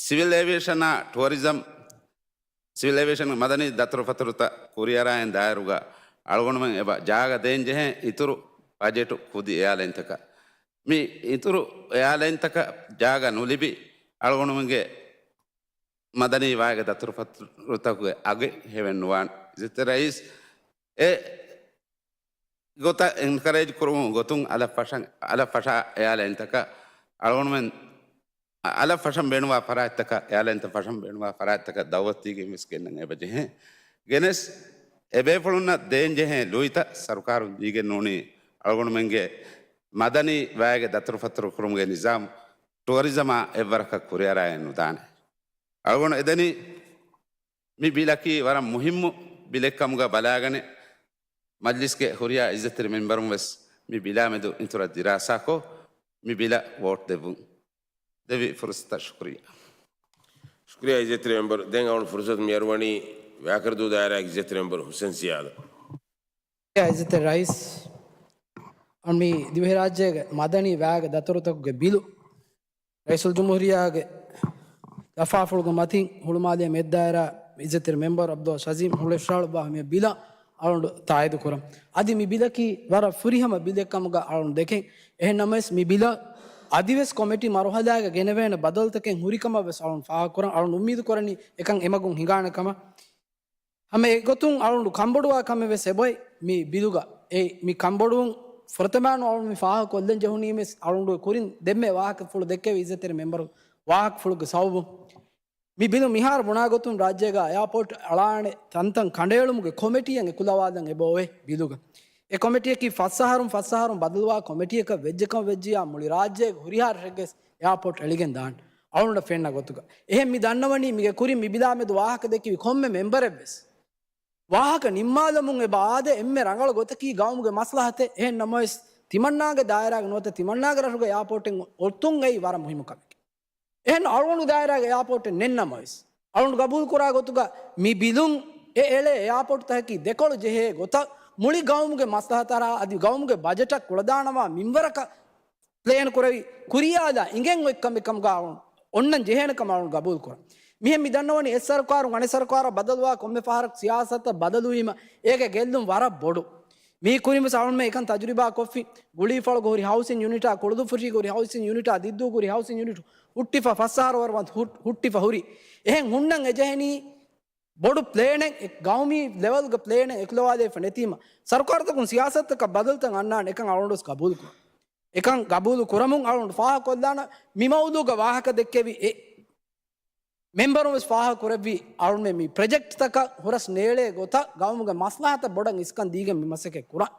ސިވިލް އޭވިއޭޝަނާ ޓުއަރިޒަމް، ސިވިލް އޭވިއޭޝަން މަދަނީ ދަތުރުފަތުރުތައް ކުރިއަރާއިން ދާއިރުގަ އަޅުގަނޑުމެން އެބަ ޖާގަ ދޭން ޖެހޭ އިތުރު ބަޖެޓު ކުދި އެއާލައިންތަކަށް. މި އިތުރު އެއާލައިންތަކަށް ޖާގަ ނުލިބި އަޅުގަނޑުމެންގެ މަދަނީ ވާގެ ދަތުރުފަތުރުތަކުގެ އަގެއް ހެވެއްނުވާނެ. އިއްޒަތްތެރި ރައީސް އެ ގޮތަށް އެންކަރޭޖް ކުރުމުގެ ގޮތުން އަލަށް ފަށަން، އަލަށް ފަށާ އެއާލައިންތަކަށް އަޅުގަނޑުމެން އަ، އަލަށް ފަށަން ބޭނުންވާ ފަރާތްތަކަށް، އެއާލައިންތައް ފަށަން ބޭނުންވާ ފަރާތްތަކަށް ދައުވަތުދީގެން ވެސް ގެންނަން އެބަ ޖެހޭ. ގެނެސް އެބޭފުޅުންނަށް ދޭން ޖެހޭ ލުއިތައް ސަރުކާރުން ދީގެން ނޫނީ އަޅުގަނޑުމެންގެ މަދަނީ ވާގެ ދަތުރުފަތުރު ކުރުމުގެ ނިޒާމް ޓުއަރިޒަމާ އެއްވަރަކަށް ކުރިއަރާއެއް ނުދާނެ. އަޅުގަނޑު އެދެނީ މި ބިލަކީ ވަރަށް މުހިއްމު ބިލެއްކަމުގަ ބަލާގަނެ، މަޖްލިސްގެ ހުރިހާ އިއްޒަތްތެރި މެންބަރުން ވެސް މި ބިލާމެދު އިތުރަށް ދިރާސާކޮށް، މި ބިލަށް ވޯޓް ދެއްވުން. ދެއްވި ފުރުސަތަށް ޝުކުރިއްޔާ. ޝުކުރިއްޔާ އިއްޒަތްތެރި މެންބަރު. ދެން އަޅުން ފުރުސަތު މި އަރުވަނީ ވާކަރަދޫ ދާއިރާގެ އިއްޒަތްތެރި މެންބަރު ހުސެން ސިޔާދަށް. އިއްޒަތްތެރި ރައީސް، އަން މި ދިވެހިރާއްޖޭގެ މަދަނީ ވާގެ ދަތުރުތަކުގެ ބިލު ރައީސުލްޖުމްހޫރިއްޔާގެ ލަފާފުޅުގެ މަތިން ހުޅުމާލޭ މެދުދާއިރާ އިއްޒަތްތެރި މެންބަރު ޢަބްދުﷲ ޝަޒީމް ހުޅުވާފަ މި ބިލަށް އަޅުގަނޑު ތާއީދު ކުރަން. އަދި މި ބިލަކީ ވަރަށް ފުރިހަމަ ބިލެއްކަމުގަ އަޅުގަނޑު ދެކެން. އެހެން ނަމަވެސް މި ބިލަށް އަދިވެސް ކޮމިޓީ މަރުހަލާގަ ގެނެވޭނެ ބަދަލުތަކެއް ހުރިކަމަށް ވެސް އަޅުގަނޑު ފާހަގަކުރަން. އަޅުގަނޑު އުއްމީދު ކުރަނީ އެކަން އެމަގުން ހިނގާނެ ކަމަށް. ހަމަ އެގޮތުން އަޅުގަނޑު ކަންބޮޑުވާ ކަމެއް ވެސް އެބޮތް މި ބިލުގަ. އެ މި ކަންބޮޑުވުން ފުރަތަމައިނު އަޅުގަނޑު މި ފާހަގަ ކޮށްލަން ޖެހުނީމެސް އަޅުގަނޑު ކުރިން ދެންމެ ވާހަކަފުޅު ދެއްކެވި އިއްޒަތްތެރި މެންބަރު ވާހަކަފުޅުގެ ސަބަބުން. މި ބިލު މިހާރު ބުނާ ގޮތުން ރާއްޖޭގަ އެއާޕޯޓް އަޅާނެ ތަންތަން ކަނޑައެޅުމުގެ ކޮމިޓީއެއް އެކުލަވާލަން އެބައޮވޭ ބިލުގަ. އެ ކޮމިޓީއަކީ ފަސް އަހަރުން ފަސް އަހަރުން ބަދަލުވާ ކޮމިޓީއަކަށް ވެއްޖެކަމަށް ވެއްޖިއްޔާ މުޅި ރާއްޖޭގެ ހުރިހާ ރަށެއްގެ އެއާޕޯޓް އެޅިގެން ދާން އަޅުގަނޑަށް ފެންނަ ގޮތުގަ. އެހެން މި ދަންނަވަނީ މީގެ ކުރިން މި ބިލާމެދު ވާހަކަ ދެއްކެވި ކޮންމެ މެންބަރެއްވެސް ވާހަކަ ނިންމާލަމުން އެބަ އާދޭ އެންމެ ރަނގަޅު ގޮތަކީ ގައުމުގެ މަސްލަހަތެއް. އެހެން ނަމަވެސް ތިމަންނާގެ ދާއިރާގެ ނުވަތަ ތިމަންނާގެ ރަށުގެ އެއާޕޯޓެއް އޮތުން އެއީ ވަރަށް މުހިއްމު ކަމެކޭ. އެހެން އަޅުގަނޑު ދާއިރާގެ އެއާޕޯޓެއް ނެތް ނަމަވެސް، އަޅުގަނޑު ގަބޫލުކުރާ ގޮތުގަ މި ބިލުން އެ އެޅޭ އެއާޕޯޓްތަކަކީ ދެކޮޅު ޖެހޭ ގޮތަށް މުޅި ގައުމުގެ މަސްލަހަތަށާ އަދި ގައުމުގެ ބަޖެޓަށް ކުޅަދާނަވާ މިންވަރަކަށް ޕްލޭން ކުރެވި ކުރިއާލާ އިނގެން އޮތް ކަމެއް ކަމުގަ އަޅުގަނޑު އޮންނަން ޖެހޭނެ ކަމަށް އަޅުގަނޑު ގަބޫލު ކުރަން. މިހެން މި ދަންނަވަނީ އެއް ސަރުކާރުން އަނެއް ސަރުކާރަށް ބަދަލުވާ ކޮންމެ ފަހަރަކު ސިޔާސަތަށް ބަދަލުވީމަ އޭގެ ގެއްލުން ވަރަށް ބޮޑު. މީ ކުރިން ވެސް އަޅުގަނޑުމެން އެކަން ތަޖުރިބާ ކޮށްފި. ގުޅީފަޅުގަ ހުރި ހައުސިން ޔުނިޓާ، ކުޅުދުއްފުށީގަ ހުރި ހައުސިން ޔުނިޓާ، ދިއްދޫގަ ހުރި ހައުސިން ޔުނިޓު ހުއްޓިފަ ފަސް އަހަރު ވަރަށް ވަން ހުއް، ހުއްޓިފަ ހުރި. އެހެން ހުންނަން އެޖެހެނީ ބޮޑު ޕްލޭނެއް، އެ ގައުމީ ލެވެލްގެ ޕްލޭނެއް އެކުލަވާލެވިފަ ނެތީމަ، ސަރުކާރުތަކުން ސިޔާސަތުތަކަށް ބަދަލުތައް އަންނާނެ އެކަން އަޅުގަނޑުވެސް ގަބޫލުކުރަން. އެކަން ގަބޫލު ކުރަމުން އަޅުގަނޑު ފާހަގަކޮށްލާނަ މި މައުޟޫގަ ވާހަކަ ދެއްކެވި އެ މެންބަރުން ވެސް ފާހަގަކުރެއްވި އަޅުގަނޑުމެން މި ޕްރޮޖެކްޓްތަކަށް ހުރަސް ނޭޅޭ ގޮތަށް ގައުމުގެ މަސްލަހަތަށް ބޮޑަށް އިސްކަން ދީގެން މި މަސައްކަތް ކުރަން.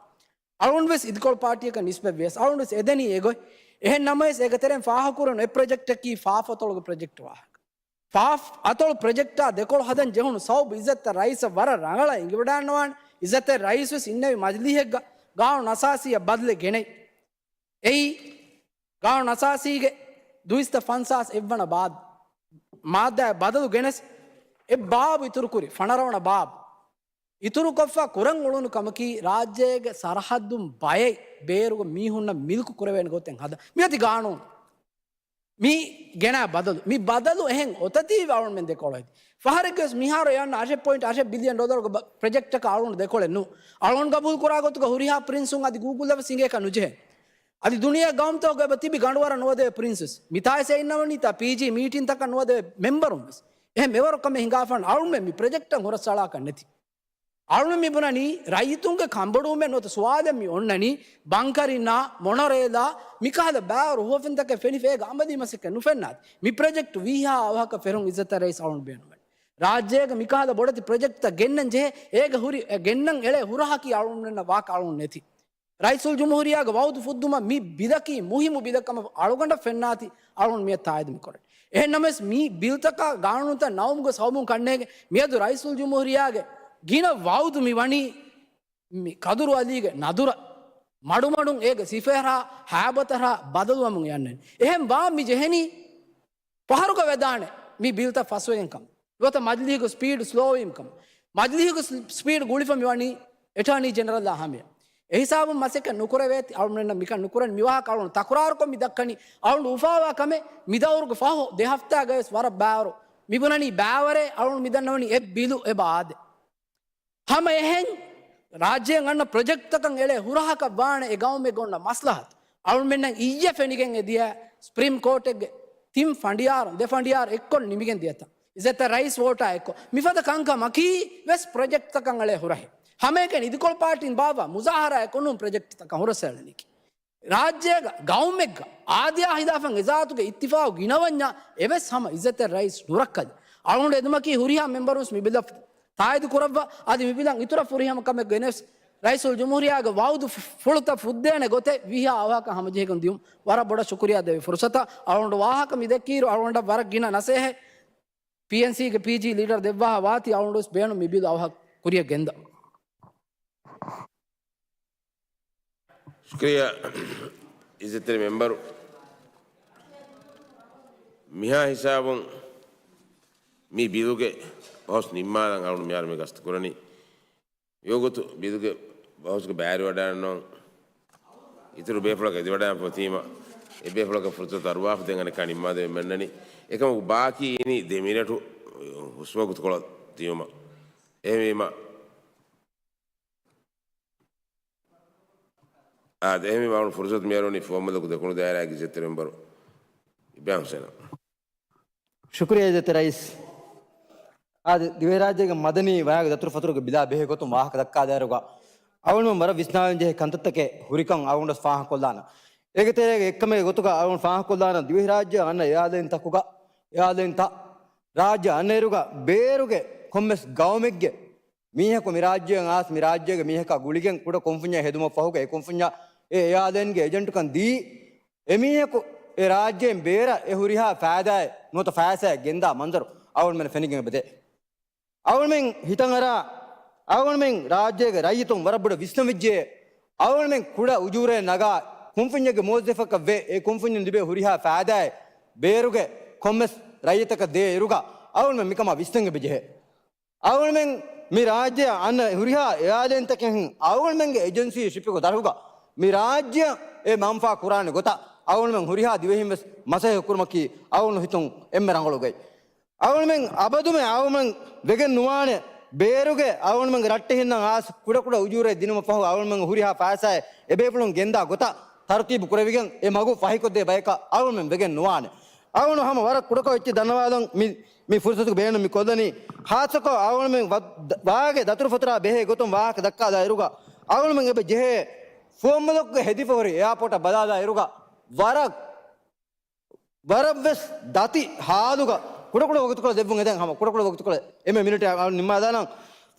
އަޅުގަނޑު ވެސް އިދިކޮޅު ޕާޓީއަކަށް ނިސްބަތްވިޔަސް އަޅުގަނޑު ވެސް އެދެނީ އެގޮތް. އެހެން ނަމަވެސް އޭގެ ތެރެއިން ފާހަގަކުރަން އެ ޕްރޮޖެކްޓަކީ ފާފަތޮޅުގެ ޕްރޮޖެކްޓް ވާހަކަ. ފާފް އަތޮޅު ޕްރޮޖެކްޓާ ދެކޮޅު ހަދަން ޖެހުނު ސަބަބު އިއްޒަތްތެރި ރައީސަށް ވަރަށް ރަނގަޅަށް އެނގިވަޑައިގަންނަވާނެ. އިއްޒަތްތެރި ރައީސް ވެސް އިންނެވި މަޖިލީހެއްގަ ގާނޫނު އަސާސީއަށް ބަދަލެއް ގެނައި. އެއީ ގާނޫނު އަސާސީގެ ދުއިސައްތަ ފަންސާސް އެއްވަނަ ބާ، މާއްދާއަށް ބަދަލު ގެނެސް އެއް ބާބު އިތުރުކުރި، ފަނަރަވަނަ ބާބު އިތުރުކޮށްފަ ކުރަން އުޅުނު ކަމަކީ، ރާއްޖޭގެ ސަރަހައްދުން ބައެއް ބޭރުގެ މީހުންނަށް މިލްކު ކުރެވޭނެ ގޮތެއް ހަދާ. މިއޮތީ ގާނޫނު. މި ގެނާ ބަދަލު. މި ބަދަލު އެހެން އޮތަތީ އަޅުގަނޑުމެން ދެކޮޅު އެދި. ފަހަރެއްގަވެސް މިހާރު އެ އަންނަ އަށެއް ޕޮއިންޓް އަށެއް ބިލިއަން ޑޮލަރުގެ ބަ-، ޕްރޮޖެކްޓަކަށް އަޅުގަނޑު ދެކޮޅެއް ނޫ. އަޅުގަނޑު ގަބޫލު ކުރާ ގޮތުގަ ހުރިހާ ޕްރިންސުން އަދި ގޫގުލްއަށް ވެސް އިނގޭކަށް ނުޖެހޭ. އަދި ދުނިޔޭ ގައުމުތަކުގަ އެބަ ތިބި ގަނޑުވަރަށް ނުވަދެވޭ ޕްރިންސް ވެސް. މިތާވެސް އެ އިންނަވަނީތާ ޕީޖީ މީޓިންތަކަށް ނުވަދެވޭ މެމްބަރުން ވެސް. އެހެން އެވަރު ކަމެއް ހިނގާފަން އަޅުގަނޑުމެން މި ޕްރޮޖެކްޓަށް ހުރަސްއަޅާކަށް ނެތި. އަޅުން މި ބުނަނީ ރައްޔިތުންގެ ކަންބޮޑުވުމެއް ނުވަތަ ސުވާލެއް މި އޮންނަނީ، ބަންކަރިންނާ މޮނޮރޭލާ މިކަހަލަ ބާރު ހުވަފެންތަކެއް ފެނިފަ އޭގަ އަމަލީ މަސައްކަތް ނުފެންނާތި. މި ޕްރޮޖެކްޓް ވީހާ އަވަހަކަށް ފެށުން އިއްޒަތްތެރި ރައީސް އަޅުން ބޭނުމެއް. ރާއްޖޭގަ މިކަހަލަ ބޮޑެތި ޕްރޮޖެކްޓްތައް ގެންނަން ޖެހޭ އޭގަ ހުރި، އެ ގެންނަން އެޅޭ ހުރަހަކީ އަޅުންނަށް ވާކަށް އަޅުން ނެތި. ރައީސުލްޖުމްހޫރިއްޔާގެ ވައުދު ފުއްދުމަށް މި ބިލަކީ މުހިއްމު ބިލެއް ކަމަށް އަޅުގަނޑަށް ފެންނާތި އަޅުން މިއަށް ތާއީދު މި ކުރަނީ. އެހެން ނަމަވެސް މި ބިލްތަކާ ގާނޫނުތައް ނައުމުގެ ސަބަބުން ކަންނޭނގެ މިއަދު ރައީސުލްޖުމްހޫރިއްޔާގެ ގިނަ ވައުދު މި ވަނީ މި ކަދުރު އަލީގެ ނަދުރަށް މަޑުމަޑުން އޭގެ ސިފައަށާ ހައިބަތަށާ ބަދަލުވަމުން އެ އަންނަނީ. އެހެން ވާން މި ޖެހެނީ ފަހަރުގަ ވެދާނެ މި ބިލްތައް ފަސްވެގެން ކަމަށް. ނުވަތަ މަޖިލީހުގެ ސްޕީޑް ސްލޯވީމް ކަމަށް. މަޖިލީހުގެ ސް-، ސްޕީޑް ގުޅިފަ މިވަނީ އެޓާނީ ޖެނެރަލްއާ ހަމަޔަށް. އެހިސާބުން މަސައްކަތް ނުކުރެވޭތި، އަޅުމެންނަށް މިކަން ނުކުރަން މިވާހަކަ އަޅުން ތަކުރާރުކޮށް މި ދައްކަނީ. އަޅުން އުފާވާ ކަމެއް މިދައުރުގެ ފަހު ދެ ހަފްތާގައިވެސް ވަރަށް ބާރު މިބުނަނީ ބާވަރޭ އަޅުން މިދަންނަވަނީ އެ ބިލު އެބަ އާދޭ. ހަމަ އެހެން ރާއްޖޭން އަންނަ ޕްރޮޖެކްޓްތަކަށް އެޅޭ ހުރަހަކަށް ވާނެ އެ ގައުމެއްގަ އޮންނަ މަސްލަހަތު. އަޅުމެންނަށް އިއްޔެ ފެނިގެން އެ ދިޔަ ސްޕްރީމް ކޯޓެއްގެ ތިން ފަނޑިޔާރުން، ދެ ފަނޑިޔާރު އެއްކޮށް ނިމިގެން ދިޔަތަން. އިއްޒަތްތެރި ރައީސް ވޯޓާ އެއްކޮށް. މިފަދަ ކަންކަމަކީ ވެސް ޕްރޮޖެކްޓްތަކަށް އެޅޭ ހުރަހެއް. ހަމައެކަނި އިދިކޮޅު ޕާޓީން ބާއްވާ މުޒާހަރާއެއް ކޮށްނޫން ޕްރޮޖެކްޓްތަކަށް ހުރަސް އެޅެނީކީ. ރާއްޖޭގަ ގައުމެއްގަ އާދަޔާ ހިލާފަށް އެޒާތުގެ އިއްތިފާގު ގިނަވަންޏާ އެވެސް ހަމަ އިއްޒަތްތެރި ރައީސް ނުރައްކަލި. އަޅުގަނޑު އެދުމަކީ ހުރިހާ މެމްބަރުން މި ބިލަށް ތާއީދު ކުރައްވާ، އަދި މި ބިލަށް އިތުރަށް ފުރިހަމަ ކަމެއް ގެނެސް، ރައީސުލްޖުމްހޫރިއްޔާގެ ވައުދު ފު-، ފުޅުތައް ފުއްދޭނެ ގޮތެއް ވީހާ އަވަހަކަށް ހަމަޖެހިގެން ދިޔުން ވަރަށް ބޮޑަށް ޝުކުރިއްޔާ ދެވި ފުރުސަތަށް. އަޅުގަނޑު ވާހަކަ މި ދެއްކިއިރު އަޅުގަނޑަށް ވަރަށް ގިނަ ނަސޭހަތް ޕީއެންސީގެ ޕީޖީ ލީޑަރު ދެއްވާހާ ވާތީ އަޅުގަނޑުވެސް ބޭނުން މި ބިލް އަވަހަށް ކުރިއަށް ގެންދަ. ޝުކުރިއްޔާ އިއްޒަތްތެރި މެމްބަރު. މިހާ ހިސާބުން މި ބިލުގެ ބަހުސް ނިންމާލަން އަޅުން މިހާރު މި ގަސްތު ކުރަނީ. މިވަގުތު ބިލުގެ ބަހުސްގެ ބައިވެރިވަޑައިގަންނަވަން އިތުރު ބޭފުޅަކަށް އެދިވަޑައިގަންފަ ވީމަ، އެ ބޭފުޅަކަށް ފުރުސަތު އަރުވާފަ ދެން އަނެއްކާ ނިންމާދެވެން މެންނަނީ. އެކަމަކު ބާކީ އިނީ ދެ މިނެޓު ހުސްވަގުތުކޮޅަށް ދިޔުމަށް. އެހެންވީމަ، އާދެ، އެހެންވީމަ އަޅުން ފުރުސަތު މިއަރުވަނީ ފުވައްމުލަކު ދެކުނު ދާއިރާގެ އިއްޒަތްތެރި މެމްބަރު އިބްރާހިމް ހުސެނަށް. ޝުކުރިއްޔާ އިއްޒަތްތެރި ރައީސް. އާދެ، ދިވެހިރާއްޖޭގެ މަދަނީ ވަޔާގެ ދަތުރުފަތުރުގެ ބިލާ ބެހޭ ގޮތުން ވާހަކަ ދައްކާދާއިރުގަ، އަޅުން ވަރަށް ވިސްނާލަން ޖެހޭ ކަންތައްތަކެއް ހުރިކަން އަޅުގަނޑަށް ފާހަގަކޮށްލާނަން. އޭގެ ތެރޭގަ އެއްކަމެއްގެ ގޮތުގަ އަޅުން ފާހަގަކޮށްލާނަން ދިވެހިރާއްޖެ އަންނަ އެއާލެންތަކުގަ، އެއާލެންތައް ރާއްޖެ އަންނައިރުގަ ބޭރުގެ ކޮންމެސް ގައުމެއްގެ މީހަކު މި ރާއްޖެއަށް އާސް، މި ރާއްޖޭގެ މީހަކާ ގުޅިގެން ކުޑަ ކުންފުންޏެއް ހެދުމަށް ފަހުގަ އެ ކުންފުންޏާ އެ އެއާލެންގެ އެޖެންޓުކަން ދީ، އެމީހަކު އެ ރާއްޖޭން ބޭރަށް އެ ހުރިހާ ފައިދާއެއް ނުވަތަ ފައިސާއެއް ގެންދާ މަންޒަރު އަޅުގަނޑުމެން ފެނިގެން އެބަދޭ. އަޅުގަނޑުމެން ހިތަށް އަރާ، އަޅުގަނޑުމެން ރާއްޖޭގެ ރައްޔިތުން ވަރަށް ބޮޑަށް ވިސްނަން ވެއްޖެ. އަޅުގަނޑުމެން ކުޑަ އުޖޫރައެއް ނަގާ ކުންފުންޏެއްގެ މުވައްޒަފަކަށް ވެ، އެ ކުންފުންޏުން ލިބޭ ހުރިހާ ފައިދާއެއް ބޭރުގެ ކޮންމެސް ރައްޔިތަކަށް ދޭ އިރުގަ އަޅުގަނޑުމެން މިކަމާ ވިސްނަން އެބަޖެހޭ. އަޅުގަނޑުމެން މި ރާއްޖެއަށް އަންނަ ހުރިހާ އެއާލެންތަކެއް އަޅުގަނޑުމެންގެ އެޖެންސީ ޝިޕްގެ ދަށުގަ މި ރާއްޖެއަށް އެ މަންފާ ކުރާނެ ގޮތަށް އަޅުގަނޑުމެން ހުރިހާ ދިވެހިން ވެސް މަސައްކަތް ކުރުމަކީ އަޅުގަނޑު ހިތުން އެންމެ ރަނގަޅު ގޮތް. އަޅުގަނޑުމެން އަބަދުމެ އަޅުގަނޑުމެން ވެގެން ނުވާނެ ބޭރުގެ އަޅުގަނޑުމެންގެ ރައްޓެހިންނަށް އާސް ކުޑަކުޑަ އުޖޫރައެއް ދިނުމަށް ފަހު އަޅުގަނޑުމެން ހުރިހާ ފައިސާއެއް އެބޭފުޅުން ގެންދާ ގޮތަށް ތަރުތީބު ކުރެވިގެން އެ މަގު ފަހިކޮށްދޭ ބަޔަކަށް އަޅުގަނޑުމެން ވެގެން ނުވާނެ. އަޅުގަނޑު ހަމަ ވަރަށް ކުޑަކޮށް އެއްޗެއް ދަންނަވާލަން މި، މި ފުރުސަތުގެ ބޭނުން މި ކޮށްލަނީ. ޚާއްޞަކޮށް އަޅުގަނޑުމެން ވަ-، ވާގެ ދަތުރުފަތުރާ ބެހޭ ގޮތުން ވާހަކަ ދައްކާލާ އިރުގަ އަޅުގަނޑުމެން އެބަ ޖެހޭ ފުވައްމުލަކުގެ ހެދިފަ ހުރި އެއާޕޯޓަށް ބަލާލާ އިރުގަ ވަރަށް، ވަރަށްވެސް ދަތި ހާލުގަ ކުޑަކުޑަ ވަގުތުކޮޅެއް ދެއްވުން އެދެން ހަމަ ކުޑަކުޑަ ވަގުތުކޮޅެއް އެންމެ މިނިޓެއް އަޅު ނިންމާލާނަން.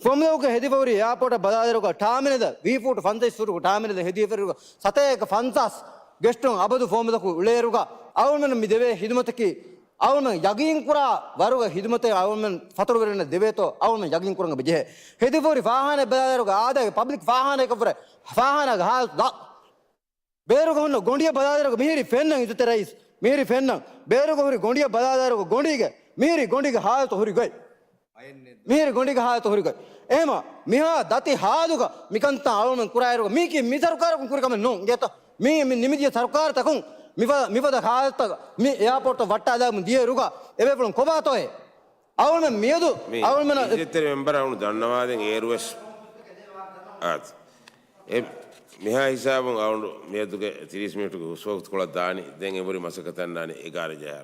ފުވައްމުލަކުގެ ހެދިފަ ހުރި އެއާޕޯޓަށް ބަލާލިއިރުގަ ޓާމިނަލަށް ވީ ފޫޓު ފަންސަވީސް ފޫޓު ޓާމިނަލަށް ހެދިފަ ހުރި ސަތޭކަ ފަންސާސް ގެސްޓުން އަބަދު ފުވައްމުލަކު އުޅޭއިރުގަ އަޅުގަނޑުމެން މި ދެވޭ ހިދުމަތަކީ އަޅުގަނޑުމެން ޔަގީންކުރާ ވަރުގެ ހިދުމަތެއް އަޅުގަނޑުމެން ފަތުރުވެރިންނަށް ދެވޭތޯ އަޅުގަނޑުމެން ޔަގީންކުރަން އެބަޖެހޭ. ހެދިފަ ހުރި ފާޚާނާއެއް ބަލާލިއިރުގަ އާދައިގެ ޕަބްލިކް ފާޚާނާއަކަށްވުރެ ފާޚާނާގެ ހާލަތު ދާ ބޭރުގަ ހުންނަ ގޮނޑިއަށް ބަލާލިއިރުގަ މިހިރީ ފެންނަން އިއްޒަތްތެރި ރައީސް. މިހިރީ ފެންނަން. ބޭރުގަ ހުރި ގޮނޑިއަށް ބަލާލިއިރުގަ ގޮނޑީގެ މިހިރީ ގޮނޑީގެ ހާލަތު ހުރި ގޮތް. މިހިރީ ގޮނޑީގެ ހާލަތު ހުރި ގޮތް. އެހެމަ މިހާ ދަތި ހާލުގަ މިކަންތައް އަޅުގަނޑުމެން ކުރާއިރުގަ މީކީ މި ސަރުކާރަކުން ކުރި ކަމެއް ނޫން. އިނގޭތޯ؟ މީ މި ނިމިދިޔަ ސަރުކާރުތަކުން މިފަ-، މިފަދަ ހާލަތަށް މި އެއާޕޯޓްތައް ވައްޓާލަމުން ދިޔައިރުގަ އެބޭފުޅުން ކޮބާތޯއޭ؟ އަޅުގަނޑުމެން މިއަދު މި އަޅުގަނޑުމެން އިއްޒަތްތެރި މެމްބަރަށް އަޅުގަނޑު ދަންނަވާދޭން އޭރުވެސް އާދެ. އެ މިހާ ހިސާބުން އަޅުގަނޑު މިއަދުގެ ތިރީސް މިނިޓުގެ ހުސްވަގުތުކޮޅަށް ދާނީ. ދެން އެބަހުރި މަސައްކަތަށް އަންނާނީ އެގާރަ ޖަހާ.